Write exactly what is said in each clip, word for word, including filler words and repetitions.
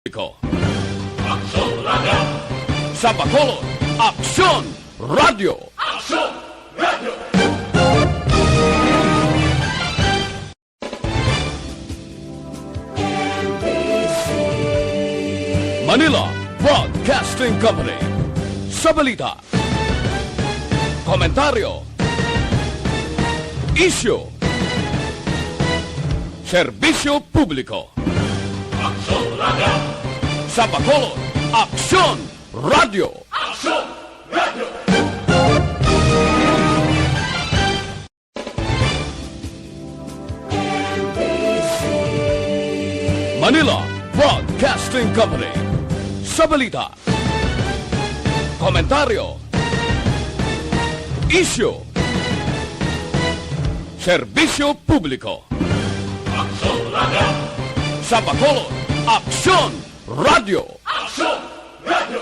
Publiko. Aksyon Radio! Sa Bacolod, Aksyon Radio! Aksyon Radio! Manila Broadcasting Company. Sa balita, komentaryo, isyu, serbisyo publiko. Aksyon Radio! Sa Bacolod, Aksyon Radio! Aksyon Radio! Manila Broadcasting Company. Sa balita, komentaryo, isyu, serbisyo publiko. Aksyon Radio! Sa Bacolod, Aksyon Radio! Aksyon Radio!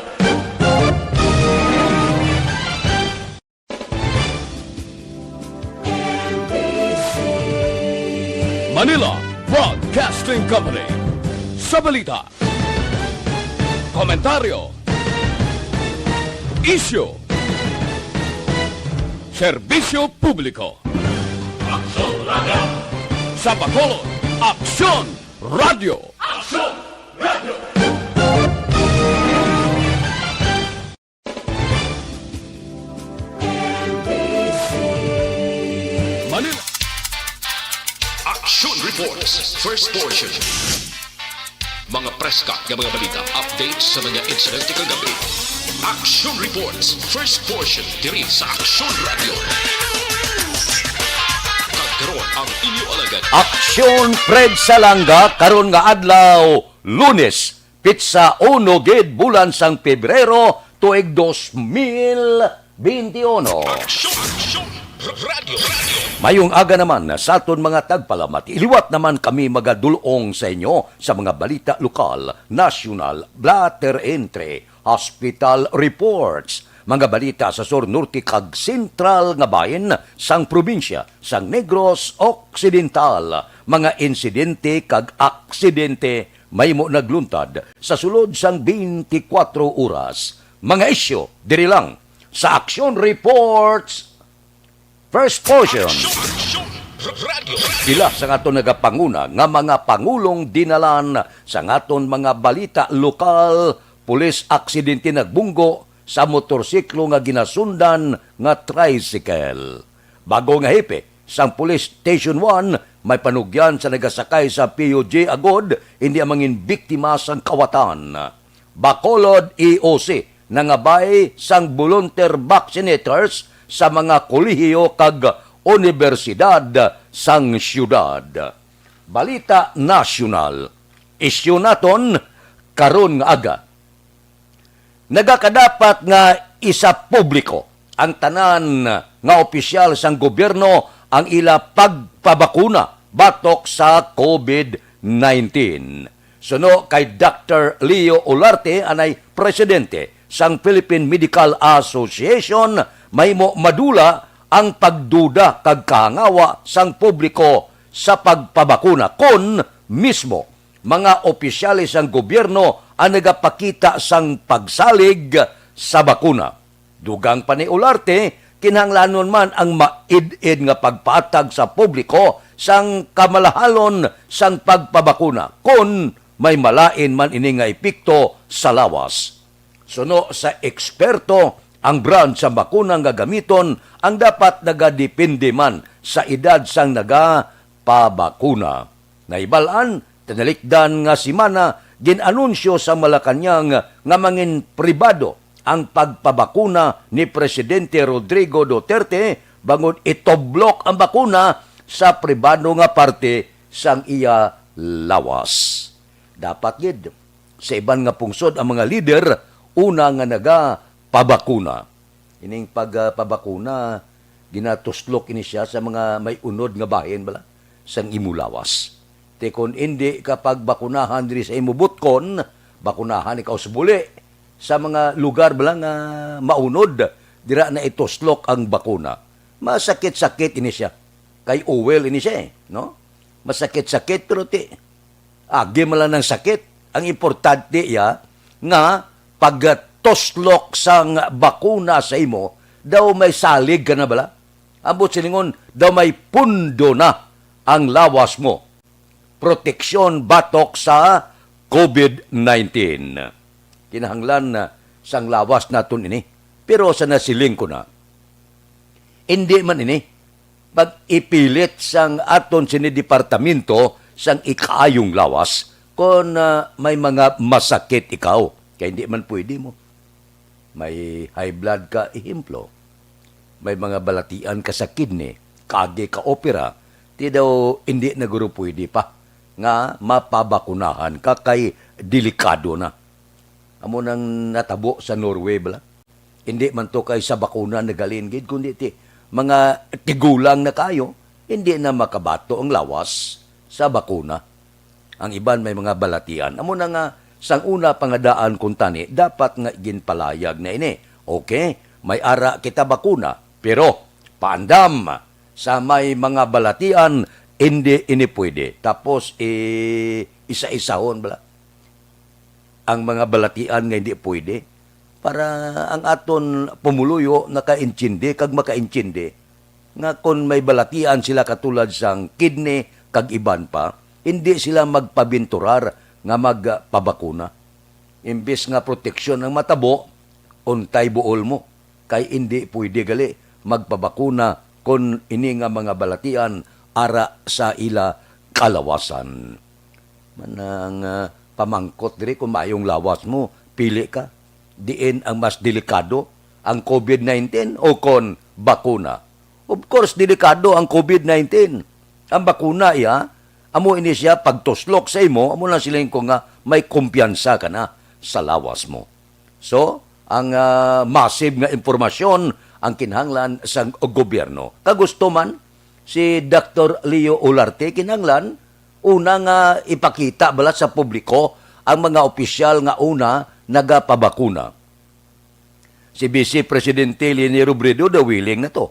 Manila Broadcasting Company. Sa balita, komentaryo, isyu, serbisyo publiko. Aksyon Radio! Sa Bacolod, Aksyon Radio! Aksyon Radio! Manila. Action Reports, first portion. Mga preska nga mga balita, updates sa mga insidente kagabi. Action Reports, first portion, diri sa Action Radio. Kag karon ang inyo alagad. Aksyon Fred Salanga karon nga adlaw, Lunes, pitsa uno gid bulan sang Pebrero, tuig dos mil beintiuno. Aksyon! Aksyon! Radyo! Radyo! Mayong aga naman sa aton mga tagpalamati. Liwat naman kami magadul-ong sa inyo sa mga balita lokal, nasyonal, blatter entry, hospital reports, mga balita sa sur, norte kag sentral nga bahin sang probinsya sang Negros Occidental, mga insidente kag aksidente mahimo nagluntad sa sulod sang twenty-four oras. Mga isyu diri lang sa Action Reports, first portion. Action! Action! Radyo! Pila sa aton nagapanguna nga mga pangulong dinalan sa aton mga balita lokal, pulis aksidente nagbunggo sa motorsiklo nga ginasundan nga tricycle. Bago nga hepe sang Police Station one, may panugyan sa nagasakay sa P U G agod hindi ang mangin biktima sang kawatan. Bacolod E O C nangabay sang volunteer vaccinators sa mga kolehiyo kag unibersidad sang siyudad. Balita nasyonal. Isyu naton karon nga aga. Nagakadapat nga isapubliko ang tanan nga opisyal sang gobyerno ang ila pagpabakuna batok sa COVID nineteen. Suno kay Doctor Leo Olarte, anay presidente sang Philippine Medical Association, mahimo madula ang pagduda kag kahangawa sang publiko sa pagpabakuna kon mismo mga opisyales sang gobyerno ang nagapakita sang pagsalig sa bakuna. Dugang pa ni Olarte, kinahanglanon man ang maid-id nga pagpaatag sa publiko sang kamalahalon sang pagpabakuna kon may malain man ini nga epekto sa lawas. Suno sa eksperto, ang brand sa bakuna nga gamiton ang dapat nagadepende man sa edad sang nagapabakuna. Nahibal-an, tinalikdan nga semana, gin-anunsyo sa Malacañang nga mangin pribado ang pagpabakuna ni Presidente Rodrigo Duterte bangod itublok ang bakuna sa pribado nga parte sang iya lawas. Dapat gid, sa iban nga pungsod ang mga lider una nga nagapabakuna. Ining pagpabakuna, ginatuslok ini sia sa mga may unod nga bahin bala sang imo lawas. Ti kon indi ka pagbakunahan diri sa imo butkon, bakunahan ikaw sa buli sa mga lugar bala nga maunod, dira na ituslok ang bakuna. Masakit-sakit ini sia. Kay uwel ini sia, eh, no? Masakit-sakit, pero ti, agi man lang ang sakit. Ang importante iya nga pagtuslok sang bakuna sa imo, daw may salig ka na bala. Ambot silingon, daw may pundo na ang lawas mo. Proteksyon batok sa covid nineteen. Kinahanglan na sang lawas naton ini. Pero sa nasiling ko na, hindi man ini pag-ipilit sang aton sini departamento sang ikaayong lawas kon, ah, may mga masakit ikaw. Kay hindi man pwede mo. May high blood ka, ehemplo. May mga balatian ka sa kidney, kagi ka opera, ti daw hindi na guro pwede pa nga mapabakunahan ka kay delikado na. Amo nang natabo sa Norway bala. Hindi man to kay sa bakuna nagalin gid, kundi ti mga tigulang na kayo, hindi na makabato ang lawas sa bakuna. Ang iban may mga balatian. Amo na nga, sang una pa nga daan kuntani, dapat nga ginpalayag na ini. Okay, may ara kita bakuna, pero paandam, sa may mga balatian, hindi ini pwede. Tapos, eh, isa-isahon bala ang mga balatian nga hindi pwede para ang aton pumuluyo nakaintindi kag makaintindi nga kon may balatian sila katulad sang kidney kag iban pa, hindi sila magpabinturar nga magpabakuna. Imbis nga proteksyon ang matabo, untay buol mo, kay indi pwede gali magpabakuna kon ini nga mga balatian ara sa ila kalawasan. Manang, ah, pamangkot diri kung maayong lawas mo, pili ka. Diin ang mas delikado, ang covid nineteen o kon bakuna? Of course, delikado ang covid nineteen. Ang bakuna, iya, amo ini siya pagtuslok sa imo, amo lang siling ko nga may kumpiyansa ka na sa lawas mo. So, ang, ah, massive nga impormasyon ang kinahanglan sang gobyerno. Kagusto man si Doktor Leo Olarte, kinahanglan una nga ipakita bala sa publiko ang mga opisyal nga una nagapabakuna. Si Vice Presidente Leni Robredo daw willing na to.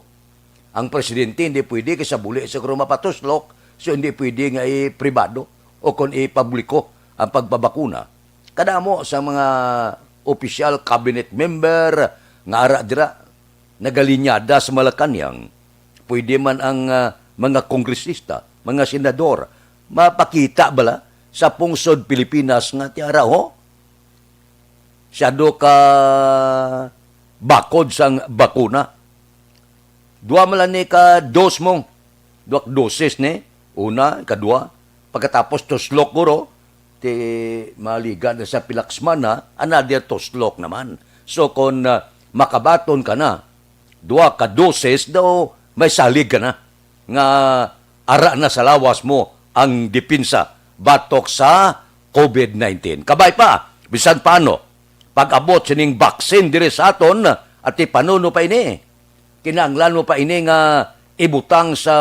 Ang presidente hindi pwede kay sa buli sa kuro mapatuslok, so hindi pwede nga ipribado o kon ipubliko ang pagpabakuna. Kadamo sa mga opisyal, cabinet member nga ara dira nagalinyada sa Malacañang. Pwede man ang, ah, mga kongresista, mga senador, mapakita bala sa pungsod Pilipinas nga ti ara, ho? Masyado ka bakod sang bakuna. Dua man lang ni ka dos mo. Dua ka doses ni. Una, ikadua. Pagkatapos tuslok guro, ti maliga na sa pila ka semana, another tuslok naman. So, kon, ah, makabaton ka na, dua ka doses daw, may salig ka na nga ara na sa lawas mo ang depensa batok sa covid nineteen. Kabay pa, bisan paano, pag-abot sining vaccine diri sa aton, ati panuno pa ini. Kinahanglan mo pa ini nga ibutang sa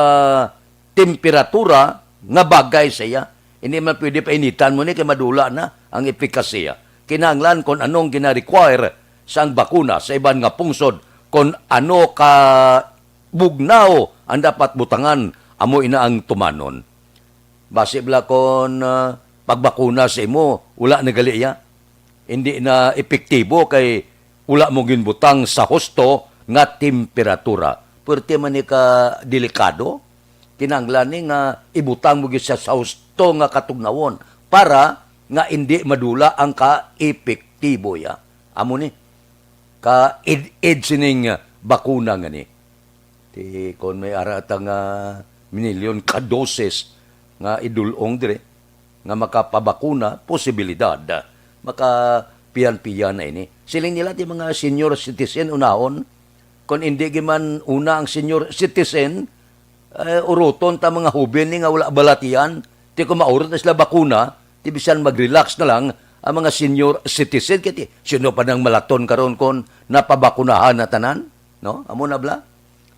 temperatura nga bagay sa iya. Hindi man pwede painitan mo ni kay madula na ang efikasya. Kinahanglan kon anong gina-require sang bakuna sa iban nga pungsod, kon ano ka bugnaw ang dapat butangan, amo ina ang tumanon. Basi bala kon, ah, pagbakuna sa imo, wala na gali iya. Hindi na epektibo kay wala mo ginbutang sa husto nga temperatura. Puwerte man ni ka delikado, kinahanglan ni nga ibutang mo gyud siya sa husto nga katugnawon para nga indi madula ang ka-epektibo ya. Amo ni, ka-ed-ed sining bakuna nga ni. Ti kon may ara ta nga minilyon ka doses nga idul-ong diri nga makapabakuna, posibilidad makapiyan-piyan na ini. Siling nila ti mga senior citizen unahon, kon indi gi man una ang senior citizen, eh, uruton ta mga hoben ni nga wala balatian, ti kon maurot na sila bakuna, ti bisan mag-relax na lang ang mga senior citizen. Kay ti, sino pa nang malaton karon kon napabakunahan na tanan? No? Amo na bala.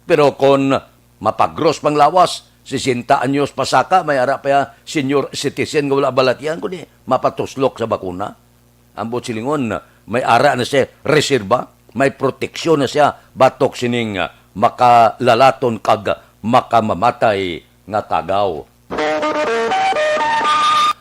Pero kon mapagros pang lawas, sesenta anyos pa saka, may ara pa ya senior citizen nga wala balatian, kundi mapatuslok sa bakuna. Ambot silingon, may ara na siya reserba, may proteksyon na siya batok sining, ah, makalalaton kag makamamatay nga kagaw.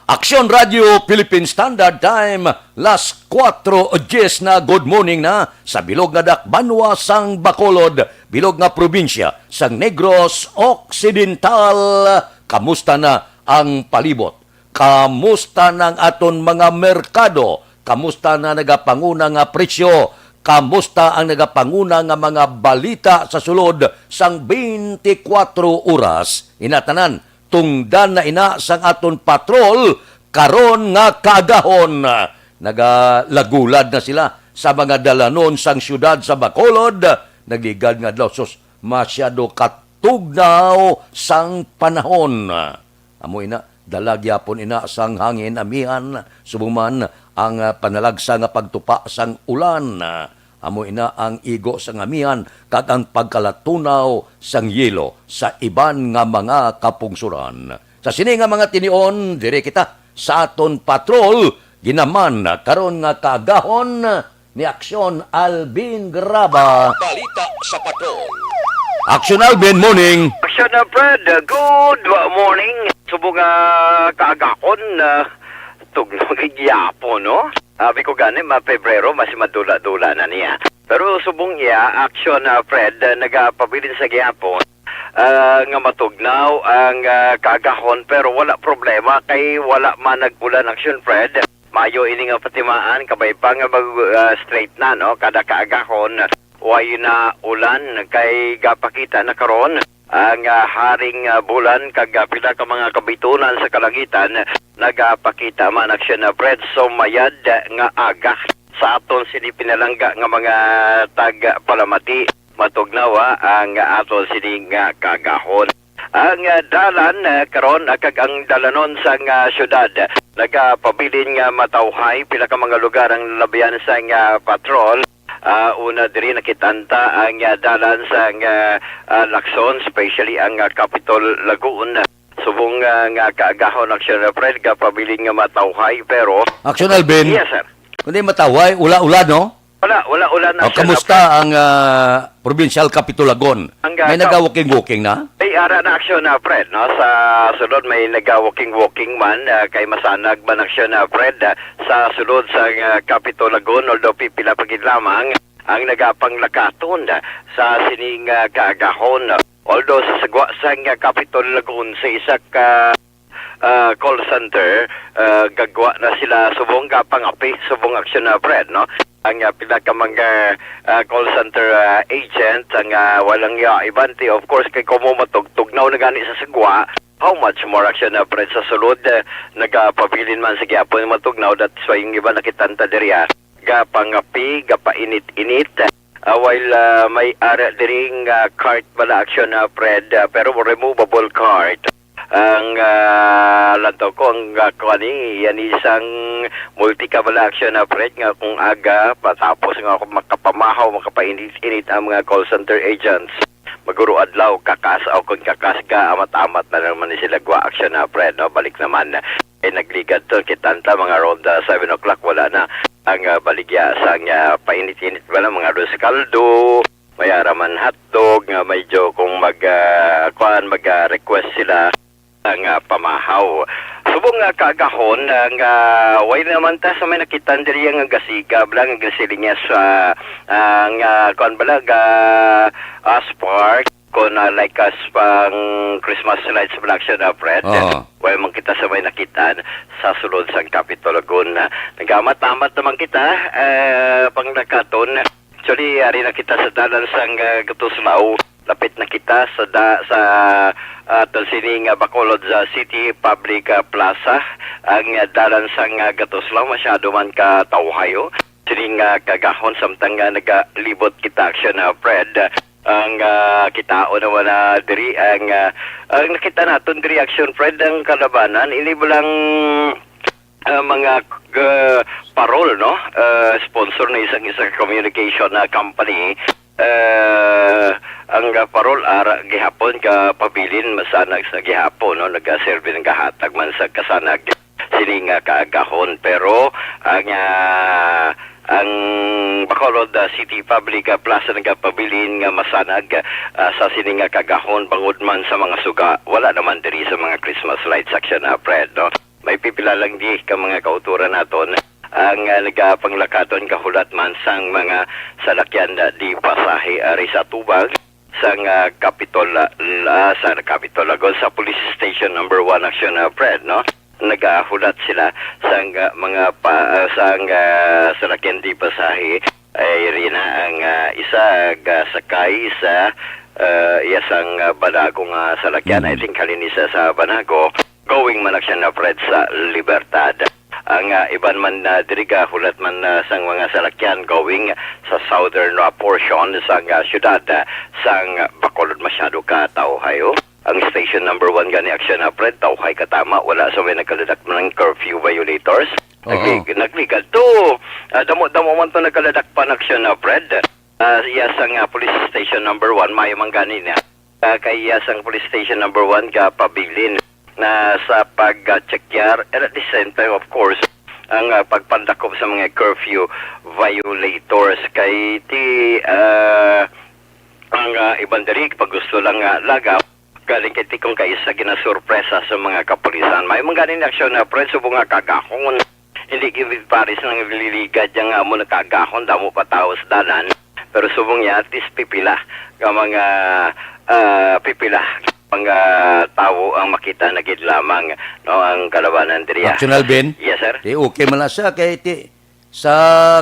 Aksyon Radio Philippine Standard Time, las kuwatro diyes na. Good morning na sa bilog nga dakbanwa sang Bacolod, bilog nga probinsya sang Negros Occidental. Kamusta na ang palibot? Kamusta na ang aton mga merkado? Kamusta na nagapanguna nga presyo? Kamusta ang nagapanguna nga mga balita sa sulod sang twenty-four oras? Inatanan, tungdan na ina sang aton patrol karon nga kaagahon. Nagalagulad na sila sa mga dalanon sang siyudad sa Bacolod. Nagligad nga adlaw, sus, masyado katugnaw sang panahon. Amo ina, dala gyapon ina sang hangin amihan, subong man ang, ah, panalagsa nga pagtupa sang ulan. Amo ina ang igo sang amihan kag ang pagkalatunaw sang yelo sa iban nga mga kapungsoran. Sa sini nga mga tinion, diri kita sa aton patrol, ginaman karon nga kaagahon ni Aksyon Alvin Graba. Balita sa Patrol. Aksyon Alvin, morning. Aksyon, uh, Fred, uh, good, uh, morning. Subong nga kaagahon, uh, tugnaw gid gyapon, no? Sabi ko gani, ma-Pebrero, mas madula-dula na niya. Pero subong iya, Aksyon, uh, Fred, uh, nagapabilin sa gihapon, uh, nga matugnaw ang, uh, kaagahon, pero wala problema kay wala man nag-ulan, Aksyon, Fred. Maayo ini nga patimaan, kabay pa nga mag, ah, straight na, no? Kada kaagahon, way na ulan, kay gapakita na karon ang, ah, haring, ah, bulan kag, ah, pila ka mga kabitunan sa kalangitan nagapakita man, Aksyon, ah, Fred, sumayad nga aga sa aton sini pinalangga nga mga tagpalamati. Matugnaw, ah, ang aton sini nga kaagahon. Ang, ah, dalan, ah, karon, ah, kag ang dalanon sang, ah, syudad nagapabilin nga matawhay. Pila ka mga lugar ang nalabihan sang, ah, patrol. Ah, una diri nakitanta ang, ah, dalan sang, ah, ah, Lacson, especially ang, ah, Capitol Lagoon. Subong, ah, nga kaagahon, Aksyon, Fred, gapabilin nga matawhay, pero Aksyon, Alvin. Yes, sir. Kundi matawhay, ula-ula, no? Wala, wala ulan na. Oh, kamusta ang, ah, Provincial Capitol Lagon? Ang, ah, may naga-walking-walking na? Ay, ara na, Aksyon, ah, Fred, no? Sa sulod may naga-walking-walking man, ah, kay masanag man, Aksyon, ah, Fred, ah, sa sulod sa, ah, Capitol Lagon, although pipila pa gid lamang ang nagapanglakaton, ah, sa sining, ah, kaagahon. Although sa sagwa sang, ah, Capitol Lagon, sa isa ka ah, call center, ah, gagwa na sila subong gapangapi, subong, Aksyon, ah, Fred, no? Ang, ah, pila ka mga, ah, call center, ah, agent, ang, ah, walang ya, iban ti, of course, kay kumo matugtugnaw na gani sa sagwa, how much more, Aksyon, ah, Fred, sa sulod, ah, nagapabilin man sa gihapon matugnaw, that's why yung iba nakitanta diri, ah, gapangapi, gapainit-init. Ah, while, ah, may ara diri nga cart bala, Aksyon, ah, Fred, ah, pero removable cart. Ang, ah, lantaw ko, ang, ah, kuwan ni, yan isang multi ka bala, Aksyon, ah, Fred, nga kung aga, patapos nga ako makapamahaw, makapainit-init ang mga call center agents. Maguro adlaw, kakas, o kung kakas ka, amat-amat na naman ni sila gwa, Aksyon, ah, Fred, no? Balik naman. Eh, nagligad to, kitanta, mga around, ah, seven o'clock, wala na. Ang, ah, baligya sa, ah, painit-init ba lang, mga arroz caldo, may ara man hotdog, nga medyo kung mag, ah, kuan, mag, ah, request sila ang, ah, pamahaw. Subong nga kaagahon, ang, ah, way naman ta sa may nakitan diri nga gasiga, bala nga gasiling niya sa, ah, nga, kuan bala, ga, ah, spark. Kung, ah, like us pang Christmas lights production, ah, Fred, Oo. Wala man kita sa may nakitaan sa sulod sang Capitol Lagoon. Nagamat-amat naman kita, eh, pang nakaton. Actually, ari na kita sa dalan sang, ah, Gatuslaw. Lapit na kita sa da-, sa, ah, aton sining, ah, Bacolod sa City Public, ah, Plaza. Ang, ah, dalan sang, ah, Gatuslaw, masyado man ka tawhayo. Sining, ah, kagahon, samtang, ah, nagalibot kita, Action, ah, Fred. Ang, ah, kitaon naman na diri, ang, ah, ang nakita naton diri, Action Fred, ang kalabanan, ini ba lang, ah, mga, ah, parol, no? Ah, sponsor na isang, isang communication na company. Ah, ang, ah, parol, ara, gihapon, ka pabilin, masanag sa gihapon, no? Nagaserbi ng gahatag man sa kasanag. Sini nga kaagahon. Pero ang, ah, ang Bacolod, ah, City Public, ah, Plaza nagapabilin nga masanag, ah, sa sini nga kaagahon bangod man sa mga suga. Wala naman diri sa mga Christmas lights, Action, ah, Fred, no? May pipila lang di ka mga kauturan naton ang, ah, nagapanglakaton kahulat man sang mga salakyan na di pasahe ari sa tubag sang, ah, Capitol, ah, la-, sa Capitol Lagon, sa Police Station Number One, Action, ah, Fred, no? Nagahulat sila sang, ah, mga pa, ah, sang, ah, salakyan di pasahe. Ay, rina ang, ah, isa gasakay sa, ah, iya sang, ah, banago nga salakyan. I Mm. think halin isa sa banago, going man siya na Fred sa Libertad. Ang, ah, iban man, ah, diri gahulat man, ah, sang mga salakyan going sa southern, ah, portion sang, ah, syudad, ah, sang Bacolod. Masyado ka tawhay, oh. Ang station number one gani, Action, ah, Fred, tawhay katama, wala sa may nagkaladak man ang curfew violators. Oo. Naglig-, nagligal to. Ah, damo-damo man to nagkaladak pa, Action, ah, Fred. Ah, iya sang, ah, police station number one, mayo man gani niya. Ah, kay iya sang police station number one, gapabilin na sa pag-check yar, and at the same time, of course, ang, ah, pagpandakop sa mga curfew violators. Kay ti, ah, ang, ah, iban diri, pag gusto lang, ah, lagaw, galing kay ti kung kaisa ginasurpresa sa mga kapulisan. May mga ganing aksyon na, Fred, subong nga kagahon. Hindi gid pares nang liligad yang amo nakagahon, damo pa tawo sa dalan. Pero subong niya, at least pipila nga mga, ah, pipila mga tawo ang makita na gid lamang, no, ang kalabanan diriya. Action, Alvin? Yes, sir. Di okay man na siya kay ti, sa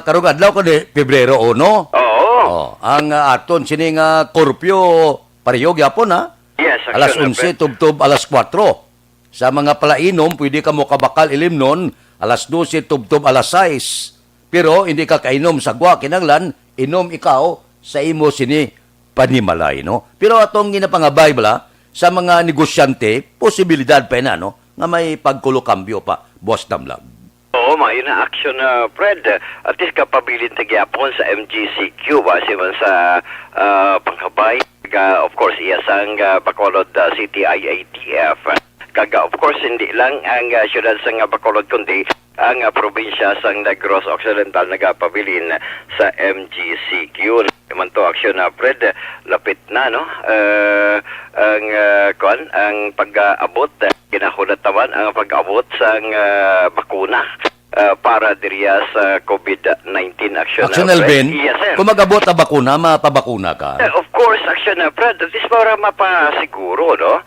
karong adlaw kundi Pebrero uno. Oo. Oh, ang, ah, aton sini nga curfew pareho gyapon, ha? Yes, Alas action, onse sir. Tubtob alas kuwatro. Sa mga palainom, pwede ka mo kabakal ilimnon alas dose tubtob alas sais. Pero hindi ka kainom sa gwa, kinahanglan inom ikaw sa imo sini panimalay, no? Pero atong ginapangabay bala sa mga negosyante, posibilidad pa ina, no, nga may pagkulokambyo pa, Boss Damlag. Oo, maayo na action, ah, Fred. At least kapabilin ta gyapon sa M G C Q, base man sa, ah, pangkabay. Ga, of course, iya sang, ah, Bacolod, ah, City I A T F. Kag, ah, of course, hindi lang ang, ah, siyudad sang, ah, Bacolod, kundi ang, ah, probinsya sang Negros Occidental nagapabilin sa M G C Q. Man to action na, Fred, lapit na, no? Eh, ang, ah, kuan, ang pag-aabot, eh, kinahulat naman ang pag-abot sang, ah, bakuna, ah, para diriya sa COVID nineteen action, Action, ah, Fred. Alvin, Yes, sir. Kung mag-abot ang bakuna, mapabakuna ka? Eh, of course, action na, Fred. At least para mapasiguro, no?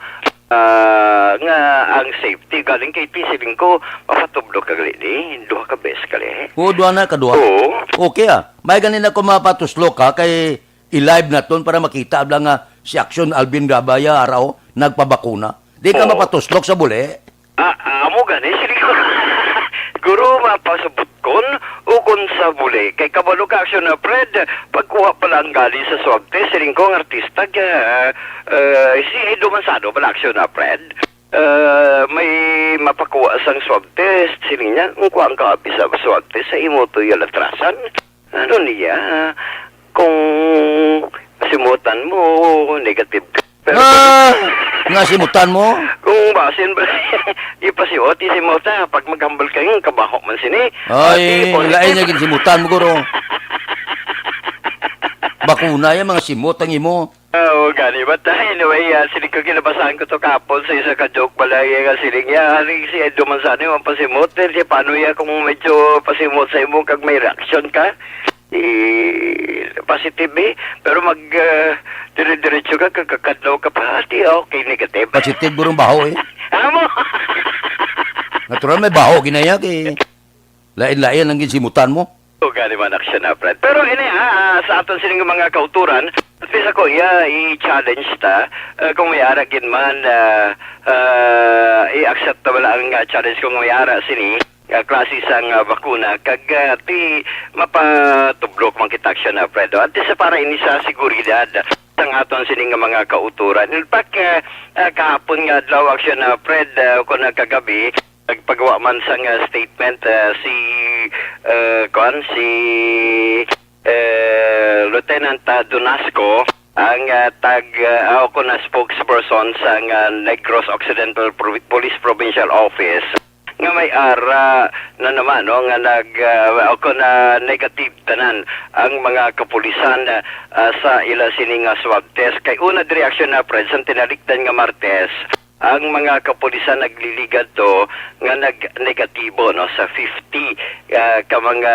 Ah, nga ang safety, galing kay ti siling ko, mapatublo ka gali ni, duha ka beses ka gali. Oo, duha na, kaduha. Oo. Okay, ah. May ganin ako mapatuslok, ha, kay i-live naton para makita lang nga si Action Alvin Gabaya, araw, nagpabakuna. Di ka Oo. mapatuslok sa buli. Ah, ah, amo gani, siling ko. Guro, mapasabot kon o kon sa buli. Kay kabalo ka, Action na, Fred, pagkuha pa lang gali sa swab test, siling ko ang artista, ah, ah, si Edo Manzano pala, Action na, Fred. Ah, may mapakuha sang swab test, siling niya, kung kuha ang kaabis sa swab test, sa imo to yung latrasan. Ano niya? Kung simutan mo, negative ka. Pero Ah! Nga simutan mo? Kung basin ba, ipasiot, isimuta. Pag maghambal kayo, kabaho man sini. Ay, Ah, di, positive. Lain niya ginsimutan mo, guro. Bakuna yan, mga simot ang imo. Ah, oo, gani. But, ah, anyway, ah, siling ko, kinabasahan ko to kapon sa isa ka joke balay nga siling niya, "Aling si Edo Manzano, ang pasimot, eh, di paano ya kung medyo pasimot sa imo kag may reaction ka?" Eh, positive, eh. Pero mag, ah, dire-diretso ka, kag kakadlaw ka pa, di, okay, negative. Positive, gurong baho, eh. Amo. Natural, may baho, ginaya, kay lain-lain ang ginsimutan mo. O, gani man, action na, Fred. Pero ini, ha, ah, sa aton sining mga kauturan, at least ako, iya, i-challenge ta, ah, kung may ara gid man, ah, ah, i-accept ta bala ang, ah, challenge kung may ara sini, ah, klase sang, ah, bakuna, kag, ah, ti mapatublok man kita, action na, Fred. At least para ini sa seguridad sang aton sining mga kauturan. In fact, ah, ah, kahapon nga adlaw, action na, Fred, ah, kung nagkagabi, nagpagawa man sang, ah, statement, ah, si, ah, kuan, si, eh, Lieutenant, ah, Donasco, ang, ah, tag, ah, o kon na spokesperson sang, ah, Negros Occidental Provi-, Police Provincial Office, nga may ara na naman, no, nga nag, ah, o kon na negative tanan ang mga kapulisan, ah, sa ila sini nga swab test. Kay una diri, action na, Fred, sang tinalikdan nga Martes, ang mga kapulisan nagliligad to nga nag-negatibo, no, sa fifty, ah, ka mga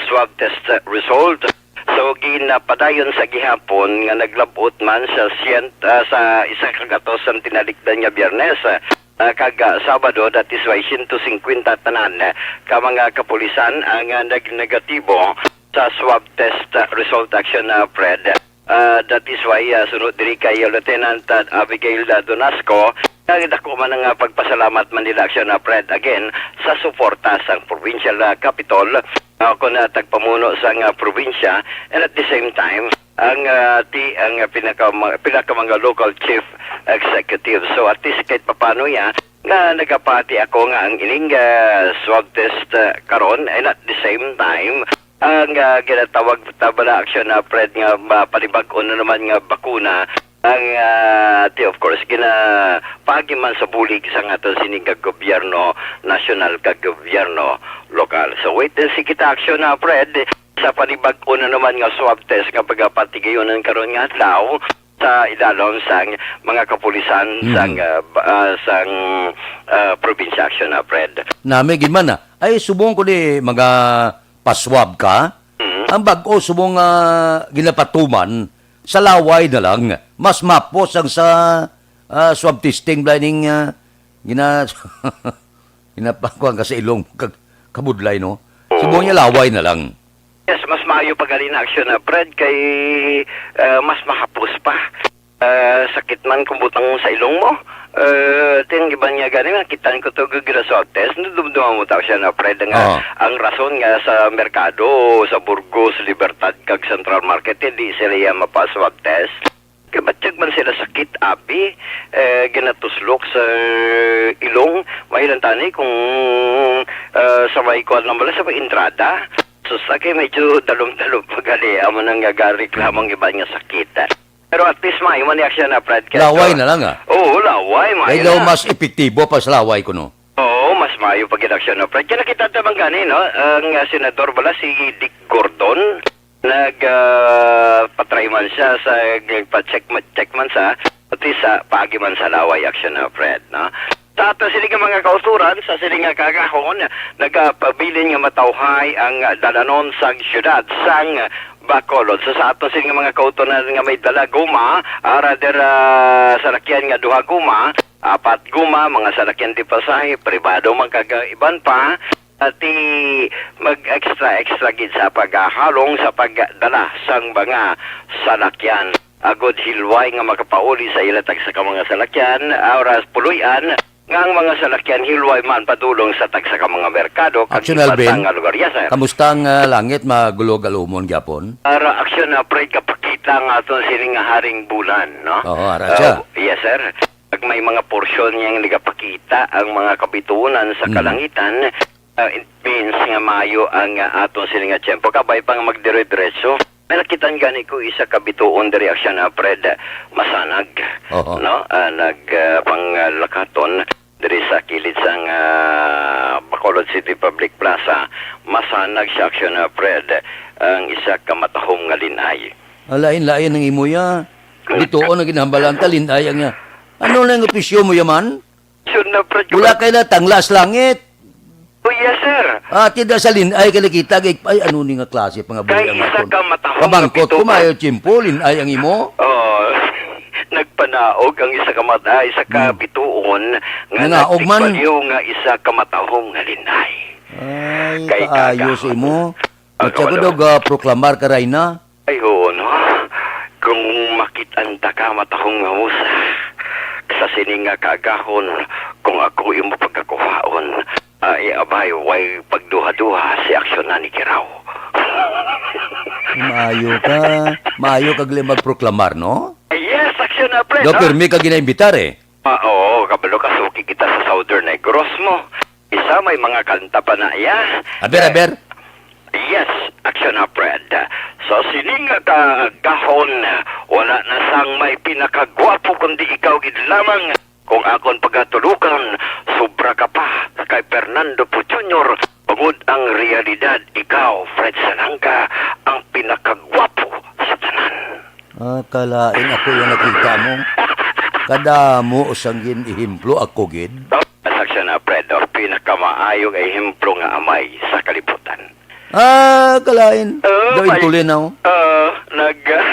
swab test result. So, ginapadayon sa gihapon nga naglab-ot man sa siyent-, ah, sa isa ka gatos ang tinalikdan nga Biyernes, ah, kag, ah, Sabado, that is why siyento singkwenta tanan, ah, ka mga kapulisan ang, ah, nag-negatibo sa swab test, ah, result, Action, ah, Fred. Ah, that is why, ah, sunod diri kay Lieutenant, ah, Abigail, ah, Donasco, nga dako man ang, ah, pagpasalamat man nila, Action, ah, Fred, again, sa suporta sang provincial, ah, capitol, ah, kon, ah, tagpamuno sang, ah, probinsya, and at the same time, ang, ah, ti-, ang, ah, pinaka, pinaka mga local chief executive. So, at least, kahit papano, ya, nga nagapati ako nga ang ining, ah, swab test, ah, karon, and at the same time, ang, ah, ginatawag ta bala, Action, ah, Fred, nga ma-, panibag-o na naman nga bakuna, ang, ah, ti-, of course, ginapaagi man sa bulig sa aton sining nga gobyerno nasyonal kag gobyerno lokal. So, wait and see kita, Action, ah, Fred, sa panibag-o na naman nga swab test nga pagapatigayonan karon nga adlaw sa ilalom sang mga kapulisan Mhm. sang, ah, ba-, ah, sang, ah, probinsya, Action, ah, Fred. Nami gid man, ah. Ay, subong ko di magapaswab ka. Mhm. Ang bag-o subong nga ginapatuman sa laway na lang, mas mapos ang sa, ah, swab testing, blining, ah, gina-, ginapakuan ka sa ilong, kag-, kabudlay, no? Oo. Subong niya laway na lang. Yes, mas maayo pa gali na, Action, ah, Fred, kay, ah, mas mahapos pa. Ah, sakit man kung butang sa ilong mo. Ah, ting iban nga gani, nakitaan ko to, gag-, gina-swab test. Nadumduman mo ta, Action, ah, Fred, nga Oo. ang rason nga sa merkado, sa Burgos, Libertad, kag Central Market, hindi sila iya mapa-swab test. Kay batyag man sila sakit, abi, eh, ginatuslok sa ilong. Mahilan tani kung, ah, sa may kuwan lang bala, sa may entrada. Sus, kay medyo dalom-dalom pa gali, amo nang gagareklamo ang iban nga sakit, ah. Pero at least maayo man ni Action, ah, Fred, kay Laway ito na lang, ah. Oo, laway, maayo Kay daw na. mas epektibo pa sa laway kuno. Oo, mas maayo pa gid, Action, ah, Fred. Kaya nakita ta man gani, no? Ang, ah, senador bala, si Dick Gordon, nag, ah, patry man siya sa, nagpa-check ma-, check man sa, pati sa paagi man sa laway, Action, ah, Fred, no? Sa ato sini nga mga kauturan, sa sini nga kagahon, nagapabilin nga matawhay ang dalanon sang siyudad sang Bacolod. So, sa ato sini nga mga kauturan nga may dala guma, ah, rather, ah, salakyan nga duha guma, apat guma, mga salakyan di pasahe, pribado man kag iban pa, ati mag-extra-extra gid sa paghahalong sa pagdala sang mga salakyan. Agod hilway nga makapauli sa ila tagsa ka mga salakyan, ah, oras puloy-an nga ang mga salakyan hilway man padulong sa tagsa ka mga merkado kag Action, iba Alvin. pa nga lugar. Yes, sir. Kamusta ang, ah, langit? Magulog-alumon gyapon? Ara, Action, ah, Fred, kapakita nga aton sini nga haring bulan, no? Oo, ara Ah, siya. yes, sir. Pag may mga porsyon niyang nagapakita ang mga kabitunan sa Mm. kalangitan, ah, it means nga maayo ang, ah, aton sini nga tiyempo. Kabay pa nga magdire-diretso. May nakitan gani ko isa ka bituon diri, Action, ah, Fred, ah, masanag, Oo. no? Ah, nag, ah, panglakaton diri sa kilid sang, ah, Bacolod City Public Plaza. Masanag siya, Action, ah, Fred, ang isa ka matahom nga lin-ay. Ah, lain-lain ang imo ya. Bituon ang ginhambalan ta, lin-ay ang ya. Ano na ang opisyo mo yaman? Sure na, Fred. Wala kay na tanglas langit. Oh, yes, sir. Ah, tida sa lin-ay ka nakita, kay, ay, ano ni nga klase pa nga Kay buhay ang isa akon? ka matahong Pamangkot ko, kapito. Maayo tiyempo, lin-ay ang imo? Oh, nagpanaog ang isa ka mata, isa ka Hmm. bituon nga Nangaog man. nagtigpaliw nga isa ka matahong nga lin-ay. Ay, Kay kaayo sa kagahon. imo. Ano, Matya ko ano? daw, ah, proklamar ka, Rayna? Ay, oo, no? Kung makit-an ta ka, matahong nga musa, sa sini nga kaagahon, kung ako imo pagkakuhaon, ay, abay, way pagduha-duha si Aksyon na ni Kiraw. Maayo ka. Maayo ka gali magproklamar, no? Yes, Aksyon na, pre, Daw no? pirmi ka ginaimbitar, eh. Ah, oo, kabalo ka, suki kita sa Southern Negros mo. Isa, may mga kanta pa na iya. Aber, Eh, aber. Yes, Aksyon na, Fred. Sa sining nga kagahon, wala na sang may pinakagwapo kundi ikaw gid lamang. Kung akon pagatulokan, sobra ka pa kay Fernando Poe Junior, bangod ang realidad, ikaw, Fred Salanga, ang pinakagwapo sa tanan. Ah, kalain ako yung nakita mo. Kadamo sang gin-ehemplo ako gid. Action, ah, Fred, oh, pinakamaayong ehemplo nga amay sa kalibutan. Ah, kalain. Oh, Daw my intulin na, oh. Ah, nag-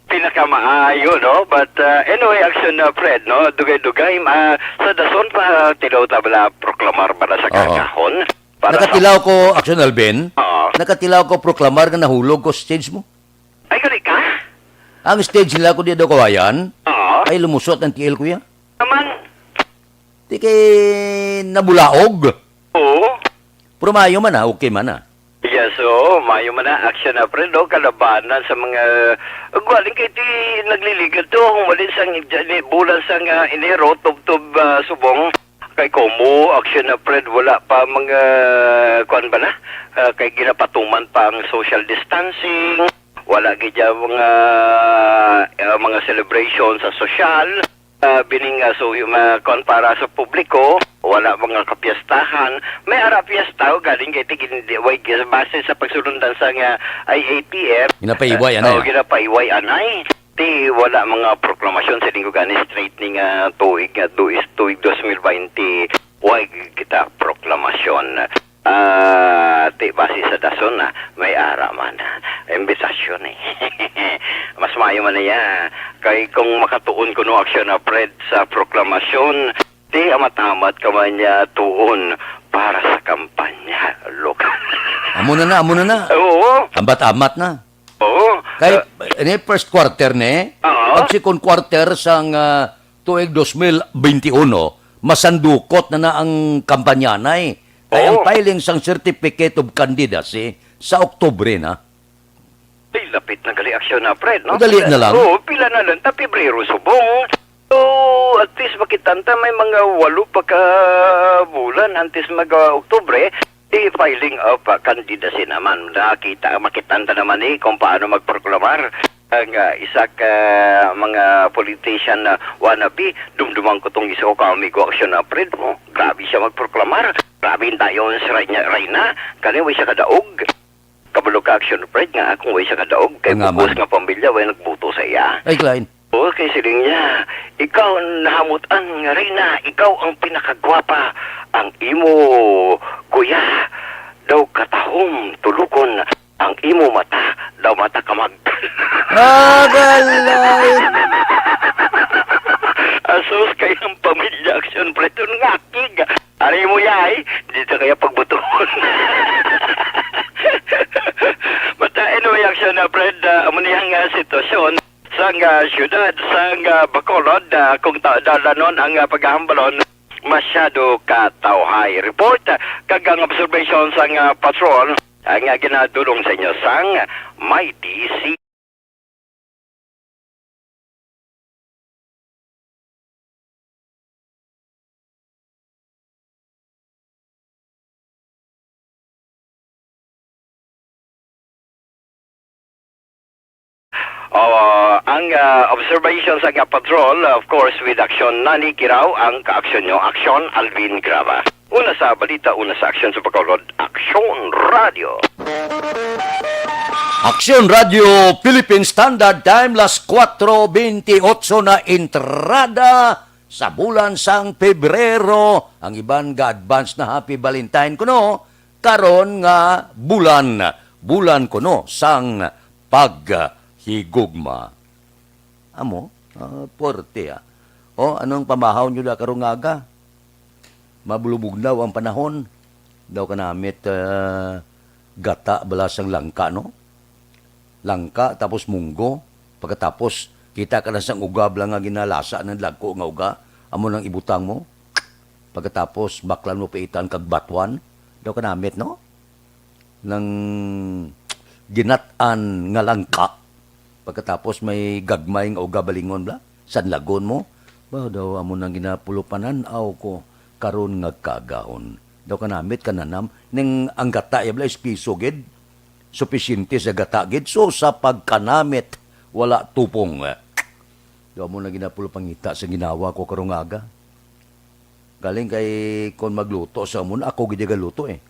Pinakamaayo, no? But, ah, anyway, action na, Fred, no? Dugay-dugay, ah, sa dason pa, tilaw ta bala proklamar para sa Oo. Kagahon? Para sa Nakatilaw ko, Action Alvin. Oo. Nakatilaw ko proklamar nga nahulog ko sa stage mo. Ay, gali ka? Ang stage nila ko di daw kawayan. Oo. Ay, lumusot ang tiil, kuya. Naman. Di kay nabulaog. Oo. Pero maayo man, ha? Okay man, ha? Yes, oo. Maayo man na action na, friend, no? Kalabanan sa mga, galing kay ti nagliligad to, ang wali sang, ni-, bulan sang, ah, Enero, tubtob, ah, subong. Kay komo, action na, friend, wala pa mga, kuwan ba na? Ah, kay ginapatuman pa ang social distancing, wala gid ya mga, ah, mga celebration sa sosyal. Ah, bining, ah, so, yung mga kuwan para sa publiko, wala mga kapiestahan. May ara piyesta, o, galing kay tigin, di, way, base sa pagsulundan sa nga I A T F. Ginapaiway, anay, oh, ah. Ginapaiway, anay. Ti, wala mga proklamasyon sa linggo gani straight ni nga tuig nga du-, is tuig dos mil baynte, way kita proklamasyon. Ah, ti base sa dason na may ara man. Imbitasyon, eh. Mas maayo man niya. Kay kung makatuon kuno aksyon na, Fred, sa proklamasyon, ti amat-amat ka man niya tuon para sa kampanya lokal. Amo na na, amo na na. Oo. Ambat-amat na. Oo. Kay, Ah. Ini first quarter ni, Oo. Pag second quarter sang, ah, tuig dos mil benti uno, masandukot na na ang kampanyanay. Kay ang Oo. Filing sang Certificate of Candidacy sa Oktubre na. Ay, lapit na gali aksyon na, Fred, no? Madali na lang. Oo, pila na lang ta, Pebrero subong. So, at least makitanta may mga walo pa ka bulan antes mag, ah, Oktubre, di filing of, ah, candidacy naman. Nakita, makitanta naman, eh, kung paano magproklamar ang, ah, isa ka mga politician na wannabe. Dumduman ko tong isa ko ka amigo aksyon na, Fred, mo. Grabe siya magproklamar. Grabe yung dayon si Reyna, Reyna. Kani, way siya kadaog. Kabalo ka, action, Fred, nga akong way siya kadaog. Kay Ang bugos aman. Nga pamilya, way nagbuto sa iya. Ay, Klein. O, kay siling niya, "Ikaw ang nahamutan nga Reyna, ikaw ang pinakagwapa. Ang imo, kuya, daw katahom, tulukon. Ang imo mata, daw mata kamag." Agalay! Asus kay ang pamilya, action, Fred, nga kig. Ari mo, yay, dito kaya pagbutuhon. But, uh, anyway, action na, Fred, uh, amo ni ang, uh, sitwasyon sang, uh, siyudad sang, uh, Bacolod, uh, kung ta-, dalanon ang, uh, paghahambalon, masyado ka tawhay. Report, uh, kag ang observation sang, uh, patrol, uh, nga ginadulong sa inyo sang may D C. Oh, ang, ah, observation sa nga patrol, of course, with action Nani Kirao, ang kaaksyon nyo, aksyon Alvin Graba. Una sa balita, una sa aksyon sa Bacolod, Aksyon Radio. Aksyon Radio Philippine Standard Time, las kuwatro benti otso na entrada sa bulan sang Pebrero. Ang iban ga-advance na Happy Valentine kuno karon nga bulan, bulan kuno sang paghigugma. Amo, ah, puwerte, ah. O, anong pamahaw nyo da karong aga? Mabulubugnaw ang panahon. Daw kanamit, ah, gata bala sang langka, no? Langka, tapos munggo. Pagkatapos, kita ka na sang uga bala nga ginalasa ng dagko nga uga. Amo nang ibutang mo. Pagkatapos, baklan mo paitan kag batwan. Daw kanamit, no? Nang ginat-an nga langka. Pagkatapos may gagmay nga uga balingon bala, sanlagon mo. Ba daw amo nang ginapulupanan-aw ko karon nga kagahon. Daw kanamit kananam, ning ang gata ya bala espiso gid. Supisyente sa gata gid. So sa pagkanamit, wala tupong. Daw amo na ginapulupangita sa ginawa ko karong aga. Galing kay kon magluto sa amon, ako gid galuto, eh.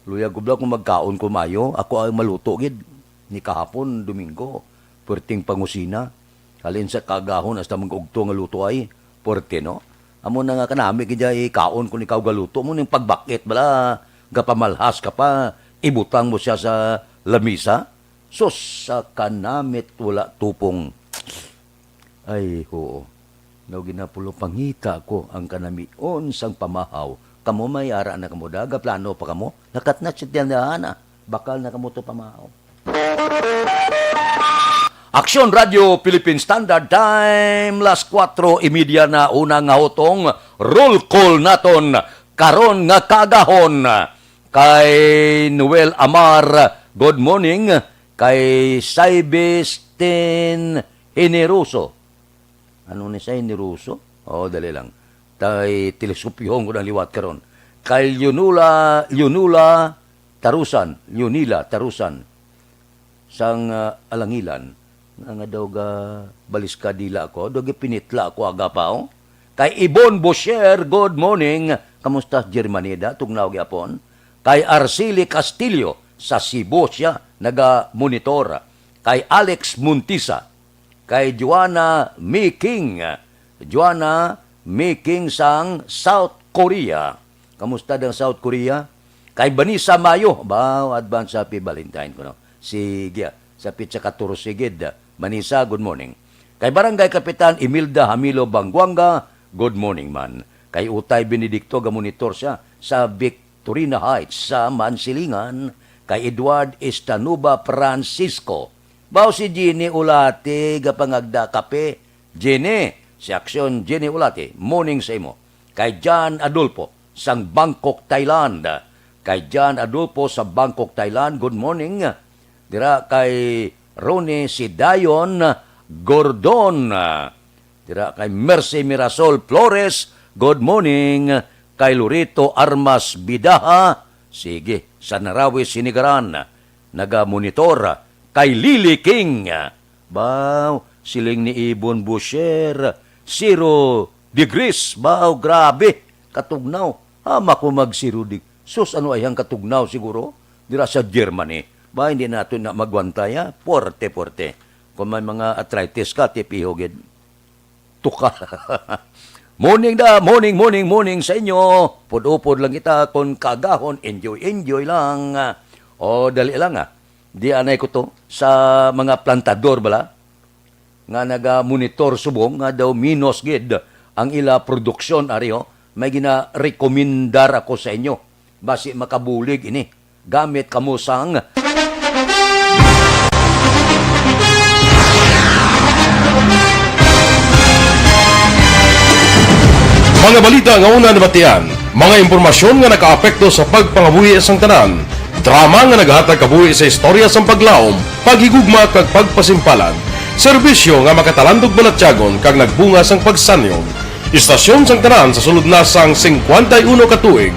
Luyag ko bala kung magkaon ko maayo, ako ang maluto gid. Ni kahapon, Domingo, perting pangusina. Halin sa kaagahon hasta mag-ugto nga luto ay, puwerte, no? Amo na nga kanami gid ya ikaon kon ikaw galuto mo ning pagbakit bala, gapamalhas ka pa, ibutang mo siya sa lamisa. Sus, sa kanamit wala tupong. Ay, oo. Daw ginapulo pangita ko ang kanamion sang pamahaw. Kamo may ara na kamo da, gaplano pa kamo. Lakat na sa tindahan, ah. Bakal na kamo to pamahaw. Aksyon Radio Philippine Standard Time, las kuwatro y media na, una nga hutong, roll call naton karon nga kaagahon. Kay Noel Amar, good morning. Kay Saibestin Generoso. Ano ni sa Generoso? Oh, dali lang. Tay teleskopyohon ko ang liwat karon. Kay Leonula, Leonula Tarusan, Leonila Tarusan, sang, ah, Alangilan, nga, nga daw ga baliskadila ako, daw gipinitla ako aga pa, oh. Kay Ibon Bosher, good morning. Kamusta, Germanida? Tugnaw gyapon. Kay Arceli Castillo, sa Cebu siya naga-monitor. Kay Alex Montisa, kay Joanna May King. Joanna May King sang South Korea. Kamusta ang South Korea? Kay Vanessa Mayo, baw, advance happy Valentine kuno. Sige, ah, sa pitsa katorse gid. Vanessa, good morning. Kay Barangay Kapitan Imelda Hamilo Banguanga, good morning man. Kay Utay Benedicto, gamonitor siya sa Victorina Heights sa Mansilingan. Kay Edward Estanuba Francisco, baw si Jenny Ulate, gapangagda kape. Jenny, si Aksyon Jenny Ulate, morning sa imo. Kay John Adolfo, sang Bangkok, Thailand. Kay John Adolfo sa Bangkok, Thailand, good morning. Dira kay Ronnie Sidayon Gordon. Dira kay Mercy Mirasol Flores, good morning. Kay Lorito Armas Bidaha, sige, sa Narawi, Sinigaran, naga-monitor. Kay Lily King, baw, siling ni Ibon Bosher, zero degrees, baw, grabe, katugnaw. Hama ko mag zero deg-, sus, ano ay ang katugnaw siguro? Dira sa Germany. Ba, hindi nato na magwantay, ha? Puwerte, puwerte. Kung may mga arthritis ka, tipiho gid. Tuka. Morning da, morning, morning, morning sa inyo. Pud-upod lang kita kung kaagahon, enjoy, enjoy lang. O, dali lang, ah. Di anay ko to sa mga plantador bala nga naga-monitor subong nga daw minus gid ang ila produksyon, ari, oh. May gina-rekomendar ako sa inyo. Basi makabulig ini. Gamit kamo sang mga balita nga una nabatian, mga impormasyon nga nakaapekto sa pagpangabuhi sang tanan, drama nga naghatag kabuhi sa istorya sang paglaom, paghigugma kag pagpasimpalan, serbisyo nga makatalandog balatyagon kag nagbunga sang pagsanyog. Istasyon sang tanan sa sulod na sang singkwenta y uno ka tuig.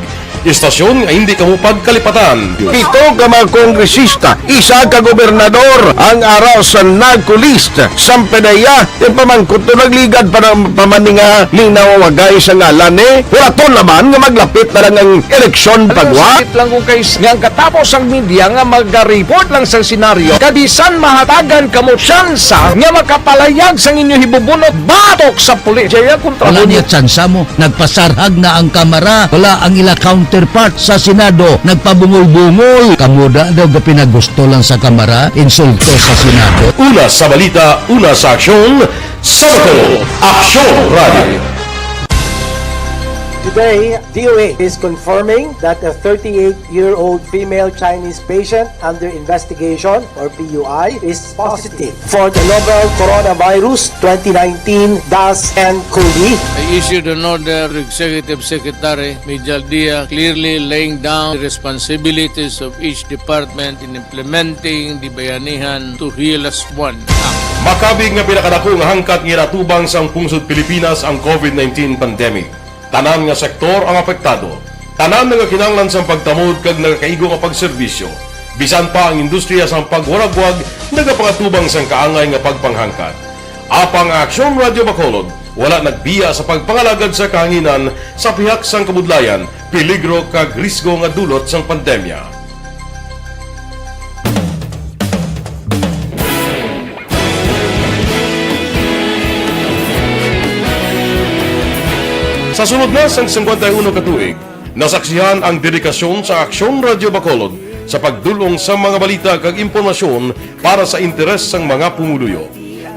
Istasyon nga hindi kamo pagkalipatan. Pito ka mga kongresista, isa ka gobernador ang ara sa NAGCO list. Sang PDEA, ipamangkot to, nagligad pa ng pamaninga, ning nawawagay sa ngalan ni. Wala to naman nga maglapit na lang ang eleksyon pagwa. Sakit lang kung kay nga ang katapos ang media nga magareport lang sa senaryo, kabisan mahatagan kamo tsansa nga makapalayag sang inyo hibubunot batok sa pulis. Jaya kontra Wala mo niya tsansa mo. Nagpasarhag na ang Kamara. Wala ang ila counterpart sa Senado. Nagpabungol-bungol. Kamo da daw gapinagusto lang sa Kamara. Insulto sa Senado. Una sa balita, una sa aksyon, sa Aksyon Radio. Today, D O A is confirming that a thirty-eight-year-old female Chinese patient under investigation, or P U I, is positive for the novel coronavirus twenty nineteen dash N COVID. I issued an order to Executive Secretary Mijal Dia, clearly laying down the responsibilities of each department in implementing the Bayanihan to Heal Us One Act. Makabig nga pinakadako nga hangkat nga ginatubang sang pungsod Pilipinas ang COVID nineteen pandemic. Tanan nga sektor ang apektado. Tanan nga kinahanglan sang pagtamod kag nagakaigo nga pagserbisyo. Bisan pa ang industriya sang pagwaragwag nagapangatubang sang kaangay nga pagpanghangkat. Apang ang Aksyon Radio Bacolod wala nagbiya sa pagpangalagad sa kahanginan sa pihak sang kabudlayan, peligro kag risgo nga dulot sang pandemya. Sa sulod na sang singkwenta y uno ka tuig, nasaksihan ang dedikasyon sa Aksyon Radyo Bacolod sa pagdul-ong sa mga balita kag impormasyon para sa interes sang mga pumuluyo.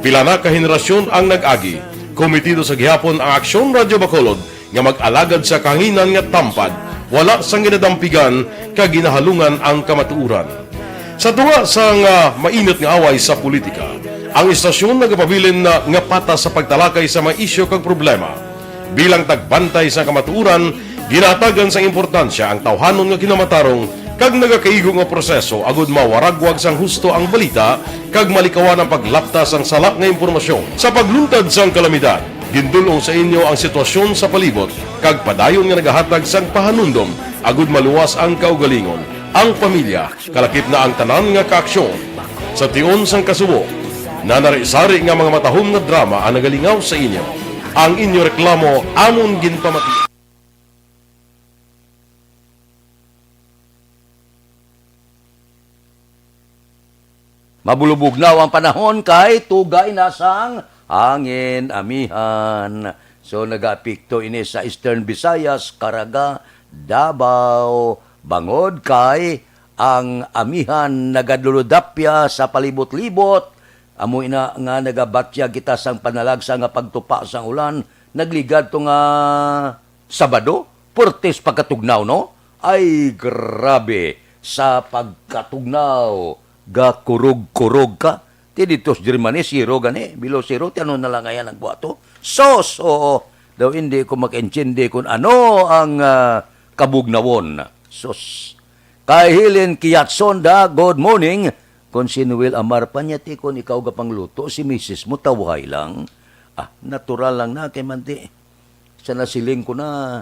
Pila na ka henerasyon ang nag-agi. Komitido sa gihapon ang Aksyon Radyo Bacolod nga mag-alagad sa kahanginan nga tampad, wala sang ginadampigan kag ginahalungan ang kamatuoran. Sa tunga sang, ah, mainit nga away sa politika, ang istasyon nagapabilin na nga patas sa pagtalakay sa mga isyu kag problema. Bilang tagbantay sa kamatuoran, ginahatagan sang importansya ang tawhanon nga kinamatarong kag nagakaigo nga proseso agud mawaragwag sang husto ang balita kag malikawan ang paglapta sang sala nga impormasyon. Sa pagluntad sang kalamidad, gindul-ong sa inyo ang sitwasyon sa palibot kag padayon nga nagahatag sang pahanumdom agud maluwas ang kaugalingon, ang pamilya, kalakip na ang tanan nga kaaksyon. Sa tion sang kasubo, nanari-sari nga mga matahom nga drama ang nagalingaw sa inyo. Ang inyo reklamo amon ginpamati. Mabulubugnaw ang panahon kay tugay na sang hangin, amihan. So, nagaapekto ini sa Eastern Visayas, Caraga, Davao, bangod kay ang amihan nagaduludapya sa palibot-libot. Amo ina nga nagabatyag kita sang panalagsa nga pagtupa sang ulan, nagligad to nga Sabado, puwertes pagkatugnaw, no? Ay, grabe, sa pagkatugnaw, gakurog-kurog ka. Ti didto sa Germany, zero gani, below zero, ti ano na lang nga yan ang buhato? Sos, oo, daw hindi ko makaintindi kung ano ang, ah, kabugnawon. Sos. Kay Helen Kiatson da, good morning. Kon si Noel Amar pa niya, ti kon ikaw gapangluto, si misis mo tawhay lang. Ah, natural lang na kay manti. Sa nasiling ko na,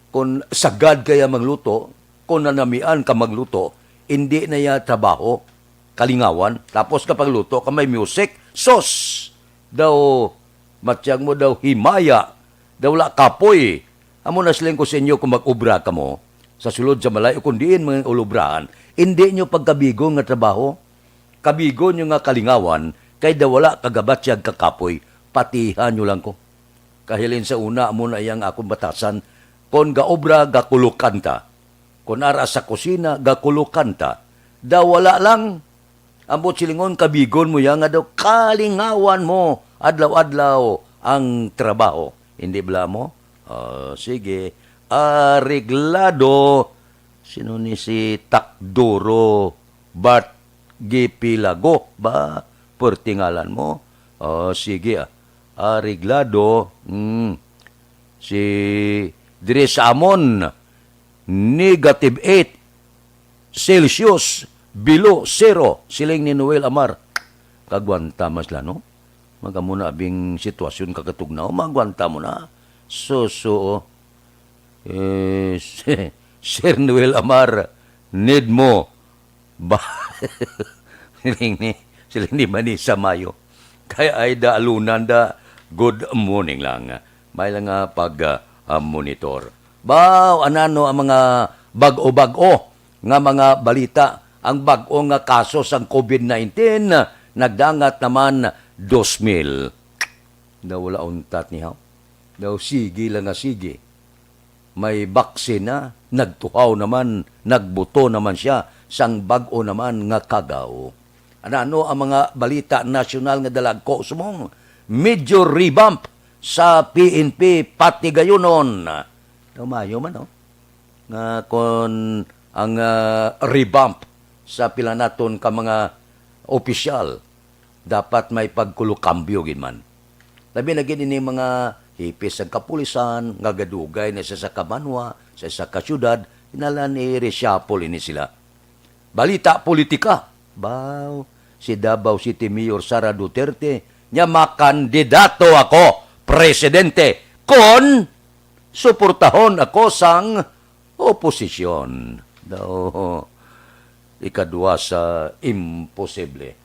kon sagad kaya magluto, kon nanamian ka magluto, hindi na ya trabaho, kalingawan, tapos kapag luto ka may music, sos! Daw, matyag mo daw himaya, daw wala kapoy. Amo na siling ko sa inyo, kung mag-obra kamo sa sulod sa balay o kung diin man ulubrahan, indi nyo pagkabigon nga trabaho, kabigon nyo nga kalingawan, kay daw wala kagabatyag ka kapoy, patihan nyo lang ko. Kahiling sa una, amo na iyang akong batasan, kon gaobra, gakulukan ta. Kon ara sa kusina, gakulukan ta. Daw wala lang. Ambot silingon, kabigon mo ya nga daw kalingawan mo adlaw-adlaw ang trabaho. Hindi bala mo? Ah, sige. Areglado. Sino ni si Takduro? Bart Gipilago ba? Perti ngalan mo. Ah, sige, ah. Areglado. Hmm. Si diri sa amon, negative eight Celsius, below zero, siling ni Noel Amar. Kagwanta man sila, no? Magamo na abing sitwasyon kakatugnaw, magwanta mo na. Suso, eh, Sir Noel Amar, need mo. Ba, siling ni, siling ni Manisa Mayo. Kay ay da alunan da, good morning lang. May lang nga pag, ah, ah, monitor. Baw, anano ang mga bag-o-bag-o nga mga balita? Ang bag-o nga kaso sang covid nineteen, nagdangat naman dos mil. Daw wala untat niya. Daw sige lang nga sige. May baksin na, nagtuhaw naman, nagbuto naman siya sang bag-o naman nga kagaw. Ano-ano ang mga balita nasyonal nga dalagko sumong? Medyo revamp sa P N P Patigayonon. Daw maayo man, oh. Nga kon ang, ah, revamp sa pila naton ka mga opisyal, dapat may pagkulokambyo gid man. Labi na gid ini mga hipis sang kapulisan nga gadugay na sa isa ka banwa, sa isa ka syudad, kinahanglan i-reshuffle ini sila. Balita politika. Baw, si Davao City Mayor Sara Duterte, niya makandidato ako, presidente, kon suportahon ako sang oposisyon. Daw, ikadua sa imposible.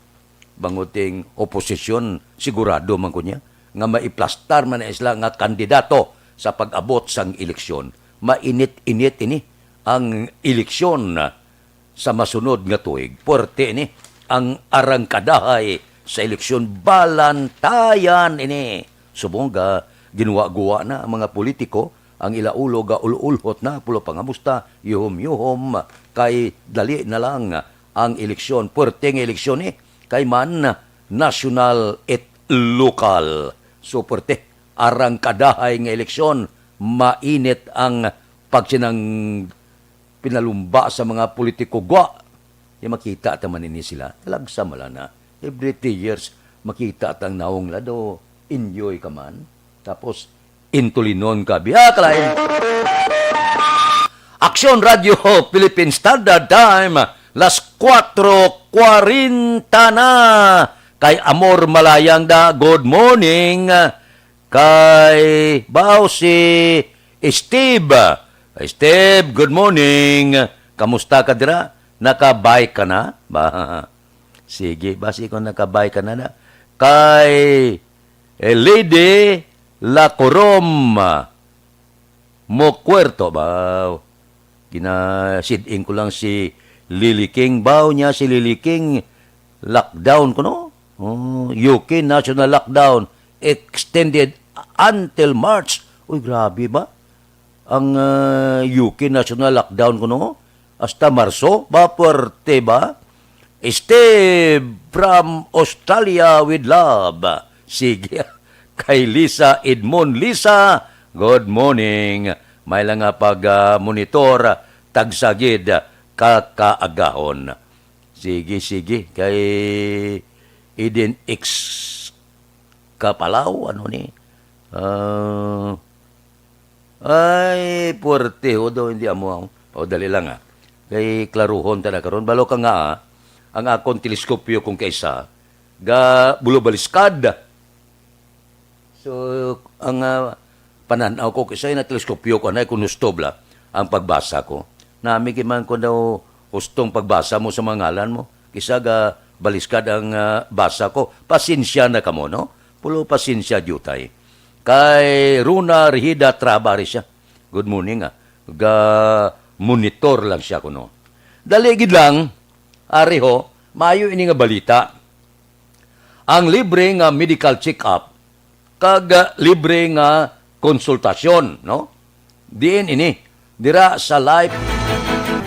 Banguting oposisyon, sigurado man ko niya, nga maiplastar man na sila nga kandidato sa pag-abot sang eleksyon. Mainit-init ini ang eleksyon sa masunod nga tuig. Puwerte ini ang arangkadahay sa eleksyon. Balantayan ini. Subong ga, ginwa-guwa na ang mga politiko ang ila ulo gaul-ulhot na, pulo pangamusta, yuhom-yuhom, kay dali na lang ang eleksyon. Puwerte nga eleksyon ni, kay man nasyonal et lokal. So, puwerte, arangkadahay nga eleksyon, mainit ang pagsinang pinalumba sa mga politiko gwa. Di makita ta man ini sila. Talagsa man lang na. Every three years, makita tang nawong la do, enjoy ka man. Tapos, intulinon ka. Biya ka lain. Aksyon Radio Philippine Standard Time, las kuwatro kwarenta na. Kay Amor Malayang da, good morning. Kay, baw si Steve. Steve, good morning. Kamusta ka dira? Nakabay ka na? Ba, sige, basi ko nakabay ka na na. Kay, eh, Lady Lacorom. Mo kwarto ba? Ginasid-ing ko lang si Lily King. Baw niya si Lily King, lockdown ko, no? Oh, U K national lockdown extended until March. Uy, grabe ba? Ang, ah, U K national lockdown ko, no? Hasta Marso, ba puwerte ba? Steve from Australia with love. Sige. Kay Lisa Edmond. Lisa, good morning. May lang nga pag, ah, monitor, tagsagid, kakaagahon. Sige, sige. Kay Eden X Kapalaw, ano ni? Ah, ay, puwerte, o daw, hindi amo ang, o, dali lang, ah. Kay klaruhon ta na karon. Balo ka nga, ah, ang akon teleskopyo kung kaisa, ga bulubaliskad. So, ang, ah, panan-aw ko, kaisa na teleskopyo ko, anay kung husto bala ang pagbasa ko. Nami gid man ko daw hustong pagbasa mo sa mga ngalan mo. Kisa ga baliskad ang, ah, basa ko. Pasensya na kamo, no? Pulo pasensya, diutay. Kay Runa Rihida Trabari siya. Good morning, ah. Ga monitor lang siya kuno. Dali gid lang, ari ho, maayo ini nga balita. Ang libre nga medical check-up kag, ah, libre nga konsultasyon, no? Diin ini? Dira sa live.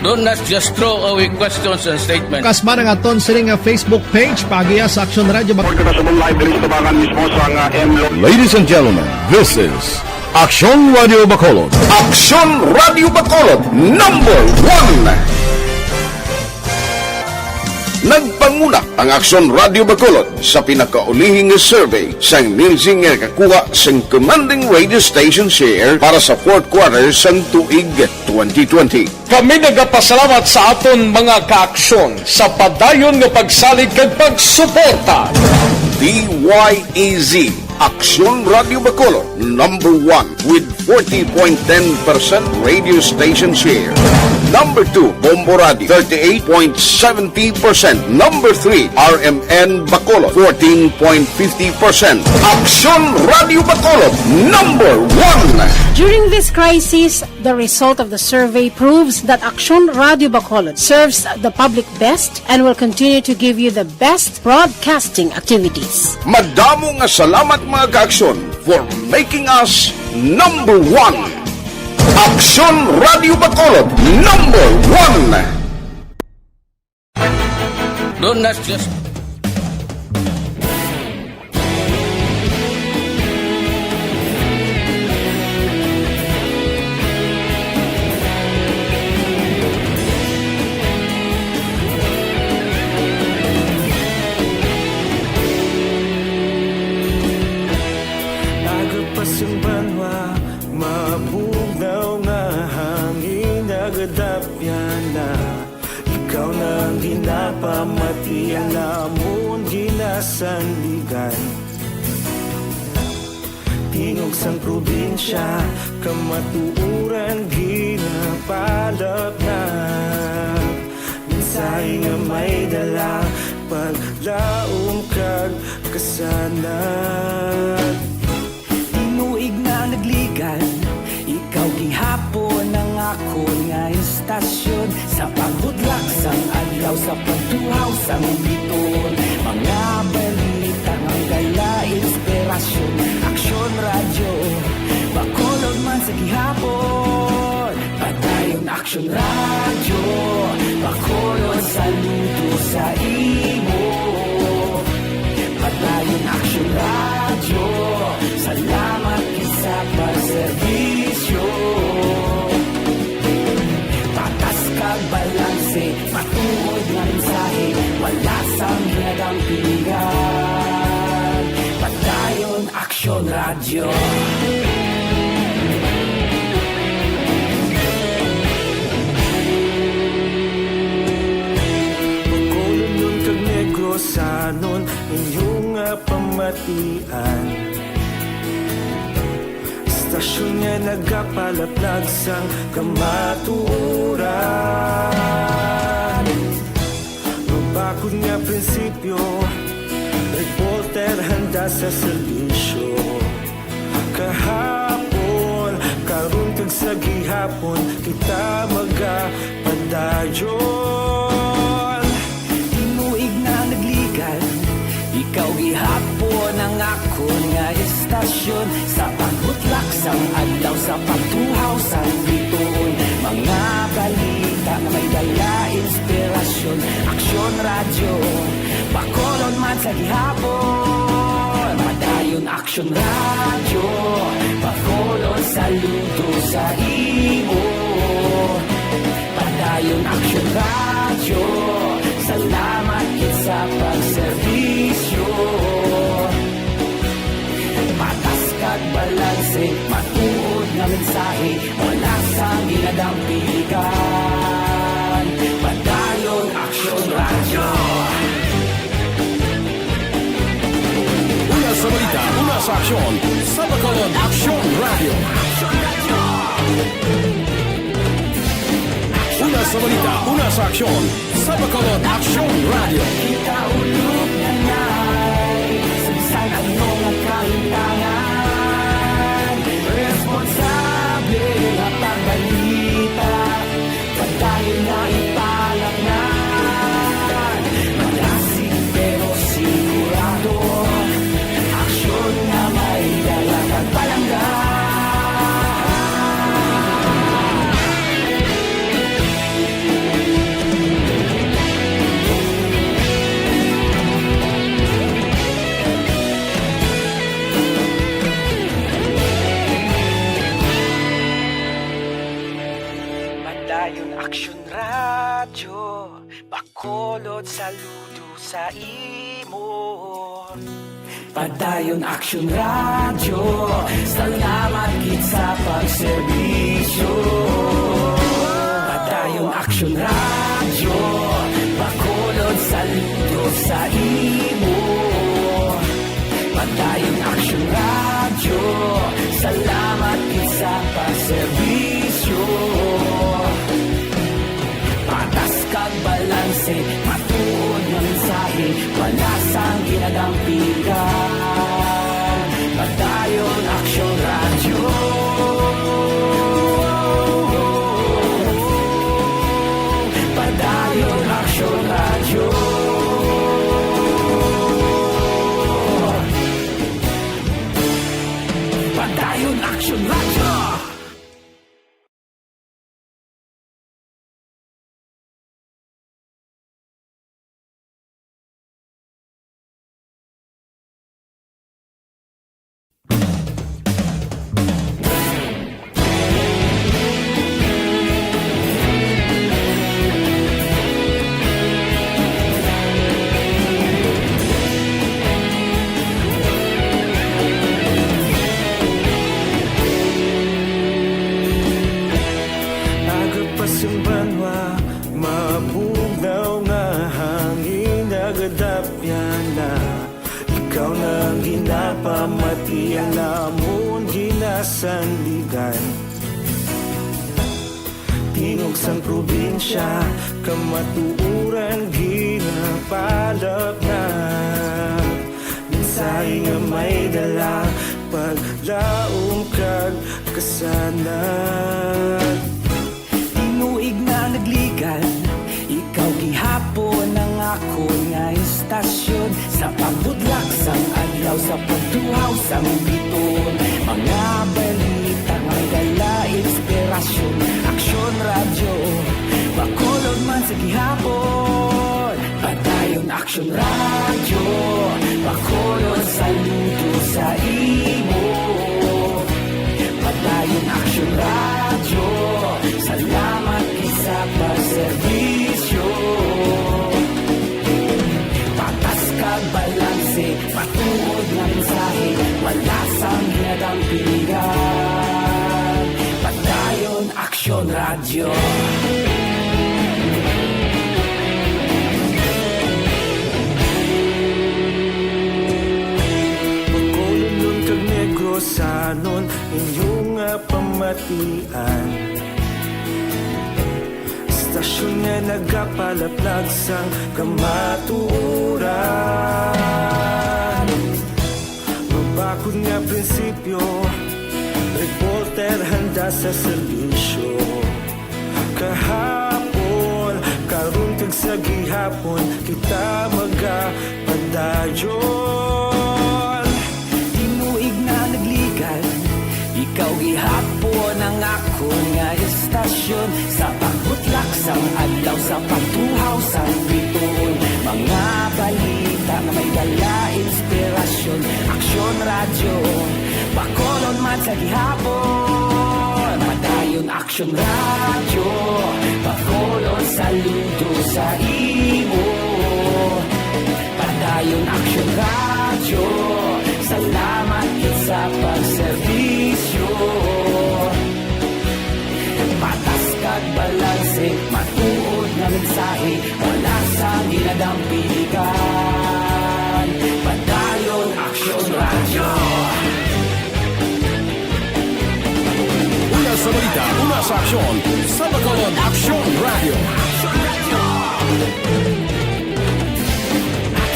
Don't not just throw away questions and statements. Kasma ang aton sini nga Facebook page, paagiya sa Aksyon Radio Bac- Report kita sa buong live diri sa Tabangan mismo sa nga M Lo- Ladies and gentlemen, this is Aksyon Radio Bacolod. Aksyon Radio Bacolod, number one. Nagpanguna ang Aksyon Radio Bacolod sa pinakaulihing nga survey sang Nielsen nga nakakuha sang commanding radio station share para sa fourth quarter sang tuig twenty twenty. Kami nagapasalamat sa aton mga kaaksyon sa padayon nga pagsalig kag pagsuporta. D Y E Z, Aksyon Radio Bacolod, number one with forty point ten percent radio station share. Number two, Bombo Radio, thirty-eight point seventy percent. Number three, R M N Bacolod, fourteen point fifty percent. Aksyon Radio Bacolod, number one. During this crisis, the result of the survey proves that Aksyon Radio Bacolod serves the public best and will continue to give you the best broadcasting activities. Madamo nga salamat, mga kaaksyon, for making us number one. Aksyon Radio Bacolod, number one. Don't not just Aga pa sing banwa, mabugnaw nga hangin, nagadapyan na. Ikaw na ang ginapamati, ang amon ginasandigan. Tingog sang probinsya, kamatuoran ginapalapnap. Mensahe nga may dala, paglaom kag kasanag. Tinuig na nagligan, ikaw gihapon ang akon nga istasyon. Sa pagbudlak sang adlaw, sa pagtuhaw sang biton, mga balita nga dala inspirasyon. Aksyon Radyo Bacolod man sa gihapon. Aksyon Radyo, Bacolod, saludo sa imo. Padayon Aksyon Radyo, salamat gid sa pagserbisyo. Patas kag balanse, matuod nga mensahe, wala sang ginadampigan. Padayon Aksyon Radyo. Bacolodnon kag Negrosanon, inyo nga pamatian. Istasyon nga nagapalaplag sang kamatuoran. Mabakod nga prinsipyo, reporter handa sa serbisyo. Kahapon, karon kag sa gihapon, kita magapadayon. Tinuig na nagligan, ikaw gihapon ang akon nga istasyon. Sa pagbutlak sang adlaw, sa pagtuhaw sang bituon, mga balita nga may dala inspirasyon. Aksyon Radyo, Bacolod man sa gihapon. Padayon Aksyon Radyo, Bacolod, saludo sa imo. Padayon Aksyon Radyo, salamat gid sa pagserbisyo. Patas kag balanse, matuod nga mensahe, wala sang ginadampigan. Padayon Aksyon Radyo. Una sa balita, una sa aksyon, sa Bacolod Aksyon Radyo. Una sa balita, una sa aksyon, sa Bacolod Aksyon Radyo. Kita ulog na nay, sa bisan ano nga kahitangan, responsable nga pagbalita, padayon nga ipalapnan. Malasig pero sigurado, aksyon nga may dala kag palangga. Padayon Aksyon Radyo, Bacolod, saludo sa imo. Padayon Aksyon Radyo, salamat gid sa pagserbisyo. Padayon Aksyon Radyo, Bacolod, saludo sa imo. Padayon Aksyon Radyo, salamat gid sa pagserbisyo. Patas kag balanse, matuod nga mensahe, wala sang ginadampigan. Padayon Aksyon Radyo. Padayon Aksyon Radyo. Padayon Aksyon Radyo. Aga pa sing banwa, mabugnaw nga hangin nagadapyan na. Ikaw na ang ginapamatian namon ginasandigan. Tingog sang probinsya, kamatuoran ginapalapnag. Mensahe nga may dala, paglaom kag kasanag. Tinuig na nagligan, ikaw gihapon ang akon nga istasyon. Sa pagbutlak sang adlaw, sa pagtuhaw sang bituon, mga balita nga may dala inspirasyon. Aksyon Radyo, Gihapon, Padayon Aksyon Radyo, Bacolod, saludo sa imo. Padayon Aksyon Radyo, salamat gid sa pagserbisyo. Patas kag balanse, matuod nga mensahe, wala sang ginadampigan. Padayon Aksyon Radyo. Bacolodnon kag Negrosanon, inyo nga pamatian. Istasyon nga nagapalaplag sang kamatuoran. Mabakod nga prinsipyo, reporter handa sa serbisyo. Kahapon, karon kag sa gihapon, kita magapadayon. Tinuig na nagligan, ikaw gihapon ang akon nga istasyon. Sa pagbutlak sang adlaw, sa pagtuhaw sang bituon, mga balita nga may dala inspirasyon. Aksyon Radyo, Bacolod man sa gihapon. Padayon Aksyon Radyo, Bacolod, saludo sa imo. Padayon Aksyon Radyo, salamat gid sa pagserbisyo. Patas kag balanse, matuod nga mensahe, wala sang ginadampigan. Padayon Aksyon Radyo. Una sa balita, una sa aksyon, sa Bacolod Aksyon Radyo.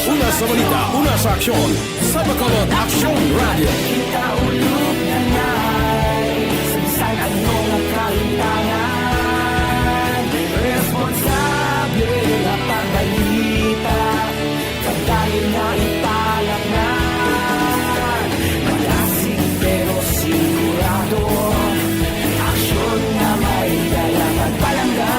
Una sa balita, una sa aksyon, sa Bacolod Aksyon Radyo. Kita ulog na nay, sa bisan ano nga kalimtangan, responsable nga pagbalita. Padayon nga ipalatngan, malasig pero sigurado, aksyon nga may dala pagpalangga.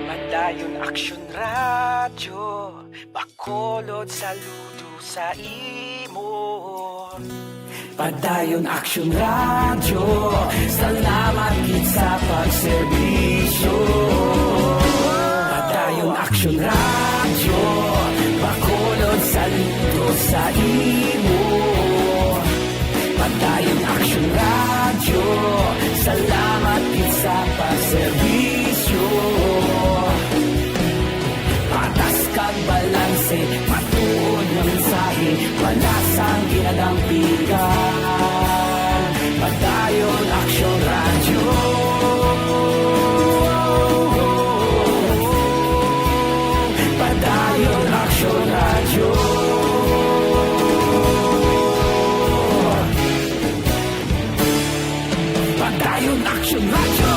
Padayon Aksyon Radyo, Bacolod, saludo sa imo. Padayon Aksyon Radyo, salamat gid sa pagserbisyo. Padayon Aksyon Radyo, Bacolod, saludo sa imo. Padayon Aksyon Radyo, salamat gid sa pagserbisyo. Patas kag balanse, matuod nga mensahe, wala sang ginadampigan. Padayon Aksyon Radyo. Padayon Aksyon Radyo. Padayon Aksyon Radyo.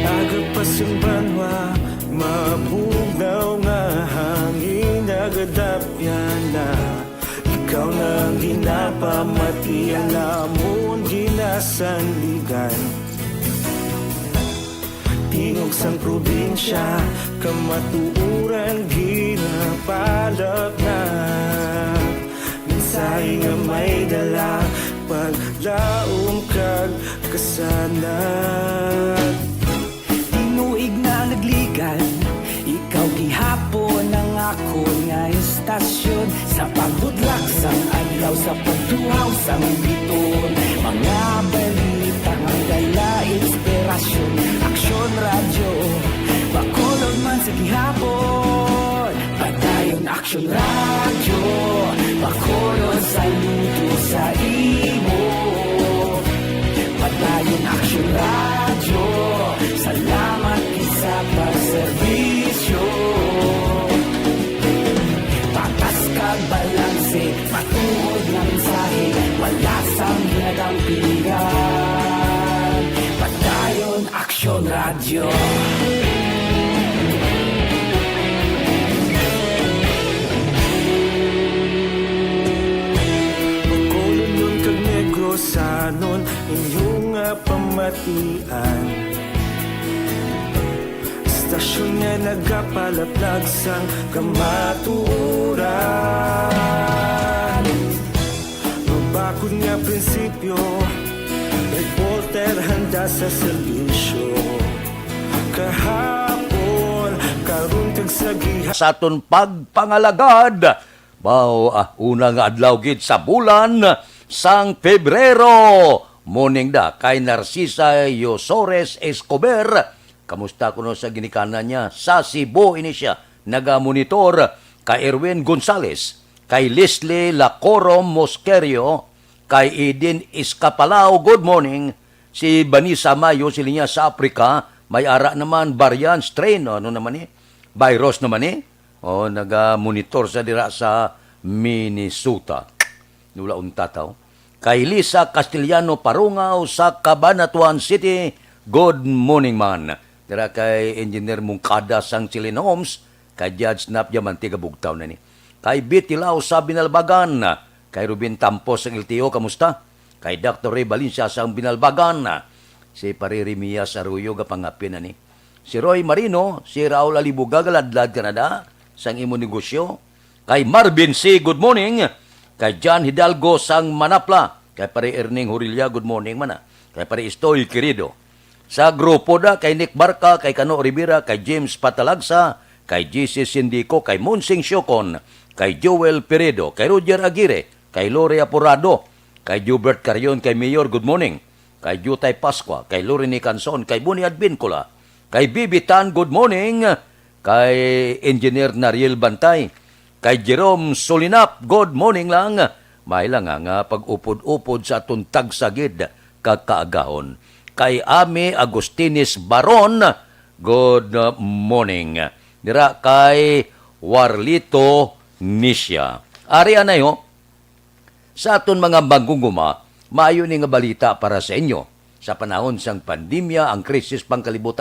Aga pa sing banwa, mabugnaw nga hangin nagadapyan na. Ikaw na ang ginapamatian namon ginasandigan. Tingog sang probinsya, kamatuoran ginapalapnag. Mensahe nga may dala, paglaom kag kasanag. Tinuig na nagligan, ikaw gihapon ang akon nga istasyon. Sa pagbudlak sang adlaw, sa pagtuhaw sang bituon, mga balita nga may Kaila inspirasyon, Aksyon Radyo, Bacolod man sa gihapon. Padayon Aksyon Radyo, Bacolod saludo sa imo. Padayon Aksyon Radyo, salamat gid sa pagserbisyo. Patas kag balanse, matuod nga mensahe, wala sang ginadampigan. Padayon Aksyon Radyo. Bacolodnon kag Negrosanon, inyo nga pamatian. Istasyon nga nagapalaplag sang kamatuoran. Mabakod nga prinsipyo, reporter handa sa serbisyo. Kahapon, karon kag sa gihapon. Sa aton pagpangalagad, baw, ah, una nga adlaw gid sa bulan sang Pebrero. Morning da kay Narcisa Yosores Escobar. Kamusta kuno sa ginikanan niya? Sa Cebu ini siya nagamonitor. Kay Erwin Gonzales, kay Leslie Lacorom Mosquerio, kay Eden Escapalao, good morning. Si Vanessa Mayo, sila niya sa Africa, may ara naman variant strain, ano naman ni? Virus naman ni? Oh, naga-monitor sa dira sa Minnesota. Wala unta taw. Kay Lisa Castellano Parungaw sa Cabanatuan City, good morning man. Dira kay Engineer Mungkada sang Chilin Homes, kay Judge Nap Diamante, gabugtaw na ni. Kay Betty Lau sa Binalbagan, kay Ruben Tampos sang L T O, kamusta? Kay Doctor Ray Valencia sang Binalbagan, si Pare Remias Arroyo, gapangapin na ni. Si Roy Marino, si Raul Alibuga, galadlad ka na da sang imo negosyo. Kay Marvin C, good morning. Kay John Hidalgo sang Manapla. Kay Pare Erning Horilla, good morning man, ah. Kay Pare Estoy Querido. Sa grupo da, kay Nick Barca, kay Kano Rivera, kay James Patalagsa, kay J C Sindico, kay Monsing Siocon, kay Joel Peredo, kay Roger Aguirre, kay Lori Aporado, kay Jubert Carion, kay Mayor, good morning. Kay Jutay Pascua, kay Lorene Canson, kay Boni Advincula, kay Bibi Tan, good morning. Kay Engineer Nariel Bantay, kay Jerome Solinap, good morning lang. May lang nga, nga pag-upod-upod sa aton tagsagid kag kaagahon. Kay Ami Agustines Baron, good morning. Dira kay Warlito Nisha. Ari anay ho, sa aton mga mangguguma, maayo ni nga balita para sa inyo. Sa panahon sang pandemya, ang krisis pangkalibutan,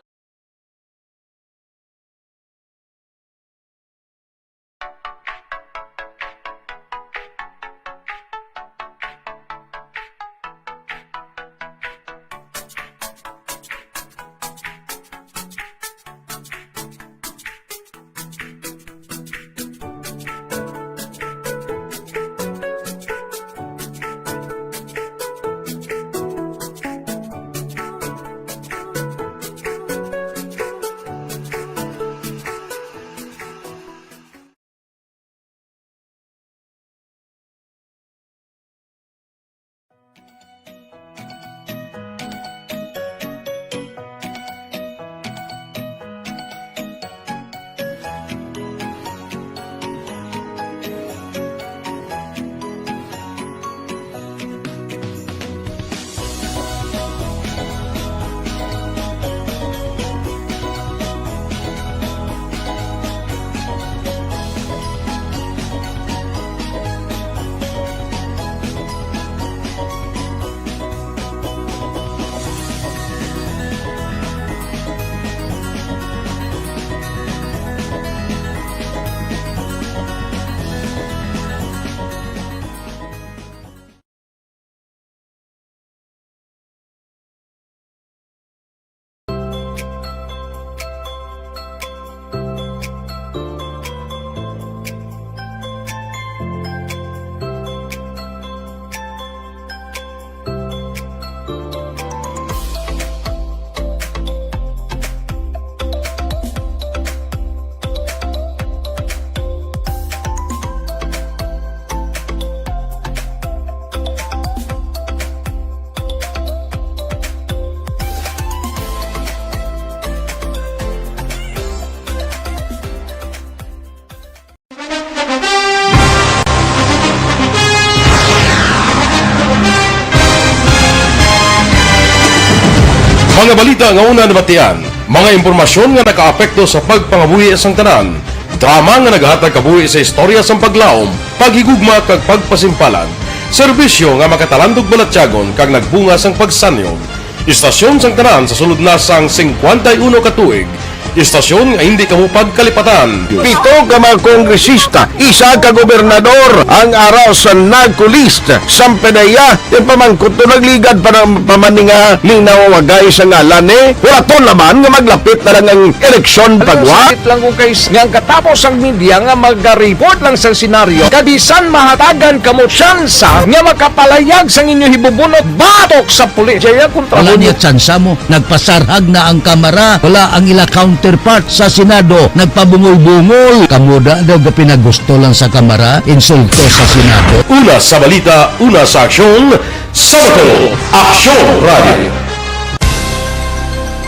Mga balita nga una nabatian, mga impormasyon nga nakaapekto sa pagpangabuhi sang tanan, drama nga nagahatag kabuhi sa istorya sang paglaom, paghigugma kag pagpasimpalan, serbisyo nga makatalandog balatyagon kag nagbunga sang pagsanyog. Istasyon sang tanan sa sulod na sang singkwenta y uno ka tuig, istasyon nga hindi kamo pagkalipatan. Pito ka mga kongresista, isa ka gobernador ang ara sa NAGCO list. Sampanaya, ipamangkot to nagligad pa ng pamaninga ni nawawagay sa ngalan ni. Wala to naman nga maglapit na lang ang eleksyon pagwa. Sakit lang kung kay nga ang katapos ang media nga magariport lang sa senaryo. Kabisan mahatagan kamo tsansa nga makapalayag sang inyo hibubunot batok sa pulis. Jaya kontra Wala mo niya tsansa mo. Nagpasarhag na ang Kamara. Wala ang ila counterpart sa Senado. Nagpabungol-bungol. Kamo da daw gapinagusto lang sa Kamara, insulto sa Senado. Una sa balita, una sa aksyon, sa Bacolod, Aksyon Radio.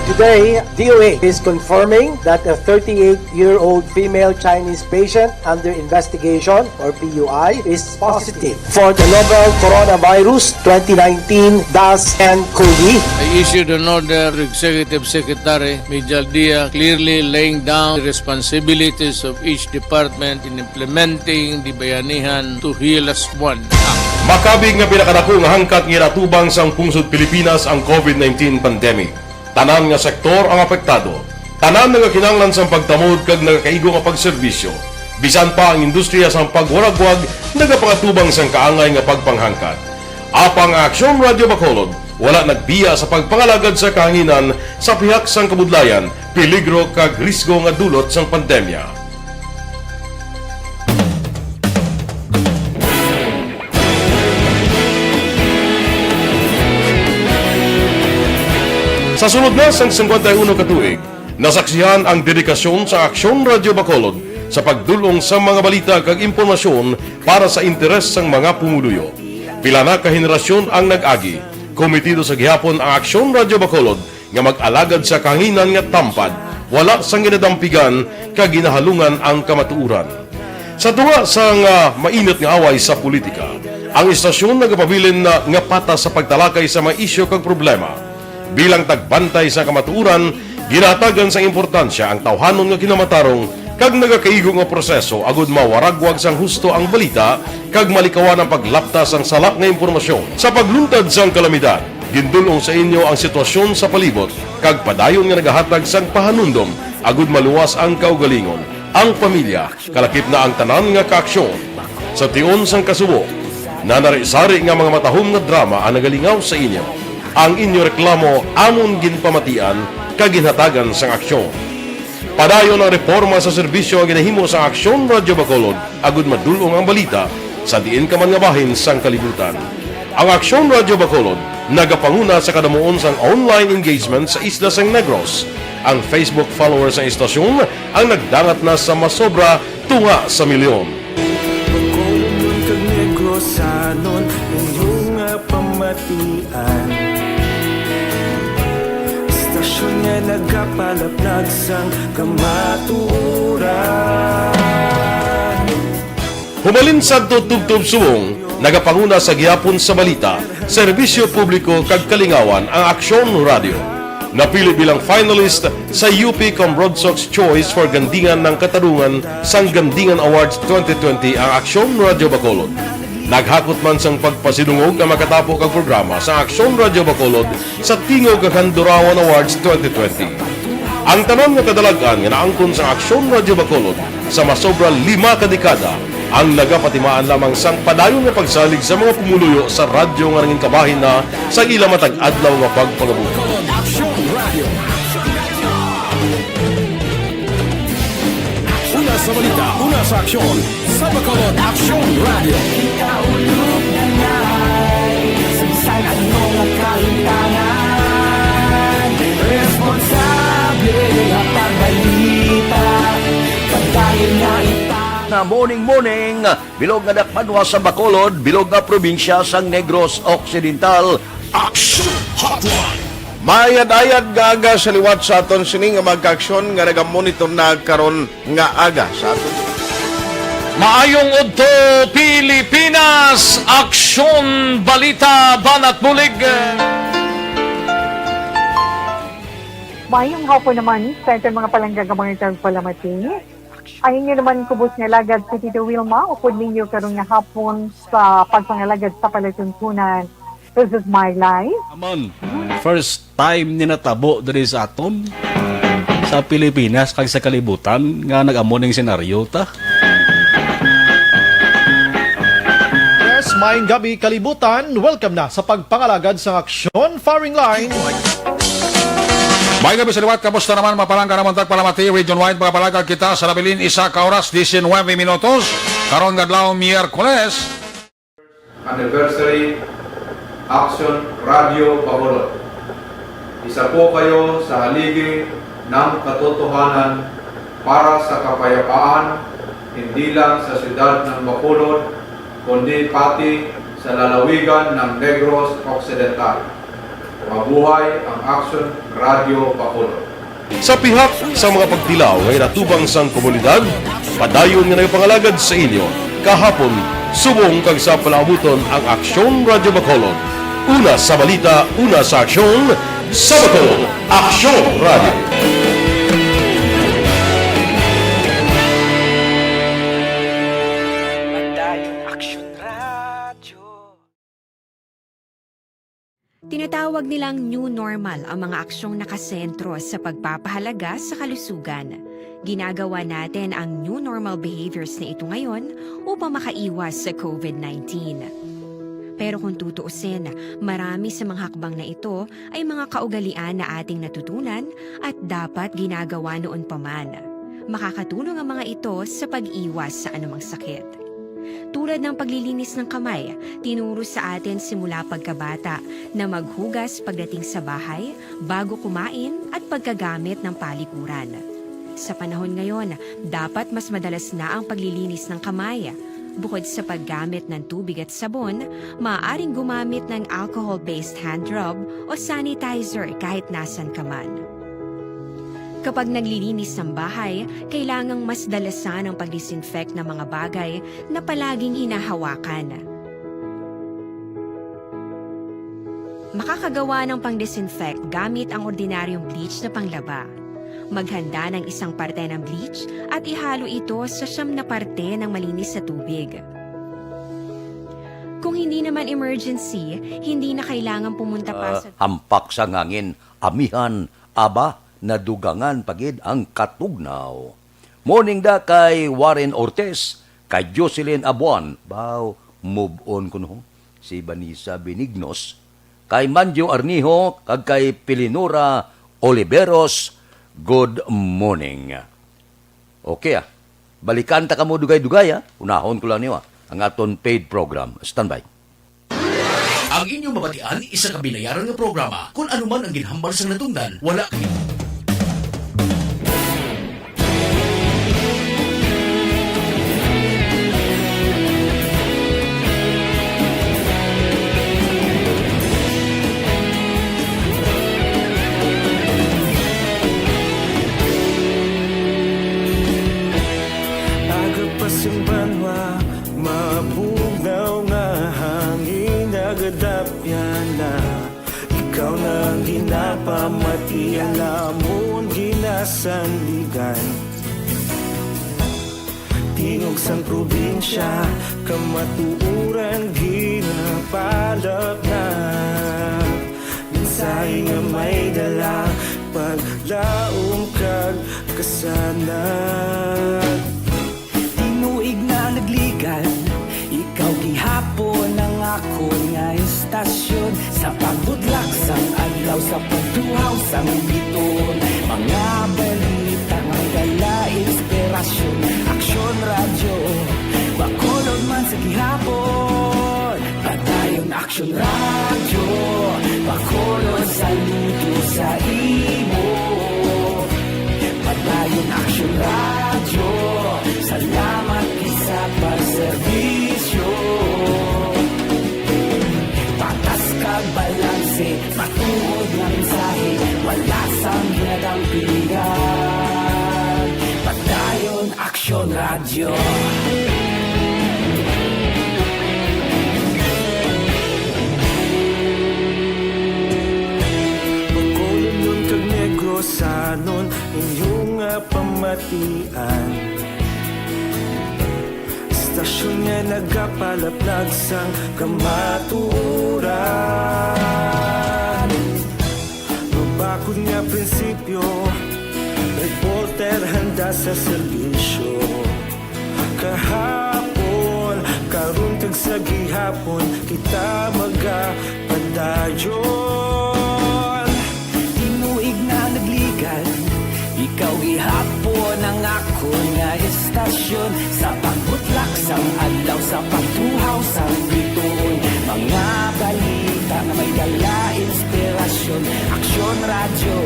Today, D O A is confirming that a thirty-eight-year-old female Chinese patient under investigation, or P U I, is positive for the novel coronavirus twenty nineteen dash N cov. I issued an order to Executive Secretary Mijal Dia, clearly laying down the responsibilities of each department in implementing the Bayanihan to Heal As One Act. Makabig nga pinakadako nga hangkat nga ginatubang sang pungsod Pilipinas ang COVID nineteen pandemic. Tanan nga sektor ang apektado. Tanan nagakinahanglan sang pagtamod kag nagakaigo nga pagserbisyo. Bisan pa ang industriya sang pagwaragwag nagapangatubang sang kaangay nga pagpanghangkat. Apang ang Aksyon Radio Bacolod wala nagbiya sa pagpangalagad sa kahanginan sa pihak sang kabudlayan, peligro kag risgo nga dulot sang pandemya. Sa sulod na sang singkwenta y uno ka tuig, nasaksihan ang dedikasyon sa Aksyon Radio Bacolod sa pagdul-ong sa mga balita kag impormasyon para sa interes sang mga pumuluyo. Pila na ka henerasyon ang nag-agi, komitido sa gihapon ang Aksyon Radio Bacolod nga mag-alagad sa kahanginan nga tampad, wala sang ginadampigan kag ginahalungan ang kamatuoran. Sa tunga sang, ah, mainit nga away sa politika, ang istasyon nagapabilin na nga patas sa pagtalakay sa mga isyu kag problema. Bilang tagbantay sa kamatuoran, ginahatagan sang importansya ang tawhanon nga kinamatarong kag nagakaigo nga proseso agud mawaragwag sang husto ang balita kag malikawan ang paglapta sang sala nga impormasyon. Sa pagluntad sang kalamidad, gindul-ong sa inyo ang sitwasyon sa palibot kag padayon nga nagahatag sang pahanumdom agud maluwas ang kaugalingon, ang pamilya, kalakip na ang tanan nga kaaksyon. Sa tion sang kasubo, nanari-sari nga mga matahom nga drama ang nagalingaw sa inyo. Ang inyo reklamo amon ginpamatian kag ginhatagan sang aksyon. Padayon ang reporma sa serbisyo nga ginahimo sa Aksyon Radio Bacolod agud madul-ong ang balita sa diin ka man nga bahin sang kalibutan. Ang Aksyon Radio Bacolod nagapanguna sa kadamuon sang online engagement sa isla sang Negros. Ang Facebook followers sang istasyon ang nagdangat na sa masobra tunga sa milyon. Bacolodnon kag Negrosanon, inyo nga pamatian. Istasyon nga nagapalaplag sang kamatuoran. Humalin sadto tubtob subong, nagapanguna sa gihapon sa balita, serbisyo publiko kag kalingawan ang Aksyon Radio. Napili bilang finalist sa U P Cambrodsoc's Choice for Gandingan ng Katarungan sang Gandingan Awards twenty twenty ang Aksyon Radio Bacolod. Naghakot man sang pagpasidungog ang makatapo kag programa sa Aksyon Radio Bacolod sa Tingog kag Handurawan Awards twenty twenty. Ang tanan nga kadalag-an nga naangkon sa Aksyon Radio Bacolod sa masobra lima ka dekada ang nagapatimaan lamang sang padayon nga pagsalig sa mga pumuluyo sa radyo nga nangin kabahin na sa ila matag adlaw nga pagpangabuhi. Aksyon Radio. Una sa balita, una sa aksyon, sa Bacolod Aksyon Radio. Ikaulog na ngay, sa bisan ano nga kahimtangan, responsable nga pagbalita, pagdayon nga ita. Na morning, morning. Bilog nga dakbanwa sa Bacolod, bilog nga probinsya sang Negros Occidental. Action Hotline. Maayad-ayad nga aga sa liwat sa aton sini nga mga kaaksyon nga nagamonitor na karon nga aga sa aton. Maayong udto, Pilipinas! Aksyon, balita, banat bulig. Maayong hapon naman sa aton mga palangga nga mga tagpalamati. Ang inyo naman kubos nga alagad si Tito Wilma, upod ninyo karon nga hapon sa pagpangalagad sa palatuntunan. This is my life. Aman, first time ni natabo diri sa aton, sa Pilipinas kag sa kalibutan nga nag-amo ning senaryo ta. Yes, maayong gabi, kalibutan. Welcome na sa pagpangalagad sang Aksyon Firing Line. Maayong gabi sa liwat, kamusta naman, mga palangga namon tagpalamati, region wide, mga palangga kita sa nabilin, isa ka oras, diecinuebe minutos, karon nga adlaw, Miyerkules. Anniversary, Aksyon Radio Bacolod. Isa po kayo sa haligi ng katotohanan para sa kapayapaan, hindi lang sa siyudad ng Bacolod, kundi pati sa lalawigan ng Negros Occidental. Mabuhay ang Aksyon Radio Bacolod. Sa pihak sa mga pagtilaw nga inatubang sang komunidad, padayon nga nagapangalagad sa inyo kahapon, subong kag sa palaabuton ang Aksyon Radio Bacolod. Una sa balita, una sa aksyon, sa Bacolod, Aksyon Radio. Padayon Aksyon Radio. Tinatawag nilang new normal ang mga aksyong nakasentro sa pagpapahalaga sa kalusugan. Ginagawa natin ang new normal behaviors na ito ngayon upang makaiwas sa covid nineteen. Pero kung tutuusin, marami sa mga hakbang na ito ay mga kaugalian na ating natutunan at dapat ginagawa noon pa man. Makakatulong ang mga ito sa pag-iwas sa anumang sakit. Tulad ng paglilinis ng kamay, tinuro sa atin simula pagkabata na maghugas pagdating sa bahay, bago kumain, at pagkagamit ng palikuran. Sa panahon ngayon, dapat mas madalas na ang paglilinis ng kamay. Bukod sa paggamit ng tubig at sabon, maaaring gumamit ng alcohol-based hand rub o sanitizer kahit nasan ka man. Kapag naglilinis ng bahay, kailangang mas dalasan ang pag-disinfect ng mga bagay na palaging hinahawakan. Makakagawa ng pang-disinfect gamit ang ordinaryong bleach na panglaba. Maghanda ng isang parte ng bleach at ihalo ito sa siyam na parte ng malinis na tubig. Kung hindi naman emergency, hindi na kailangan pumunta pa Ah, sa hampak sa hangin, amihan, aba, nadugangan pa gid ang katugnaw. Morning da kay Warren Ortiz, kay Jocelyn Abuan, baw, move on kuno, si Vanessa Benignos, kay Manjo Arnijo, kag kay Pilinora Oliveros, good morning. Okay, ah. Balikan ta kamo dugay-dugay, ah. Unahon ko lang niyo, ah, ang aton paid program. Standby. Ang inyo mabatian, isa ka binayaran nga programa. Kung ano man ang ginhambal sang natungdan, wala kami. Aga pa sing banwa, mabugnaw nga hangin nagadapyan na. Ikaw na ang ginapamati, alamon ginasandigan. Tingog sang probinsya, kamatuoran ginapalapnap. Mensahe nga may dala, paglaom kag kasanag. Tinuig na nagligan, ikaw gihapon ang akon nga istasyon. Sa pagbutlak sang adlaw, sa pagduhaw sang biton, mga balita may dala inspirasyon. Aksyon Radyo, Bacolod man sa gihapon. Padayon Aksyon Radyo, Bacolod, saludo sa imo. Padayon Aksyon Radyo, salamat gid sa pagserbisyo. Patas kag balanse, matuod nga mensahe, wala sang ginadampingan. Padayon Aksyon Radyo. Bacolod kag Negros, Sanon inyong nga pamatian, istasyon nga nagapalaplag sang kamatuoran. Mabakod nga prinsipyo, reporter handa sa serbisyo. Kahapon, karon kag sa gihapon, kita magapadayon. Tinuig na nagligad, ikaw gihapon ang akon nga estasyon. Sa pagbutlak sang adlaw, sa pagtuhaw sang bituon, mga balita nga may dala inspirasyon. Aksyon Radyo,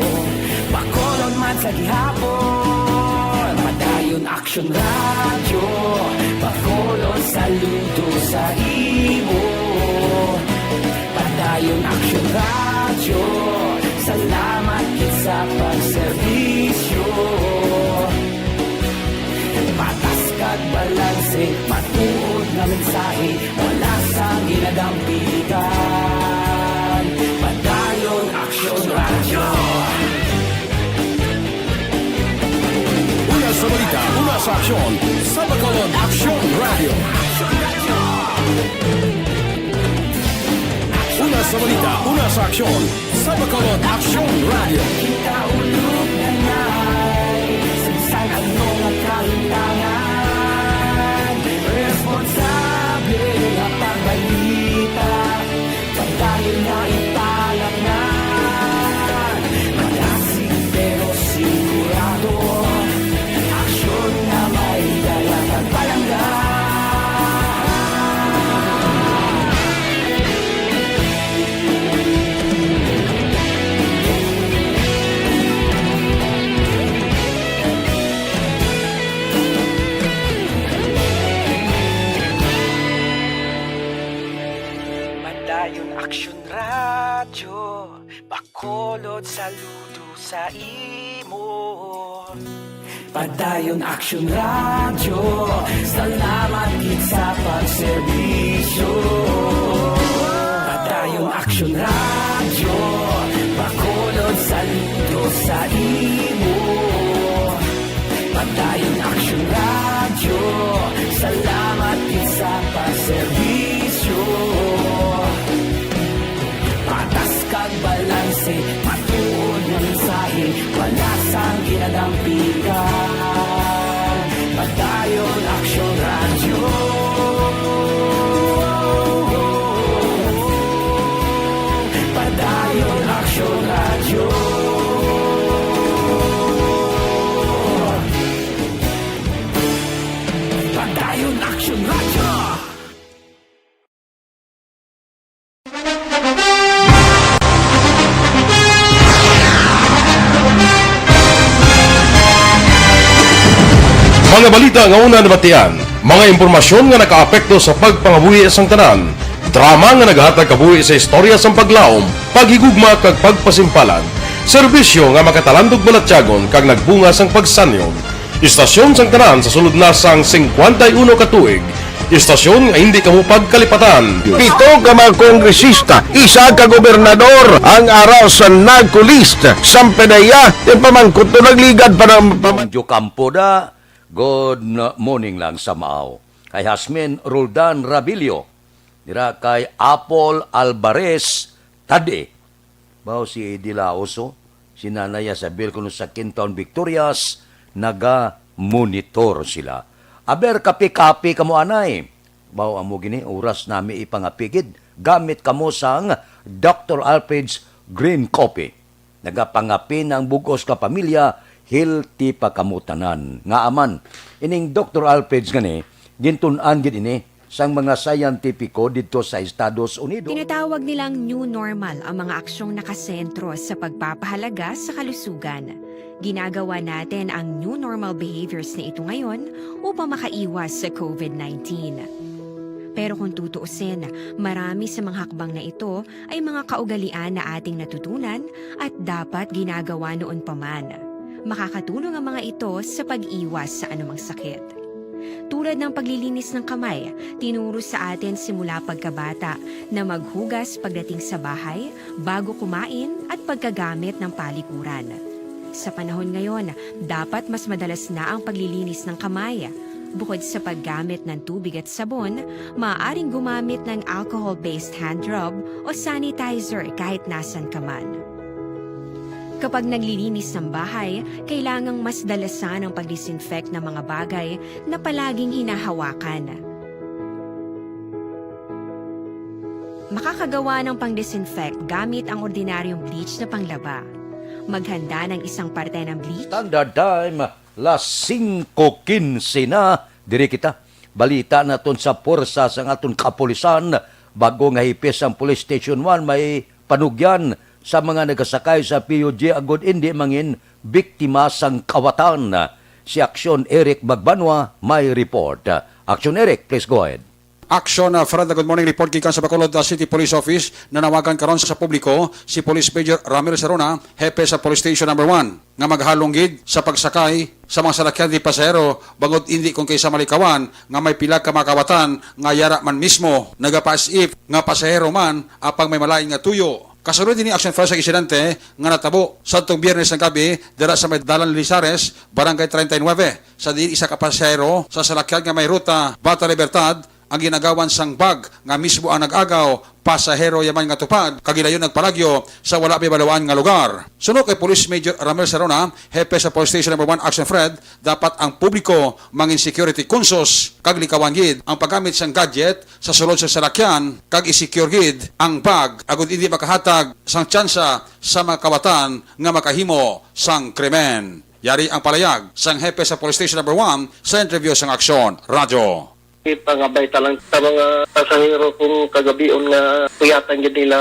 Bacolod man sa gihapon. Padayon Aksyon Radyo, Bacolod, saludo sa imo. Padayon Aksyon Radyo, salamat gid sa pagserbisyo. Patas kag balanse, matuod nga mensahe, wala sang ginadampigan. Padayon Aksyon Radyo. Una sa balita, una sa aksyon, sa Bacolod Aksyon Radyo. Una sa balita, una sa aksyon, sa Bacolod Aksyon Radyo. Kita ulog na nay, sa bisan ano nga kahintangan, responsable nga pagbalita. Padayon nga ipalaknag, madasig pero sigurado. Aksyon nga may dala kag palangga. Padayon Aksyon Radyo, Bacolod, saludo sa imo. Padayon Aksyon Radyo, salamat gid sa pagserbisyo. Padayon Aksyon Radyo, Bacolod, saludo sa imo. Padayon Aksyon Radyo, salamat gid sa pagserbisyo. Patas kag balanse, matuod nga mensahe, wala sang ginadampigan. Padayon Aksyon Radyo. Padayon Aksyon Radyo. Padayon Aksyon Radyo. Mga balita nga una nabatian, mga impormasyon nga nakaapekto sa pagpangabuhi sang tanan, drama nga naghatag kabuhi sa istorya sang paglaom, paghigugma kag pagpasimpalan, serbisyo nga makatalandog balatyagon kag nagbunga sang pagsanyon. Istasyon sang tanan sa sulod na sang singkwenta y uno ka tuig. Istasyon nga hindi kamo pagkalipatan. Pito ka mga kongresista, isa ka gobernador ang ara sa NAGCO list. Sampedeya, yung pamangkot to nagligad pa ng pam- Jucampo da, good morning lang sa Mao. Kay Hasmin Roldan Rabilio, dira kay Apple Alvarez Tade. Bao si Eddie Laoso, si Nanay Isabel kuno sa Quintaon Victorias, naga-monitor sila. Aber, kapi-kapi kamo anay. Bao amo gini, oras nami ipangapigid. Gamit kamo sang Doctor Alfred's Green Coffee. Nagapangapi na ang bug-os ka pamilya, healthy pa kamo tanan. Ngaa man, ining Doctor Alfred's gani, gintun-an gid ini sang mga siyentipiko didto sa Estados Unidos. Tinatawag nilang new normal ang mga aksyong nakasentro sa pagpapahalaga sa kalusugan. Ginagawa natin ang new normal behaviors na ito ngayon upang makaiwas sa covid nineteen. Pero kung tutuusin, marami sa mga hakbang na ito ay mga kaugalian na ating natutunan at dapat ginagawa noon pa man. Makakatulong ang mga ito sa pag-iwas sa anumang sakit. Tulad ng paglilinis ng kamay, tinuro sa atin simula pagkabata na maghugas pagdating sa bahay, bago kumain, at pagkagamit ng palikuran. Sa panahon ngayon, dapat mas madalas na ang paglilinis ng kamay. Bukod sa paggamit ng tubig at sabon, maaaring gumamit ng alcohol-based hand rub o sanitizer kahit nasan ka man. Kapag naglilinis ng bahay, kailangang mas dalasan ang pag-disinfect ng mga bagay na palaging hinahawakan. Makakagawa ng pang-disinfect gamit ang ordinaryong bleach na panglaba. Maghanda ng isang parte ng bleach. Standard Time, las singko quince na. Diri kita. Balita naton sa puwersa sang aton kapulisan. Bago nga hipis ang Police Station one, may panugyan sa mga nagasakay sa P U G agud indi mangin biktima sang kawatan. Si Aksyon Eric Magbanwa may report. Aksyon Eric, please go ahead. Action, uh, Fred, good morning. Report gikan sa Bacolod, uh, City Police Office. Nanawagan karon sa publiko si Police Major Ramil Sarona, hepe sa Police Station Number One, nga maghalong gid sa pagsakay sa mga salakyan di pasahero, bangod indi kon kay sa malikawan nga may pila ka mga kawatan nga yara man mismo nagapa-as if nga pasahero man apang may malain nga tuyo. Kasunod ini, Action Fred, sa insidente nga natabo sadtong Biyernes nga gabi dira sa may Dalan Lizares, Barangay treinta y nueve, sa diin isa ka pasahero sa salakyan nga may ruta Bata Libertad ang ginagawan sang bag nga mismo ang nag-agaw, pasahero yaman nga tupad, kag gilayon nagpalagyo sa wala may balawaan nga lugar. Suno kay Police Major Ramel Sarona, hepe sa Police Station Number One, Action Fred, dapat ang publiko mangin security conscious kag likawan gid ang paggamit sang gadget sa sulod sa salakyan kag i-secure gid ang bag agud hindi makahatag sang tsansa sa mga kawatan nga makahimo sang krimen. Yari ang palayag sang hepe sa Police Station Number One sa interview sang Aksyon Radyo. Ipangabay ta lang sa mga pasahero kung kagabion nga kuyatan gid nila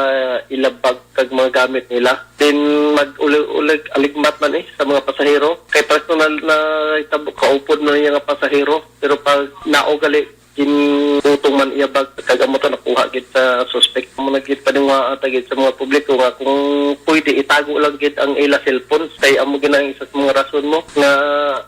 ilabag kag mga gamit nila. Then mag-ulig-ulig aligmat man eh sa mga pasahero. Kay personal na itabo kaupod na niya nga pasahero. Pero pag naog gali, ginutong man iya bag, kag amo to nakuha gid sa suspect. Amo na gid paninguhaan ta gid sa mga publiko nga kung pwede itago lang gid ang ila cellphone. Kay amo gid ang isa sa mga rason mo nga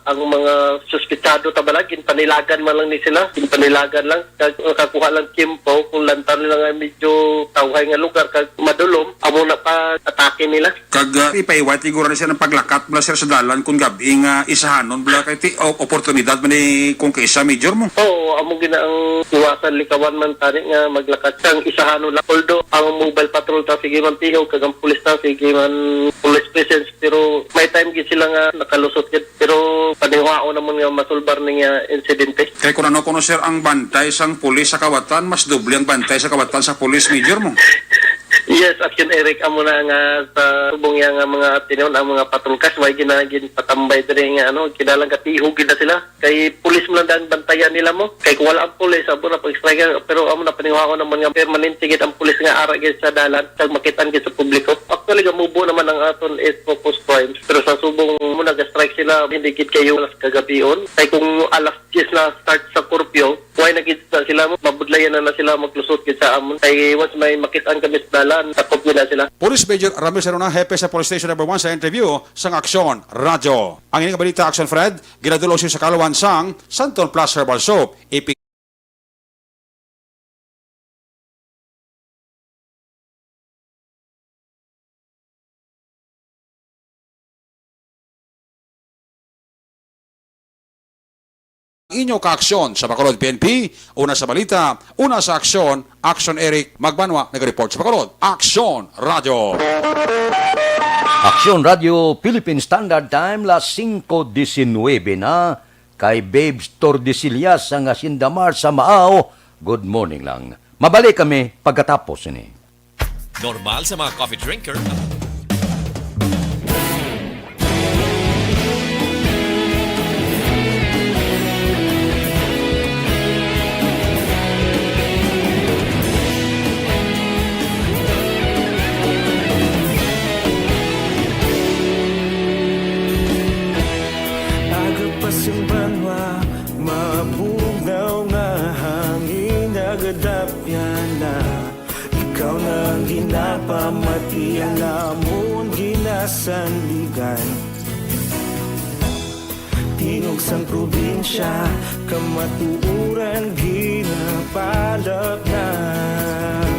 ang mga suspetsado ta bala, ginpanilagan man lang ni sila, ginpanilagan lang. Kag nakakuha lang kimpo kung lantaw nila nga medyo tawhay nga lugar kag madulom, amo na pa atake nila. Kag, ah, ipaiwat siguro na siya ng paglakat bala, sir, sa dalan kung gabi nga isahanon bala kay ti-, o-, oportunidad man ni kung kaisa, Major mo. Oo, amo gina ang iwasan likawan man tani nga maglakat sang isahanon lang. Although ang mobile patrol ta sige man tihog kag ang pulis ta sige man police presence, pero may time gid sila nga nakalusot gid. Pero paniwaon naman nga masulbar ni nga insidente. Kay kung ano kuno, sir, ang bantay sang pulis sa kawatan, mas doble ang bantay sa kawatan sa pulis, Major mo. Yes, Action Eric, amo na nga sa subong iya nga mga tinuon ang mga patrol cars, way gina-, ginpatambay diri nga, ano, kinalang katihog gid na sila. Kay pulis man lang ang bantayan nila mo. Kay kung wala ang pulis, amo na pag-strike, pero amo na paniwaon naman nga permanente gid ang pulis nga ara gid sa dalan, kag makitaan gid sa publiko. Actually, gamubo naman ang aton is focus crimes, pero sa subong mo nag-strike sila, hindi gid kayo alas kagabion. Kay kung alas diyes na start sa curfew, why na gid na sila mo? Mabudlayan na, na sila maglusot gid sa amon. Kay once may makitaan kami sa dalan, takop gid na sila. Police Major Ramil Serona, hepe sa Police Station Number One, sa interview sang Aksyon Radyo. Ang ining balita, Action Fred, ginadul-ong sa kalwan sang Santon Plus Herbal Soap. Ipi- Inyo kaaksyon sa Bacolod P N P, una sa balita, una sa aksyon, Aksyon Eric Magbanwa, nag-report sa Bacolod. Aksyon Radyo. Aksyon Radyo, Philippine Standard Time, las singko disinwebe na. Kay Babes Tordesillas ang Hacienda Mar sa Maao, good morning lang. Mabalik kami pagkatapos ini. Normal sa mga coffee drinker. Aga pa sing banwa, mabugnaw nga hangin, nagadapyan na. Ikaw na ang ginapamati, ang amon ginasandigan. Tingog sang probinsya, kamatuoran ginapalapnap.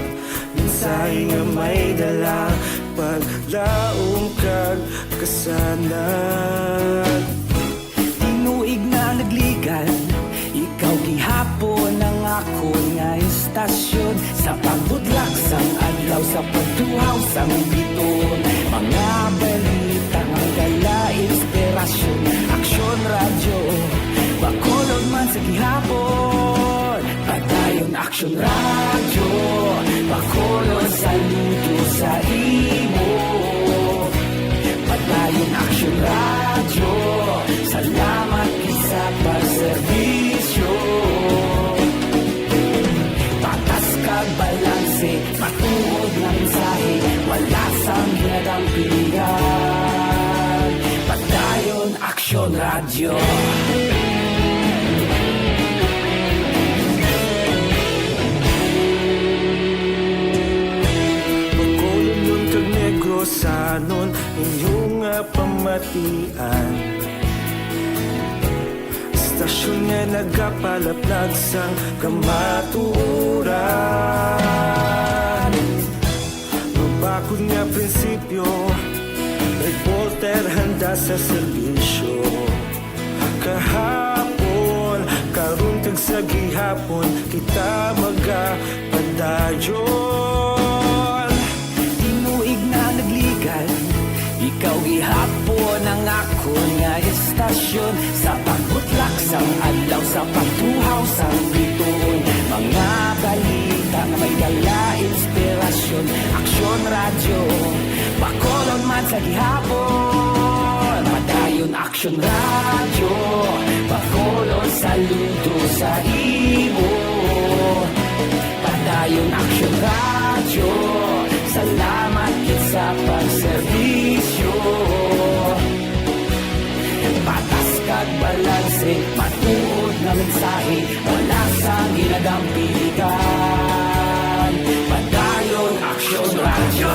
Mensahe nga may dala, paglaom kag Sana tinuig na nagligan, ikaw gihapon ang akon nga istasyon. Sa pagbudlak sang adlaw, sa pagtuhaw sang bituon, mga balita nga dala inspirasyon. Aksyon Radyo, Bacolod man sa gihapon. Padayon Aksyon Radyo, Bacolod, saludo sa imo. Padayon Aksyon Radyo, salamat gid sa pagserbisyo. Patas kag balanse, matuod nga mensahe, wala sang ginadampigan. Padayon Aksyon Radyo. Bacolodnon kag Negrosanon, inyo nga pamatian. Istasyon nga nagapalaplag sang kamatuoran. Mabakod nga prinsipyo, reporter handa sa serbisyo. Kahapon, karon kag sa gihapon, kita magapadayon. Tinuig na nagligan, ikaw gihapon ang akon nga istasyon. Sa pagbutlak sang adlaw, sa pagtuhaw sang bituon, mga balita nga may dala inspirasyon. Aksyon Radyo, Bacolod man sa gihapon. Padayon Aksyon Radyo, Bacolod, saludo sa imo. Padayon Aksyon Radyo, salamat gid sa pagserbisyo. Patas kag balanse, matuod nga mensahe, wala sang ginadampigan. Padayon Aksyon Radyo.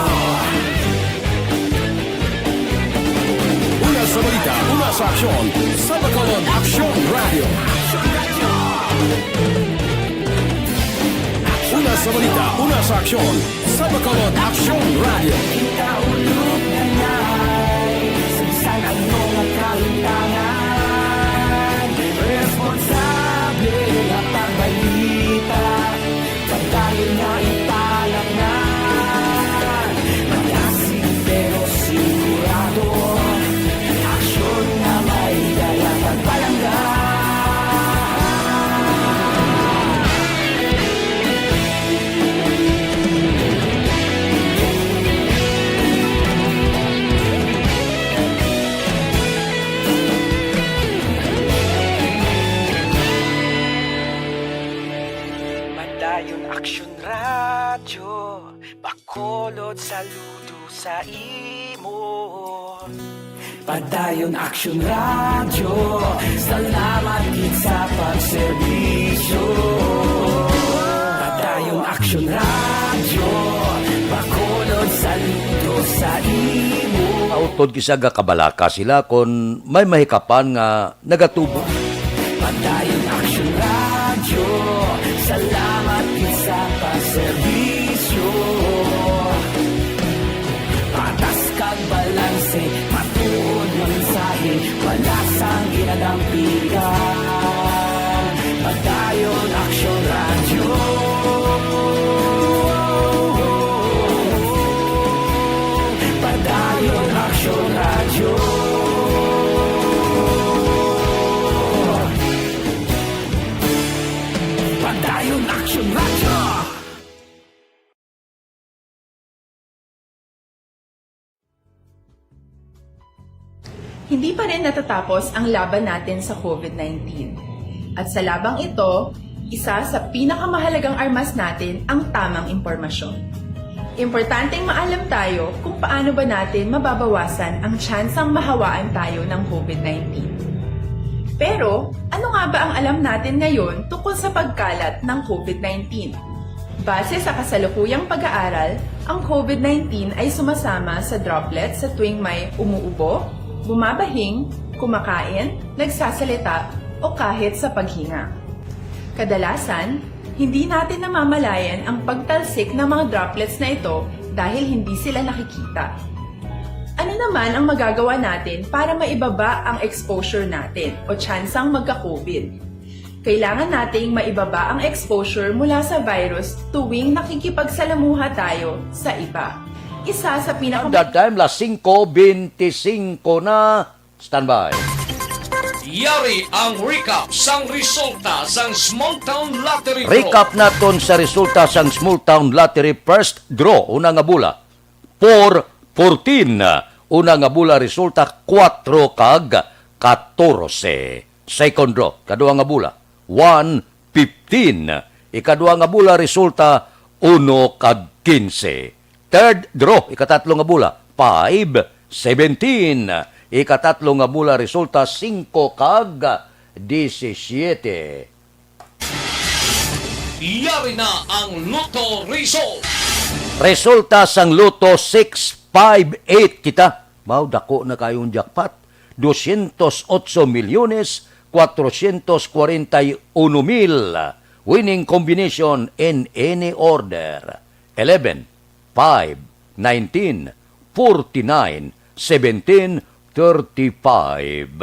Una sa balita, una sa aksyon, sa Bacolod Aksyon Radyo. Una sa balita, una sa aksyon, sa Bacolod Aksyon Radyo. Kita ulog nanay, sa bisan ano nga kahimtangan, responsable nga pagbalita. Padayon nga ipalangan, malasig pero sigurado, aksyon nga may dala pagpalangga. Padayon Aksyon Radyo, Bacolod, saludo sa imo. Padayon Aksyon Radyo, salamat gid sa pagserbisyo. Padayon Aksyon Radyo, Bacolod, saludo sa imo. Utod kisa gakabalaka sila kon may mahikapan nga nagatubo. Padayon Aksyon Radyo, salamat gid sa pagserbisyo. Patas kag balanse, matuod nga mensahe, wala sang ginadampigan. Padayon Aksyon Radyo. Padayon Aksyon Radyo. Padayon Aksyon Radyo. Hindi pa rin natatapos ang laban natin sa COVID nineteen. At sa labang ito, isa sa pinakamahalagang armas natin ang tamang impormasyon. Importanteng maalam tayo kung paano ba natin mababawasan ang tsansang mahawaan tayo ng COVID nineteen. Pero, ano nga ba ang alam natin ngayon tungkol sa pagkalat ng COVID nineteen? Base sa kasalukuyang pag-aaral, ang COVID nineteen ay sumasama sa droplets sa tuwing may umuubo, bumabahing, kumakain, nagsasalita, o kahit sa paghinga. Kadalasan, hindi natin namamalayan ang pagtalsik ng mga droplets na ito dahil hindi sila nakikita. Ano naman ang magagawa natin para maibaba ang exposure natin o tsansang magka-COVID? Kailangan nating maibaba ang exposure mula sa virus tuwing nakikipagsalamuha tayo sa iba. Isa sa pinaka- That time, las singko bente singko na. Standby. Yari ang recap sang resulta sang Small Town Lottery Draw. Recap naton sa resulta sang Small Town Lottery first draw, una nga bula, four fourteen. Una nga bula resulta, kuwatro kag katorse. Second draw, kadua nga bula, one fifteen. Ikadua nga bula resulta, uno kag kinse. Third draw, ikatatlo nga bula, five seventeen. Ikatatlo nga bula resulta, singko kag disisiete. Yari na ang Lotto result. Resulta sang Lotto, six five eight kita. Mao, dako na kayong jackpot. Doscientos otso milyones, cuatrocientos cuarenta y uno mil. Winning combination in any order: eleven, five, nineteen, forty-nine, seventeen, thirty-five.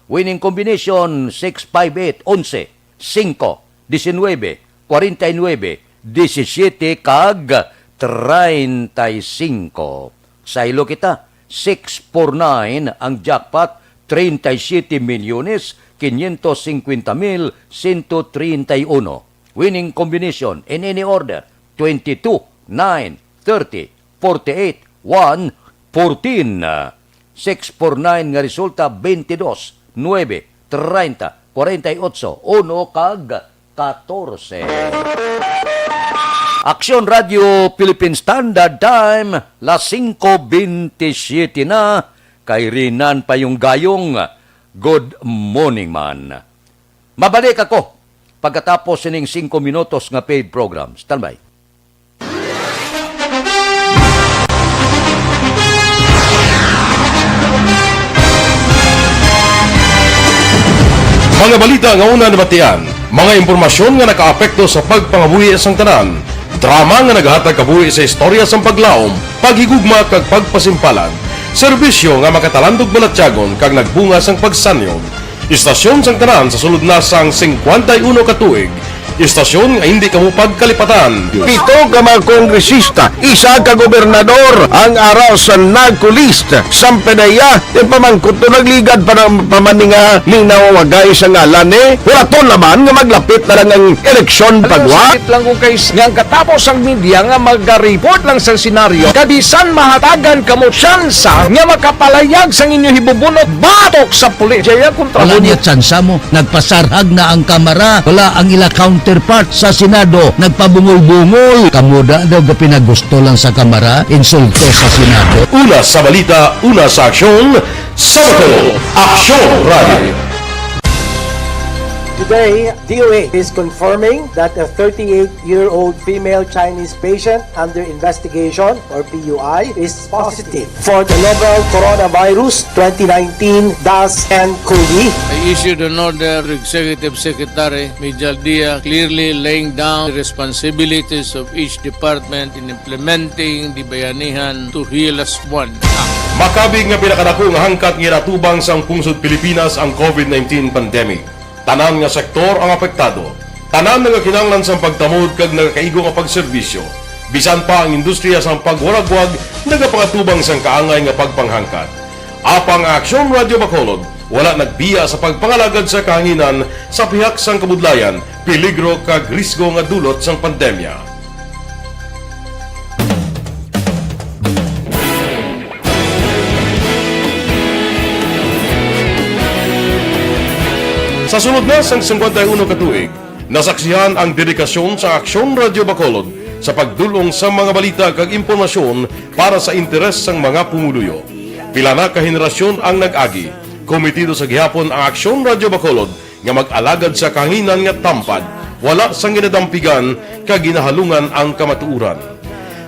Winning combination, six five eight, onse, singko, diecinuebe, cuarenta y nueve, diecisiete, kag treinta y cinco. Saylo kita, six four nine ang jackpot, treinta y siete milyones quinientos cincuenta mil ciento treinta y uno. Winning combination in any order, twenty-two, nine, thirty, forty-eight, one, fourteen. Six four nine nga resulta, twenty-dos, nuebe, treinta, cuarenta y ocho, uno, kag katorse. Aksyon Radio Philippine Standard Time, las singko bentisiete na, kay Rinan Payong Gayong. Good morning, man. Mabalik ako pagkatapos sining singko minutos nga paid program. Standby. Mga balita nga una nabatian, mga impormasyon nga nakaapekto sa pagpangabuhi sang tanan, drama nga naghatag kabuhi sa istorya sang paglaom, paghigugma, kag pagpasimpalan, serbisyo nga makatalandog balatyagon kag nagbunga sang pagsanyog. Istasyon sang tanan sa sulod na sang singkwenta y uno ka tuig. Istasyon nga hindi kamo pagkalipatan. Pito ka mga kongresista, isa ka gobernador ang ara sa NAGCO list. Sampanaya, ti pamangkot to, nagligad pa ng pamaninga, minaw wagay sa ngalan, eh. Wala to naman nga maglapit na lang ang eleksyon pagwa. Sakit lang kung kay nga ang katapos ang media nga magaripot lang sa senaryo, kabisan mahatagan kamo tsansa nga makapalayag sang inyo hibubunot batok sa pulis. Jaya kontra. Wala mo niya tsansa mo. Nagpasarhag na ang Kamara. Wala ang ila counterpart sa Senado. Nagpabungol-bungol. Kamo da daw gapinagusto lang sa Kamara, insulto sa Senado. Una sa balita, una sa aksyon, sa Bacolod, Aksyon Radio. Today, D O A is confirming that a thirty-eight-year-old female Chinese patient under investigation, or P U I, is positive for the novel coronavirus twenty nineteen dash N cov. I issued an order to Executive Secretary Mijal Dia, clearly laying down the responsibilities of each department in implementing the Bayanihan to Heal Us One Act. Makabig nga pinakadako nga hangkat nga ginatubang sang pungsod Pilipinas ang COVID nineteen pandemic. Tanan nga sektor ang apektado. Tanan nagakinahanglan sang pagtamod kag nagakaigo nga pagserbisyo. Bisan pa ang industriya sang pagwaragwag nagapangatubang sang kaangay nga pagpanghangkat. Apang ang Aksyon Radio Bacolod wala nagbiya sa pagpangalagad sa kahanginan sa pihak sang kabudlayan, peligro kag risgo nga dulot sang pandemya. Sa sulod na sang singkwenta y uno ka tuig, nasaksihan ang dedikasyon sa Aksyon Radio Bacolod sa pagdul-ong sa mga balita kag impormasyon para sa interes sang mga pumuluyo. Pila na ka henerasyon ang nag-agi. Komitido sa gihapon ang Aksyon Radio Bacolod nga mag-alagad sa kahanginan nga tampad, wala sang ginadampigan kag ginahalungan ang kamatuoran.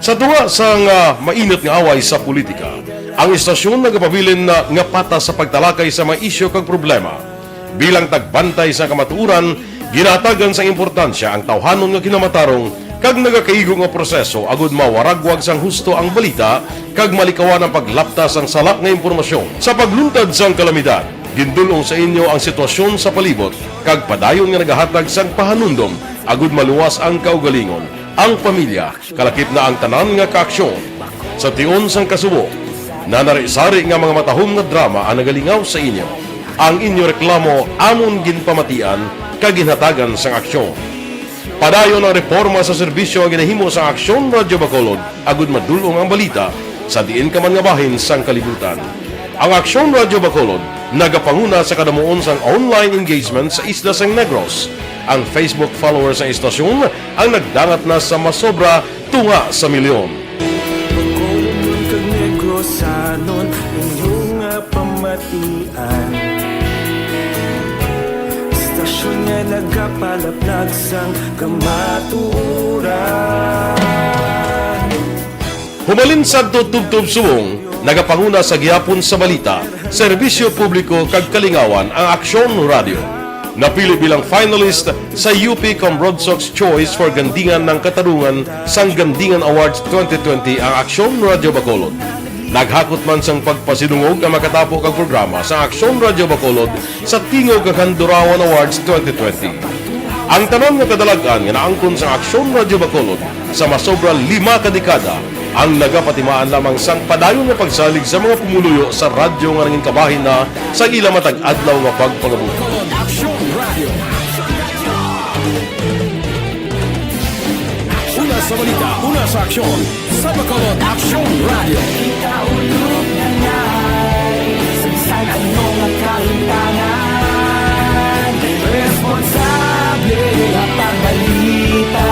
Sa tunga sang, ah, mainit nga away sa politika, ang istasyon nagapabilin na nga patas sa pagtalakay sa mga isyu kag problema. Bilang tagbantay sa kamatuoran, ginahatagan sang importansya ang tawhanon nga kinamatarong kag nagakaigo nga proseso agud mawaragwag sang husto ang balita kag malikawan ang paglapta sang sala nga impormasyon. Sa pagluntad sang kalamidad, gindul-ong sa inyo ang sitwasyon sa palibot kag padayon nga nagahatag sang pahanumdom agud maluwas ang kaugalingon, ang pamilya, kalakip na ang tanan nga kaaksyon. Sa tion sang kasubo, nanari-sari nga mga matahom nga drama ang nagalingaw sa inyo. Ang inyo reklamo amon ginpamatian kag ginhatagan sang aksyon. Padayon ang reporma sa serbisyo nga ginahimo sang Aksyon Radyo Bacolod agud madul-ong ang balita sa diin ka man nga bahin sang kalibutan. Ang Aksyon Radyo Bacolod nagapanguna sa kadamuon sang online engagement sa isla sang Negros. Ang Facebook followers sang istasyon ang nagdangat na sa masobra tunga sa milyon. Bacolod kag Negrosanon, inyo nga pamatian. Istasyon nga nagapalaplag sang kamatuoran. Humalin sadto tubtob subong, nagapanguna sa gihapon sa balita, serbisyo publiko kag kalingawan ang Aksyon Radyo. Napili bilang finalist sa U P Cambronsox Choice for Gandingan ng Katarungan sang Gandingan Awards twenty twenty ang Aksyon Radyo Bacolod. Naghakot man sang pagpasidungog ang makatapo kag programa sa Aksyon Radyo Bacolod sa Tingog kag Handurawan Awards twenty twenty. Ang tanan nga kadalag-an nga naangkon sa Aksyon Radyo Bacolod sa masobra lima ka dekada ang nagapatimaan lamang sang padayon nga pagsalig sa mga pumuluyo sa radyo nga nangin kabahin na sa ila matag adlaw nga pagpangabuhi. Aksyon Radio. Una sa balita, una sa aksyon, sa Bacolod Aksyon Radio. Kaulog na ngay, sa bisan ano nga kahimtangan, responsable nga pagbalita,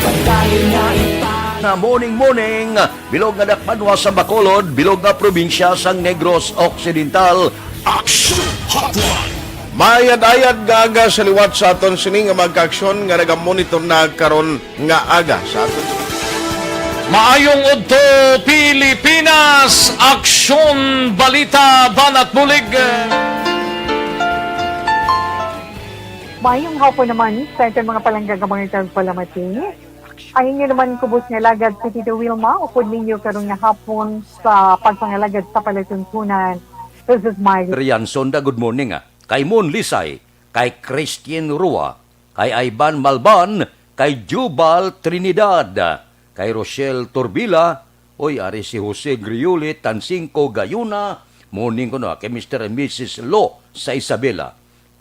pagdayon nga ipa- Na morning, morning, bilog nga dakbanwa sa Bacolod, bilog nga probinsya sang Negros Occidental. Action Hotline! Mayad-ayad nga aga sa liwat sa aton sini nga mga kaaksyon nga nagamonitor na karon nga aga sa aton. Maayong udto, Pilipinas! Aksyon, balita, banat bulig! Maayong hapon naman sa aton mga palangga nga mga tagpalamati. Ang inyo naman kubos nga alagad si Tito Wilma, upod ninyo karon nga hapon sa pagpangalagad sa palatuntunan. This is Marley. Rian Sonda, good morning, ah. Kay Mon Lisay, kay Christian Rua, kay Ivan Malban, kay Jubal Trinidad, kay Rochelle Turbila, oy, ari si Jose Griuli Tansingco Gayuna, morning kuno, kay Mister and Missus Lo sa Isabela.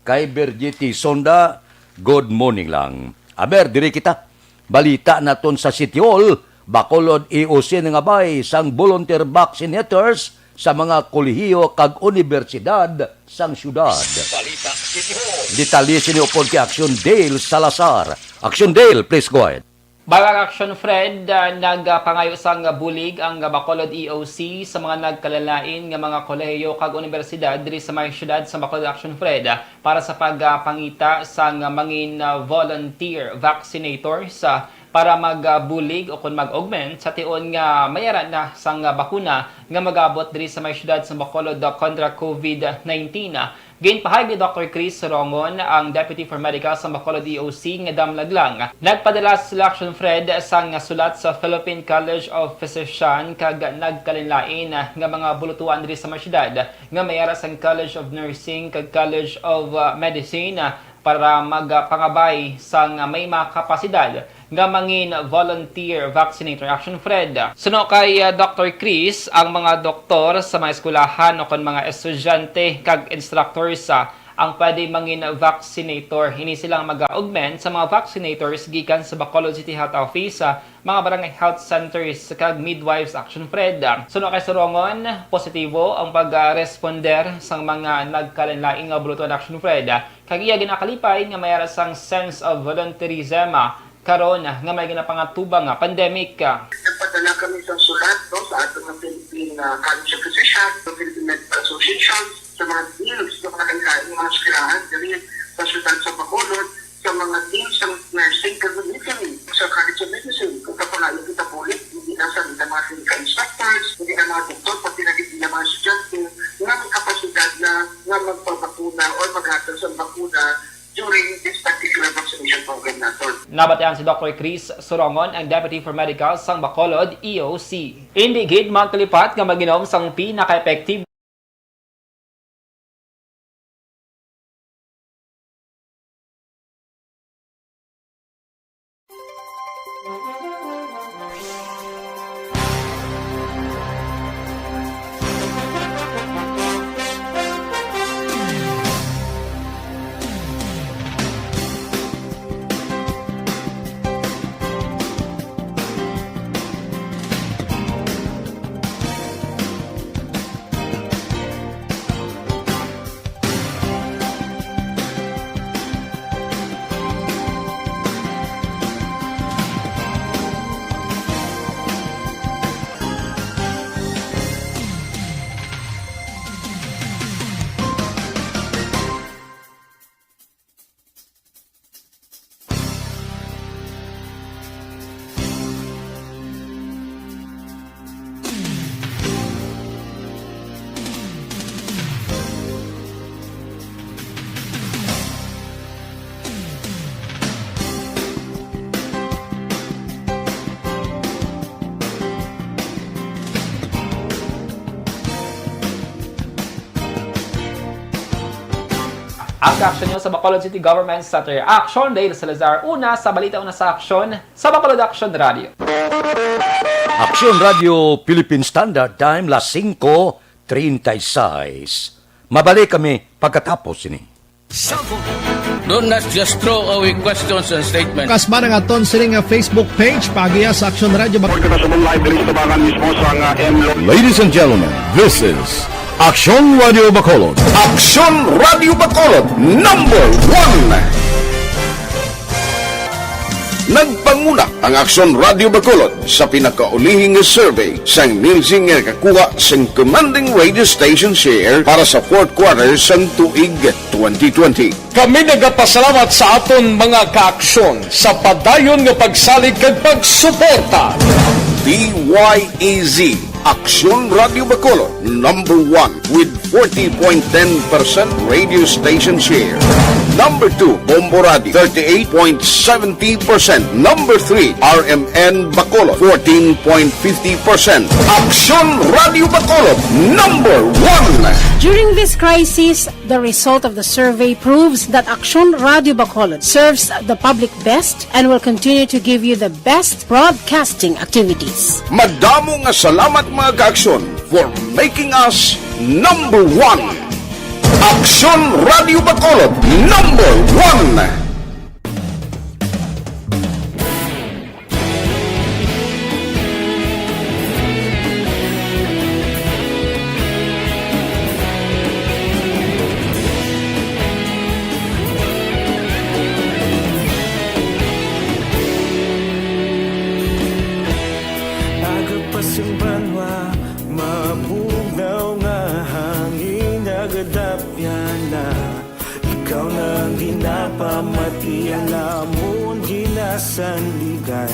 Kay Virgie T. Sonda, good morning lang. Aber, diri kita. Balita naton sa City Hall, Bacolod E O C nangabay sang volunteer vaccinators sa mga kolehiyo kag unibersidad sang syudad. Balita City Hall. Detalye sini upod kay Action Dale Salazar. Action Dale, please go ahead. Bagang Action Fred, ah, nagpangayo sang bulig ang Bacolod E O C sa mga nagkalain-lain nga mga kolehiyo kag unibersidad diri sa may siyudad sa Bacolod Action Fred, ah, para sa pagpangita sang mangin, ah, volunteer vaccinators, ah, para magbulig o kon mag-augment sa tion nga may ara na sang bakuna nga mag-abot diri sa may siyudad sa Bacolod, ah, kontra COVID nineteen. Ginpahayag ni Doctor Chris Rongon, ang Deputy for Medical sa Bacolod E O C, nga damlag lang. Nagpadala sila, Action Fred, sang sulat sa Philippine College of Physician kag nagkalain-lain nga mga bulutuan diri sa may siyudad nga may ara sang College of Nursing kag College of, uh, Medicine, uh, para magpangabay sang may mga kapasidad nga mangin volunteer vaccinator, Action Fred. Suno kay, ah, Doctor Chris, ang mga doktor sa mga eskwelahan o kon mga estudyante kag instructors, ah, ang pwede mangin vaccinator. Ini silang mag-augment sa mga vaccinators gikan sa Bacolod City Health Office, ah, mga barangay health centers kag midwives, Action Fred. Suno kay Surongon, positibo ang pag-responder sang mga nagkalain-lain nga bulutuan, Action Fred. Kag iya ginakalipay nga may ara sang sense of volunteerism, ah, karon nga may ginapangatubang nga pandemic. Nagpadala kami sa sulat, no, sa aton nga Philippine, ah, College of Physicians, sa Philippine Medical Association, sa mga deans, sa mga kailaing mga eskwelahan diri sa siyudad sa Bacolod, sa mga deans sa nursing kag midwifery, sa College of Medicine, kung kapangayo kita bulig, hindi lang sa mga clinical instructors, hindi lang mga doktor, pati na gid ang mga estudyante nga may kapasidad na nga magpabakuna or maghatag sa bakuna during this particular vaccination Bukid naton. Nabatian si Doktor Chris Surongon, ang Deputy for Medical sang Bacolod E O C. Indi gid magkalipat nga mag-inom sang pinaka-epektibo Ang kaaksyon nyo sa Bacolod City Government Center. Action, Dale Salazar. Una sa balita, una sa aksyon, sa Bacolod Action Radio. Action Radio Philippine Standard Time, las singko treinta y seis. Mabalik kami pagkatapos ini. Don't not just throw away questions and statements. Kasba ang aton sini nga Facebook page, paagiha sa Action Radio Bac- Report ka na sa mong live diri sa tabangan mismo sa nga M Lo- Ladies and gentlemen, this is Action Radio Bacolod. Action Radio Bacolod, number one. Nagpanguna ang Action Radio Bacolod sa pinakaulihing nga survey sang Nielsen nga nakakuha sing commanding radio station share para sa fourth quarter sang tuig twenty twenty. Kami nagapasalamat sa aton mga kaaksyon sa padayon nga pagsalig kag pagsuporta. D Y E Z, Aksyon Radio Bacolod, number one with forty point ten percent radio station share. Number two, Bombo Radio, thirty-eight point seventy percent. Number three, R M N Bacolod, fourteen point fifty percent. Aksyon Radio Bacolod, number one. During this crisis, the result of the survey proves that Aksyon Radio Bacolod serves the public best and will continue to give you the best broadcasting activities. Madamo nga salamat, mga kaaksyon, for making us number one. Aksyon Radio Bacolod, number one. Aga pa sing banwa, mabugnaw nga hangin, nagadapyan na. Ikaw na ang ginapamati, ang amon ginasandigan.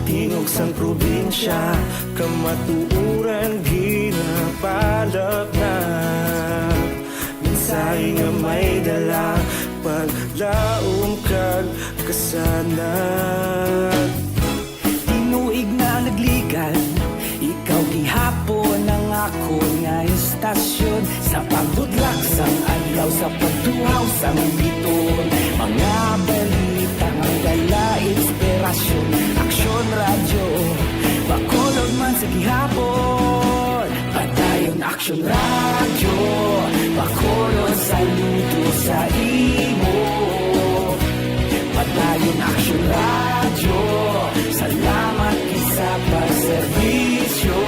Tingog sang probinsya, kamatuoran ginapalapnap. Mensahe nga may dala, paglaom kag kasanag. Tinuig na nagligan, ikaw gihapon ang akon nga istasyon. Sa pagbudlak sang adlaw, sa pagtuhaw sang biton, mga balita nga dala inspirasyon. Aksyon Radyo Bacolod man sa gihapon. Padayon Aksyon Radyo Bacolod, saludo sa imo. Padayon Aksyon Radyo, salamat gid sa pagserbisyo.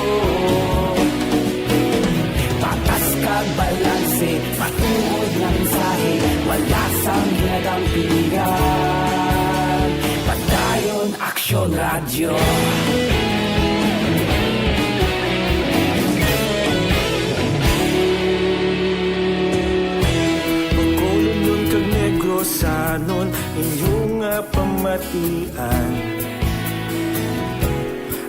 Patas kag balanse, matuod nga mensahe, wala sang ginadampingan. Padayon Aksyon Radyo. Bacolodnon kag Negrosanon, inyo nga pamatian.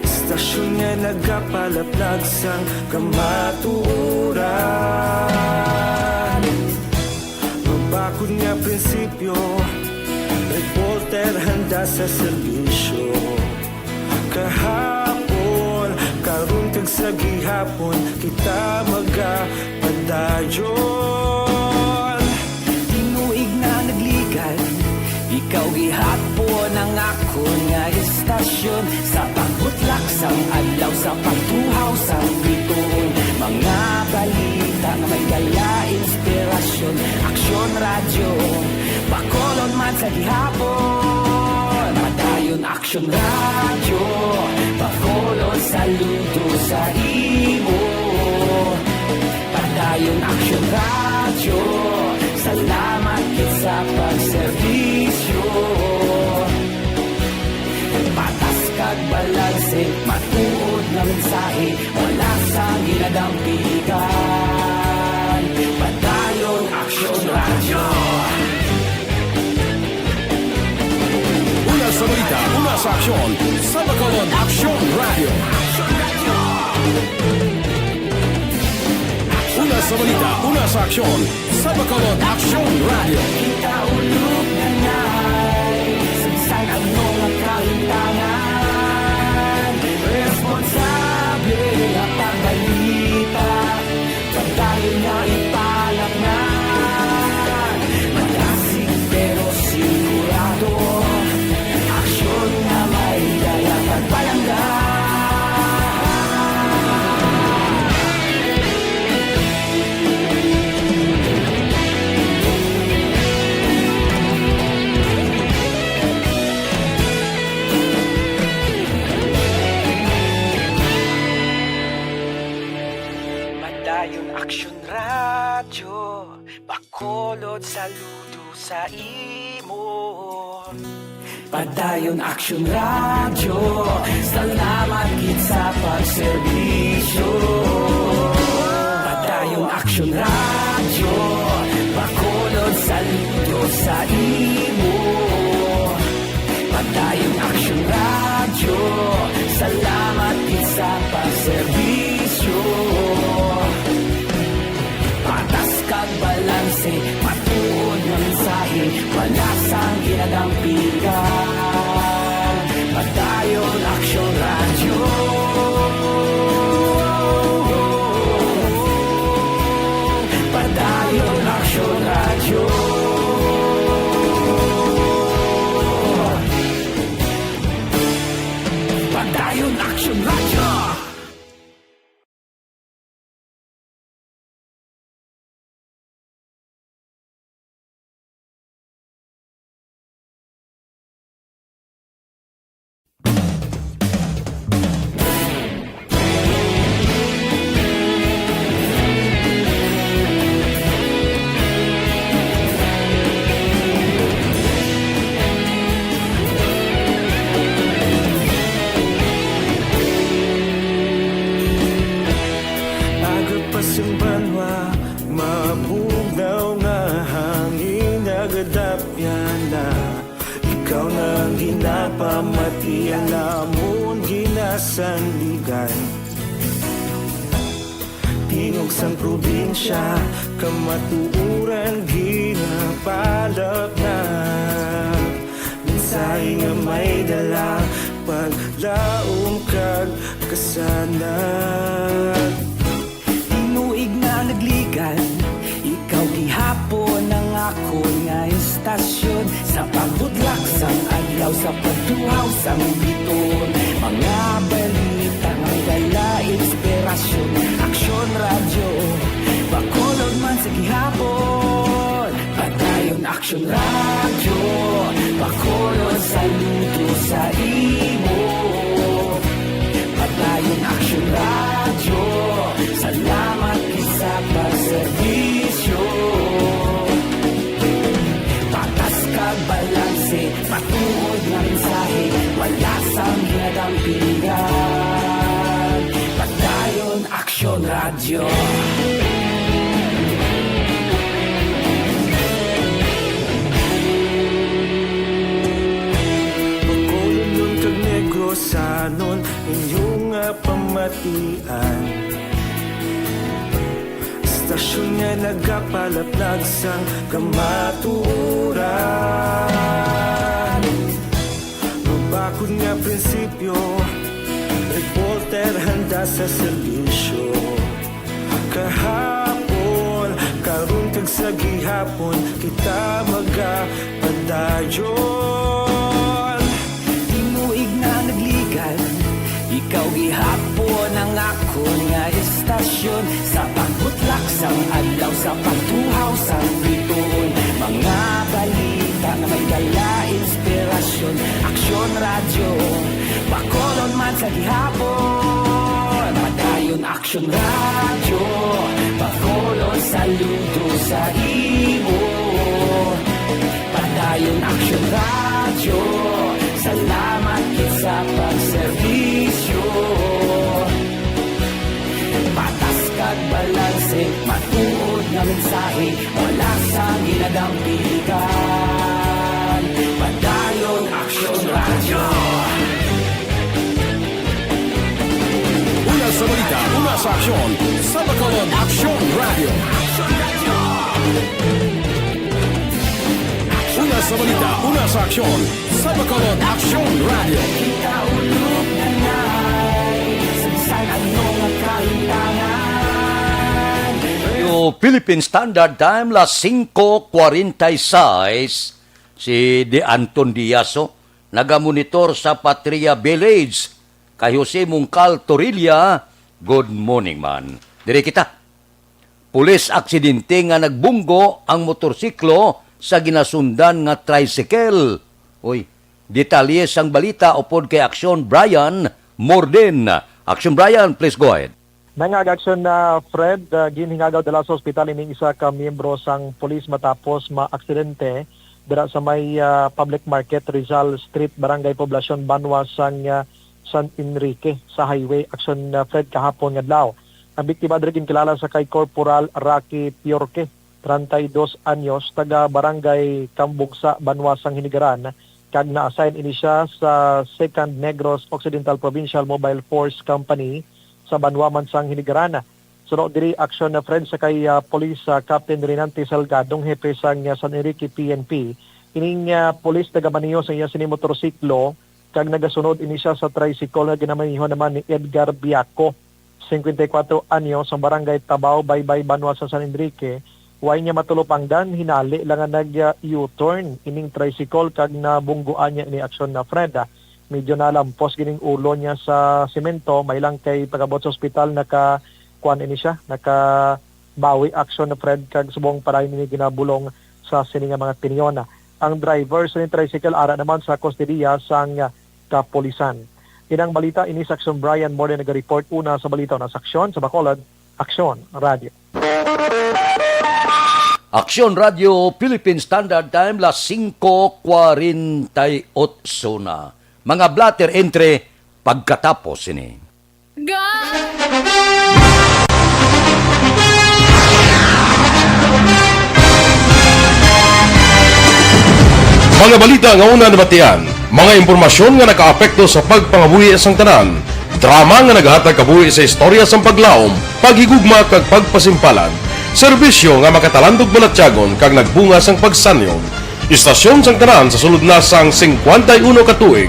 Istasyon nga nagapalaplag sang kamatuoran. Mabakod nga prinsipyo Yo, reporter handa sa serbisyo. Kahapon, karon kag sa gihapon, kita magapadayon. Tinuig na nagligan, ikaw gihapon ang akon nga istasyon. Sa pagbutlak sang adlaw, sa pagtuhaw sang bituon, mga balita nga may dala inspirasyon. Aksyon Radyo, Bacolod man sa gihapon. Padayon Aksyon Radyo, Bacolod, saludo sa imo. Padayon Aksyon Radyo, salamat gid sa pagserbisyo. Patas kag balanse, matuod nga mensahe, wala sang ginadampigan. Padayon Aksyon Radyo. Una sa balita, una sa aksyon, sa Bacolod Aksyon Radyo. Una sa balita, una sa aksyon, sa Bacolod Aksyon Radyo. Kita ulog na nay, sagsag ang mga kahintangan. Responsable nga pagbalita, pagdayon nga ipalaknag. Malasig pero sigurado, aksyon nga may dala kag palangga. Padayon Aksyon Radyo, Bacolod, saludo sa imo. Padayon Aksyon Radyo, salamat gid sa pagserbisyo. Padayon Aksyon Radyo, Bacolod, saludo sa imo. Padayon Aksyon Radyo, salamat gid sa pagserbisyo. Patas kag balanse, matuod nga mensahe, wala sang ginadampigan. Padayon Aksyon Radyo. Padayon Aksyon Radyo. Padayon Aksyon Radyo. Aga pa sing banwa, mabugnaw nga hangin nagadapyan na. Ikaw na ang ginapamati, ang amon ginasandigan. Tingog sang probinsya, kamatuoran ginapalaknag. Mensahe nga may dala, paglaom kag kasanag. Tinuig na nagligan, ikaw gihapon ang akon nga istasyon. Sa pagbutlak sang adlaw, sa pagtuhaw sang biton, mga balita nga may dala inspirasyon. Aksyon Radyo, Bacolod man sa gihapon. Padayon Aksyon Radyo, Bacolod, saludo sa imo. Padayon Aksyon Radyo, salamat gid sa pagserbisyo. Patas kag balanse, matuod nga mensahe, wala sang ginadampigan. Padayon Aksyon Radyo. Bacolodnon kag Negrosanon, inyo nga pamatian. Istasyon Nga nagapalaplag sang kamatuoran. Mabakod nga prinsipyo, reporter handa sa serbisyo. Kahapon, karon kag sa gihapon, kita magapadayon. Tinuig na nagligad, ikaw gihapon ang akon nga estasyon. Sa pagbutlak sang adlaw, sa pagtuhaw sang bituon, mga balita nga may dala inspirasyon. Aksyon Radyo, Bacolod man sa gihapon. Padayon Aksyon Radyo, Bacolod, saludo sa imo. Padayon Aksyon Radyo, salamat gid sa pagserbisyo. Patas kag balanse, matuod nga mensahe, wala sang ginadampigan. Padayon Aksyon Radyo. Una sa balita, una sa aksyon, sa Bacolod Aksyon Radyo. Una sa balita, una sa aksyon, sa Bacolod Aksyon Radyo. Yo, Philippine Standard Time, las singko kwarenta y seis, si De Anton Diaso, nagamonitor sa Patria Village, kay Jose Mungkal Torilla, good morning man. Diri kita. Pulis aksidente nga nagbunggo ang motorsiklo sa ginasundan nga tricycle. Uy, detalye sang balita upod kay Aksyon Brian Morden. Aksyon Brian, please go ahead. Nangag aksyon na Fred, ah, ginhingagaw dala sa ospital ining isa ka miyembro sang pulis matapos maaksidente dira sa may, ah, Public Market, Rizal Street, Barangay Poblacion, banwa sang, ah, San Enrique sa highway. Aksyon, ah, Fred, kahapon nga adlaw. Ang biktima diri ginkilala sa kay Corporal Rocky Piorque, treinta y dos anyos, taga Barangay Cambugsa, banwa sang Hinigaran, kag na-assign ini siya sa Second Negros Occidental Provincial Mobile Force Company sa banwa man sang Hinigaran. Suno diri, aksyon na, Fred, sa kay, ah, Police, ah, Captain Renante Salgadong, hepe sang, ah, San Enrique P N P. Ining, ah, pulis nagamaneho sa iya sini motorsiklo kag nagasunod ini siya sa tricycle nga ginamaneho naman ni Edgar Biaco, cincuenta y cuatro anyos, sa Barangay Tabao, Baybay, banwa sa San Enrique. Way niya matulopangdan, hinali lang nga nag, ah, U-turn ining tricycle kag nabungguan niya ini aksyon na, Fred. Ah, medyo nalampos gining ulo niya sa semento, may lang kay pag-abot sa ospital naka kuan ini siya, nakabawi aksyon na, Fred, kag subong pa dayon ini ginabulong sa sini nga mga tinion. Ang driver sa tricycle ara naman sa kustodiya sang kapulisan. Inang balita ini sa Aksyon Brian Morden naga-report una sa balita na sa Aksyon sa Bacolod, Aksyon Radio. Aksyon Radio Philippine Standard Time, las singko kwarenta y otso na. Mga blotter entre pagkatapos sini. Ga- Mga balita nga una nabatian, mga impormasyon nga nakaapekto sa pagpangabuhi sang tanan, drama nga naghatag kabuhi sa istorya sang paglaom, paghigugma kag pagpasimpalan, serbisyo nga makatalandog balatyagon kag nagbunga sang pagsanyon. Istasyon sang tanan sa sulod na sang singkwenta y uno ka tuig.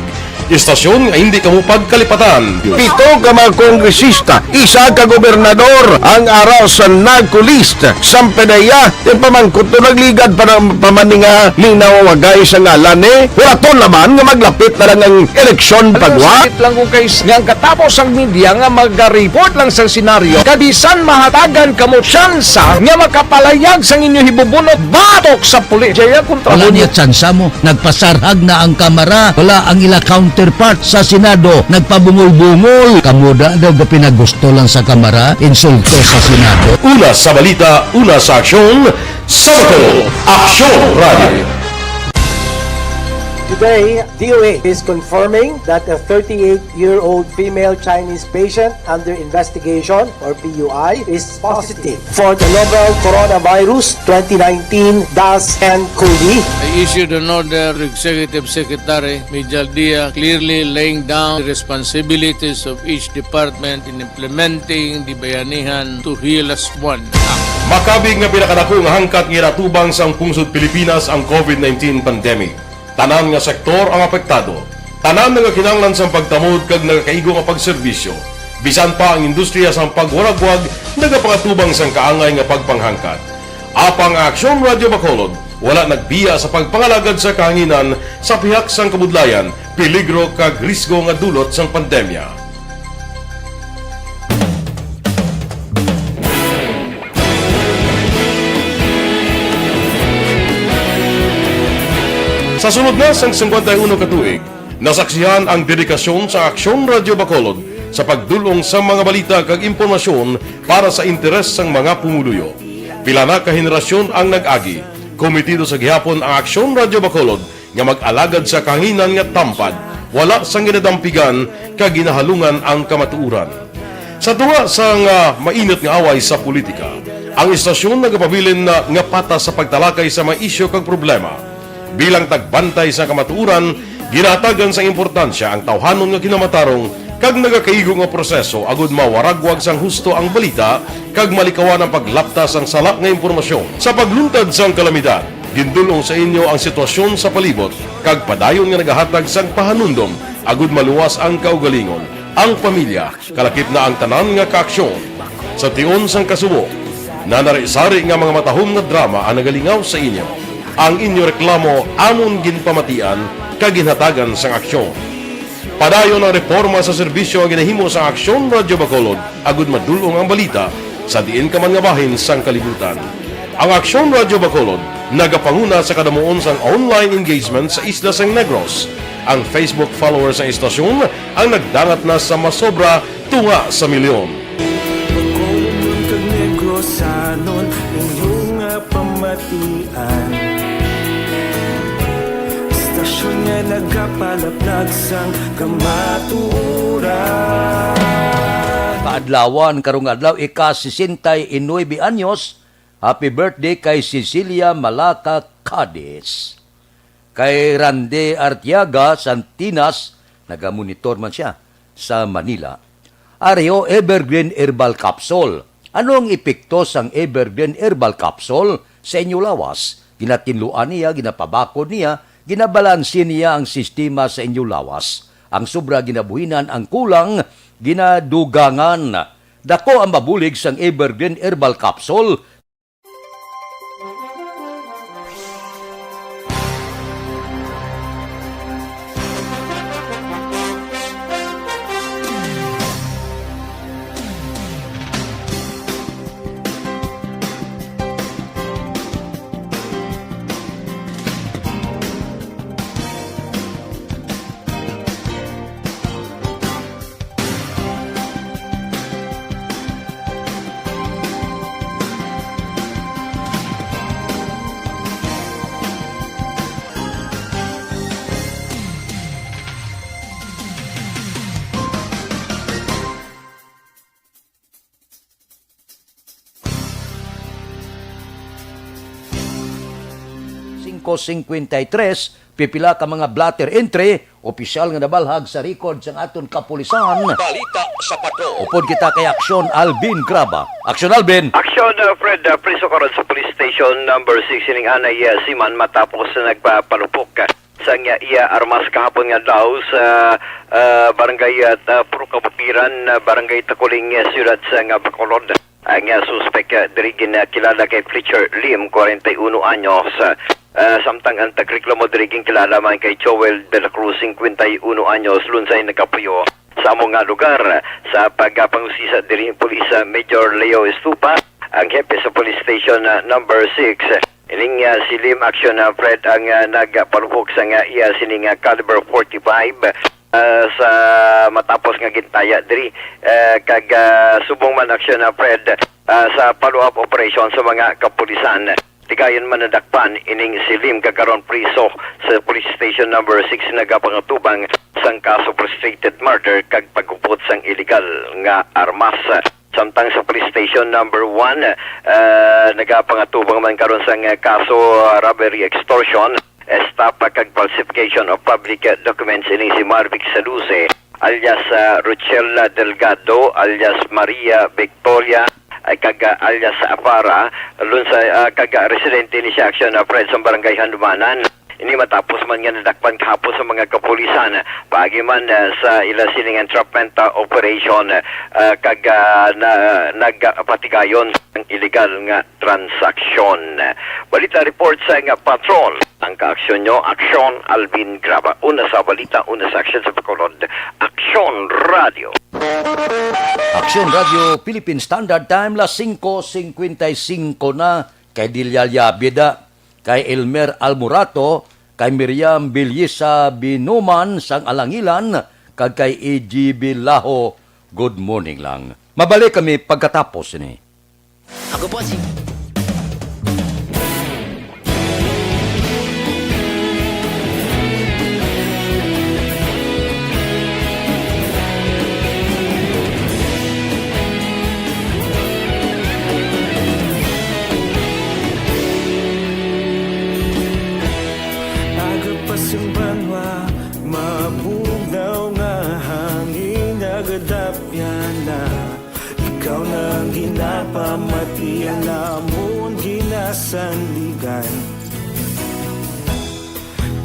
Istasyon nga hindi kamo pagkalipatan. Pito ka mga kongresista, isa ka gobernador ang ara sa NAGCOLEST. Sampanaya, ti pamangkot to nagligad pa ng pamaninga minaw wagay sa ngalan ni. Hulaton naman nga maglapit na lang ang eleksyon pagwa. Sakit lang kung kay nga ang katapos ang media nga magareport lang sa senaryo. Kabisan mahatagan kamo tsansa nga makapalayag sang inyo hibubunot batok sa pulis. Jaya kontra Wala mo niya niya. Tsansa mo. Nagpasarhag na ang Kamara. Wala ang ila counterpart sa Senado. Nagpabungol-bungol. Kamo da daw gapinagusto lang sa Kamara. Insulto sa Senado. Una sa balita, una sa aksyon, sa Bacolod, Aksyon Radio. Today, D O A is confirming that a thirty-eight-year-old female Chinese patient under investigation, or P U I, is positive for the novel coronavirus twenty nineteen dash N COVID. I issued an order to Executive Secretary Mijal Dia, clearly laying down the responsibilities of each department in implementing the Bayanihan to Heal as One Act. Makabig nga pinakadako nga hangkat nga ginatubang sang pungsod Pilipinas ang COVID nineteen pandemic. Tanan nga sektor ang apektado. Tanan nagakinahanglan sang pagtamod kag nagakaigo nga pagserbisyo. Bisan pa ang industriya sang pagwaragwag nagapangatubang sang kaangay nga pagpanghangkat. Apang ang Aksyon Radyo Bacolod wala nagbiya sa pagpangalagad sa kahanginan sa pihak sang kabudlayan, peligro kag risgo nga dulot sang pandemya. Sa sulod na sang singkwenta y uno ka tuig, nasaksihan ang dedikasyon sa Aksyon Radyo Bacolod sa pagdul-ong sa mga balita kag impormasyon para sa interes sang mga pumuluyo. Pila na ka henerasyon ang nag-agi. Komitido sa gihapon ang Aksyon Radyo Bacolod nga mag-alagad sa kahanginan nga tampad, wala sang ginadampigan kag ginahalungan ang kamatuoran. Sa tunga sang, ah, mainit nga away sa politika, ang istasyon nagapabilin na nga patas sa pagtalakay sa mga isyu kag problema. Bilang tagbantay sa kamatuoran, ginahatagan sang importansya ang tawhanon nga kinamatarong kag nagakaigo nga proseso agud mawaragwag sang husto ang balita kag malikawan ang paglapta sang sala nga impormasyon. Sa pagluntad sang kalamidad, gindul-ong sa inyo ang sitwasyon sa palibot kag padayon nga nagahatag sang pahanumdom agud maluwas ang kaugalingon, ang pamilya, kalakip na ang tanan nga kaaksyon. Sa tion sang kasubo, nanari-sari nga mga matahom nga drama ang nagalingaw sa inyo. Ang inyo reklamo amon ginpamatian kag ginhatagan sang aksyon. Padayon ang reporma sa serbisyo nga ginahimo sa Aksyon Radyo Bacolod agud madul-ong ang balita sa diin ka man nga bahin sang kalibutan. Ang Aksyon Radyo Bacolod nagapanguna sa kadamuon sang online engagement sa isla sang Negros. Ang Facebook followers sang istasyon ang nagdangat na sa masobra tunga sa milyon. Bacolodnon kag Negrosanon, inyo nga pamatian. Istasyon nga nagapalaplag sang kamatuoran. Kaadlawan, karong adlaw, ika sesenta y nuebe anyos. Happy birthday kay Cecilia Malaka Cadiz. Kay Rande Artiaga Santinas, nagamonitor man sia sa Manila. Ari ho, Evergreen Herbal Capsule. Ano ang epekto sang Evergreen Herbal Capsule sa inyo lawas? Ginatinluan niya, ginapabakod niya, ginabalanse niya ang sistema sa inyo lawas. Ang sobra ginabuhinan, ang kulang ginadugangan. Dako ang mabulig sang Evergreen Herbal Capsule. Singko singkwenta y tres, pipila ka mga blotter entry, opisyal nga nabalhag sa record sang aton kapulisan. Balita sa Patrol. Upod kita kay Aksyon Alvin Graba. Aksyon Alvin. Aksyon, uh, Fred, uh, priso karon sa Police Station Number Six ining anay, uh, siman matapos na nagpapalupok, uh, sang, uh, iya armas kahapon nga adlaw sa, uh, barangay, uh, Ta-, Purok Kabutiran, uh, barangay Takuling, uh, siyudad sang, uh, Bacolod. Ang, ah, suspek, ah, diri ginakilala kay Fletcher Lim, kwarenta y uno anyos. Ah, samtang ang tagreklamo diri ginkilala man kay Joel de la Cruz, singkwenta y uno anyos, lunsay nagapuyo sa amo nga lugar. Sa pagpangusisa diri, Police, ah, Major Leo Estupa, ang hepe sa Police Station, ah, Number Six. Ining, ah, si Lim Action, ah, Fred, ang, ah, nagpalupok sa nga iya sining, ah, caliber forty-five. Ah, sa matapos nga gintaya diri, eh, kag, ah, subong man aksyon na Fred, ah, sa follow-up operation sa mga kapulisan. Tigayon man nadakpan ining si Lim, kag karon priso sa Police Station Number Six, nagapangatubang sang kaso frustrated murder kag paggupot sang illegal nga armas. Samtang sa Police Station Number One, ah, nagapangatubang man karon sang kaso, ah, robbery extortion, stop kag falsification of public, ah, documents ini si Marvic Saluse, alias, ah, Rochella Delgado, alias Maria Victoria, kag, ah, alias Apara, lun sa, ah, kag, ah, residente ni siya aksyon, ah, Fred, sa barangay Handumanan. Ini matapos man nga nadakpan kahapon sa mga kapulisan, paagi man, ah, sa ila sining entrapment, ah, operation, ah, kag, ah, na, nagpatigayon sang illegal nga transaksyon. Balita report sa nga patrol. Ang kaaksyon nyo, Aksyon Alvin Graba. Una sa balita, una sa aksyon sa Bacolod, Aksyon Radio. Aksyon Radio, Philippine Standard Time, las singko singkwenta y singko na. Kay Delia Yabida, kay Elmer Almorato, kay Miriam Bilyesa Binuman sang Alangilan, kag kay E G Bilaho. Good morning lang. Mabalik kami pagkatapos ni. Ako po si Aga pa sing banwa, mabugnaw nga hangin nagadapyan na. Ikaw na ang ginapamati, ang amon ginasandigan.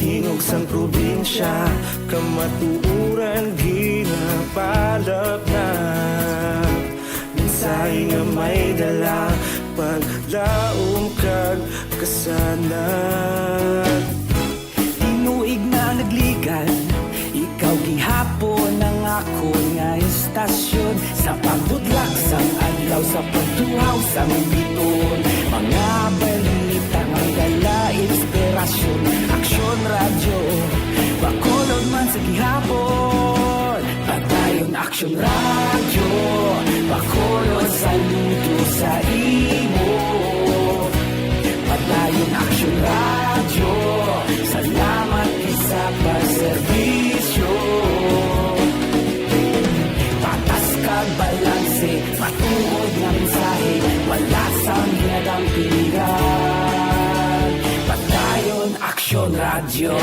Tingog sang probinsya, kamatuoran ginapalapnat. Mensahe nga may dala, paglaom kag kasanag. Tinuig na nagligan, ikaw gihapon ang akon nga istasyon. Sa pagbutlak sang adlaw, sa pagtuhaw sang bituon, mga balita may dala inspirasyon. Aksyon Radyo, Bacolod man sa gihapon. Padayon Aksyon Radyo, Bacolod, saludo sa imo. Padayon Aksyon Radyo, salamat gid sa pagserbisyo. Patas kag balanse, matuod nga mensahe, wala sang ginadampigan. Padayon Aksyon Radyo.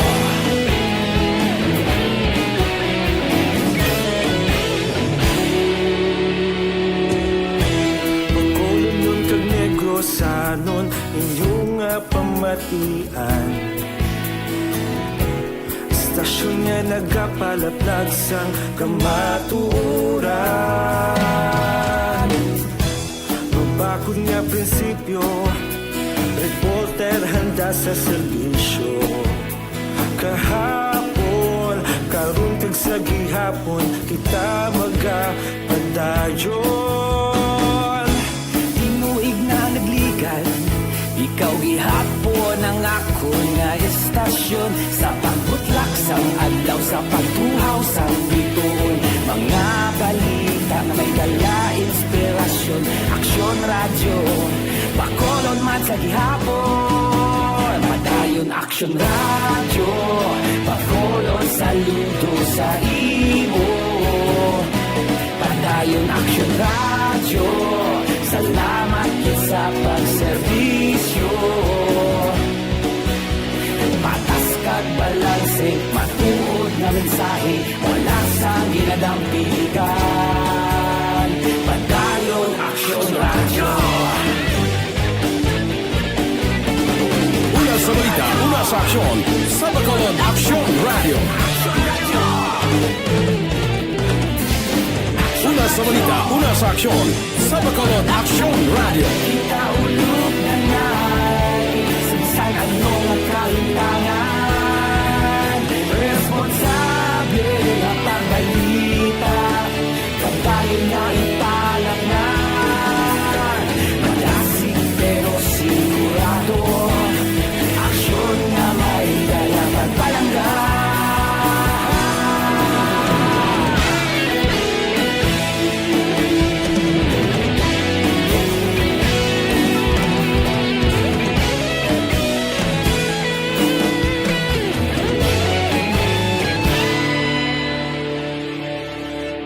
Bacolodnon kag Negrosanon, inyo nga pamatian. Istasyon nga nagapalaplag sang kamatuoran. Mabakod nga prinsipyo, reporter handa sa serbisyo. Kahapon, karon kag sa gihapon, kita magapadayon. Tinuig na nagligan, ikaw gihapon ang akon nga istasyon. Sa pagbutlak sang adlaw, sa pagtuhaw sang bituon, mga balita nga may dala inspirasyon. Aksyon Radyo, Bacolod man sa gihapon. Padayon Aksyon Radyo, Bacolod, saludo sa imo. Padayon Aksyon Radyo, salamat gid sa pagserbisyo. Patas kag balanse, matuod nga mensahe, wala sang ginadampigan. Padayon Aksyon Radyo. Una sa balita, una sa aksyon, sa Bacolod Aksyon Radyo. Una sa balita, una sa aksyon, sa Bacolod Aksyon Radyo. Kita ulog na nai, sa bisan ano nga kalimtangan, responsable nga pagbalita, kabayo nga ipalangan. Madasig pero sigurado, aksyon nga may dala pagpalangga.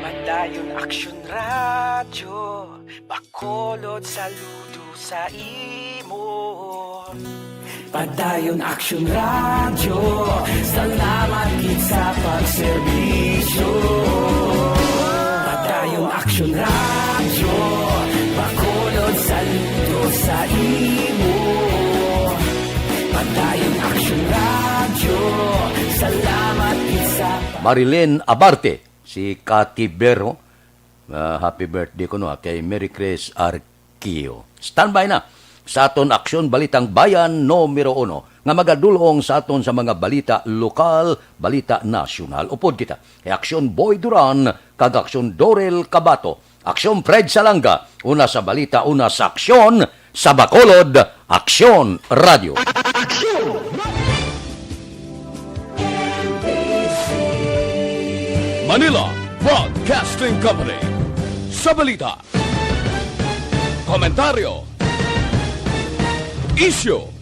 Padayon Aksyon Radyo, Bacolod, saludo sa imo. Padayon Aksyon Radyo, salamat gid sa pagserbisyo. Padayon Aksyon Radyo, Bacolod, Sa imo, Padayon Aksyon Radyo. Salamat isa pa. Marilyn Abarte, si Cathy Bero. Ah, happy birthday kuno, ah, kay Mary Chris Arquio. Standby na sa aton Aksyon Balitang Bayan numero uno, nga magadulong sa aton sa mga balita lokal, balita nasyonal. Upod kita kay Aksyon Boy Duran kag Aksyon Dorel Cabato, Aksyon Fred Salanga, una sa balita, una sa aksyon, sa Bacolod, Aksyon Radio. Manila Broadcasting Company. Sa balita, komentaryo, isyu,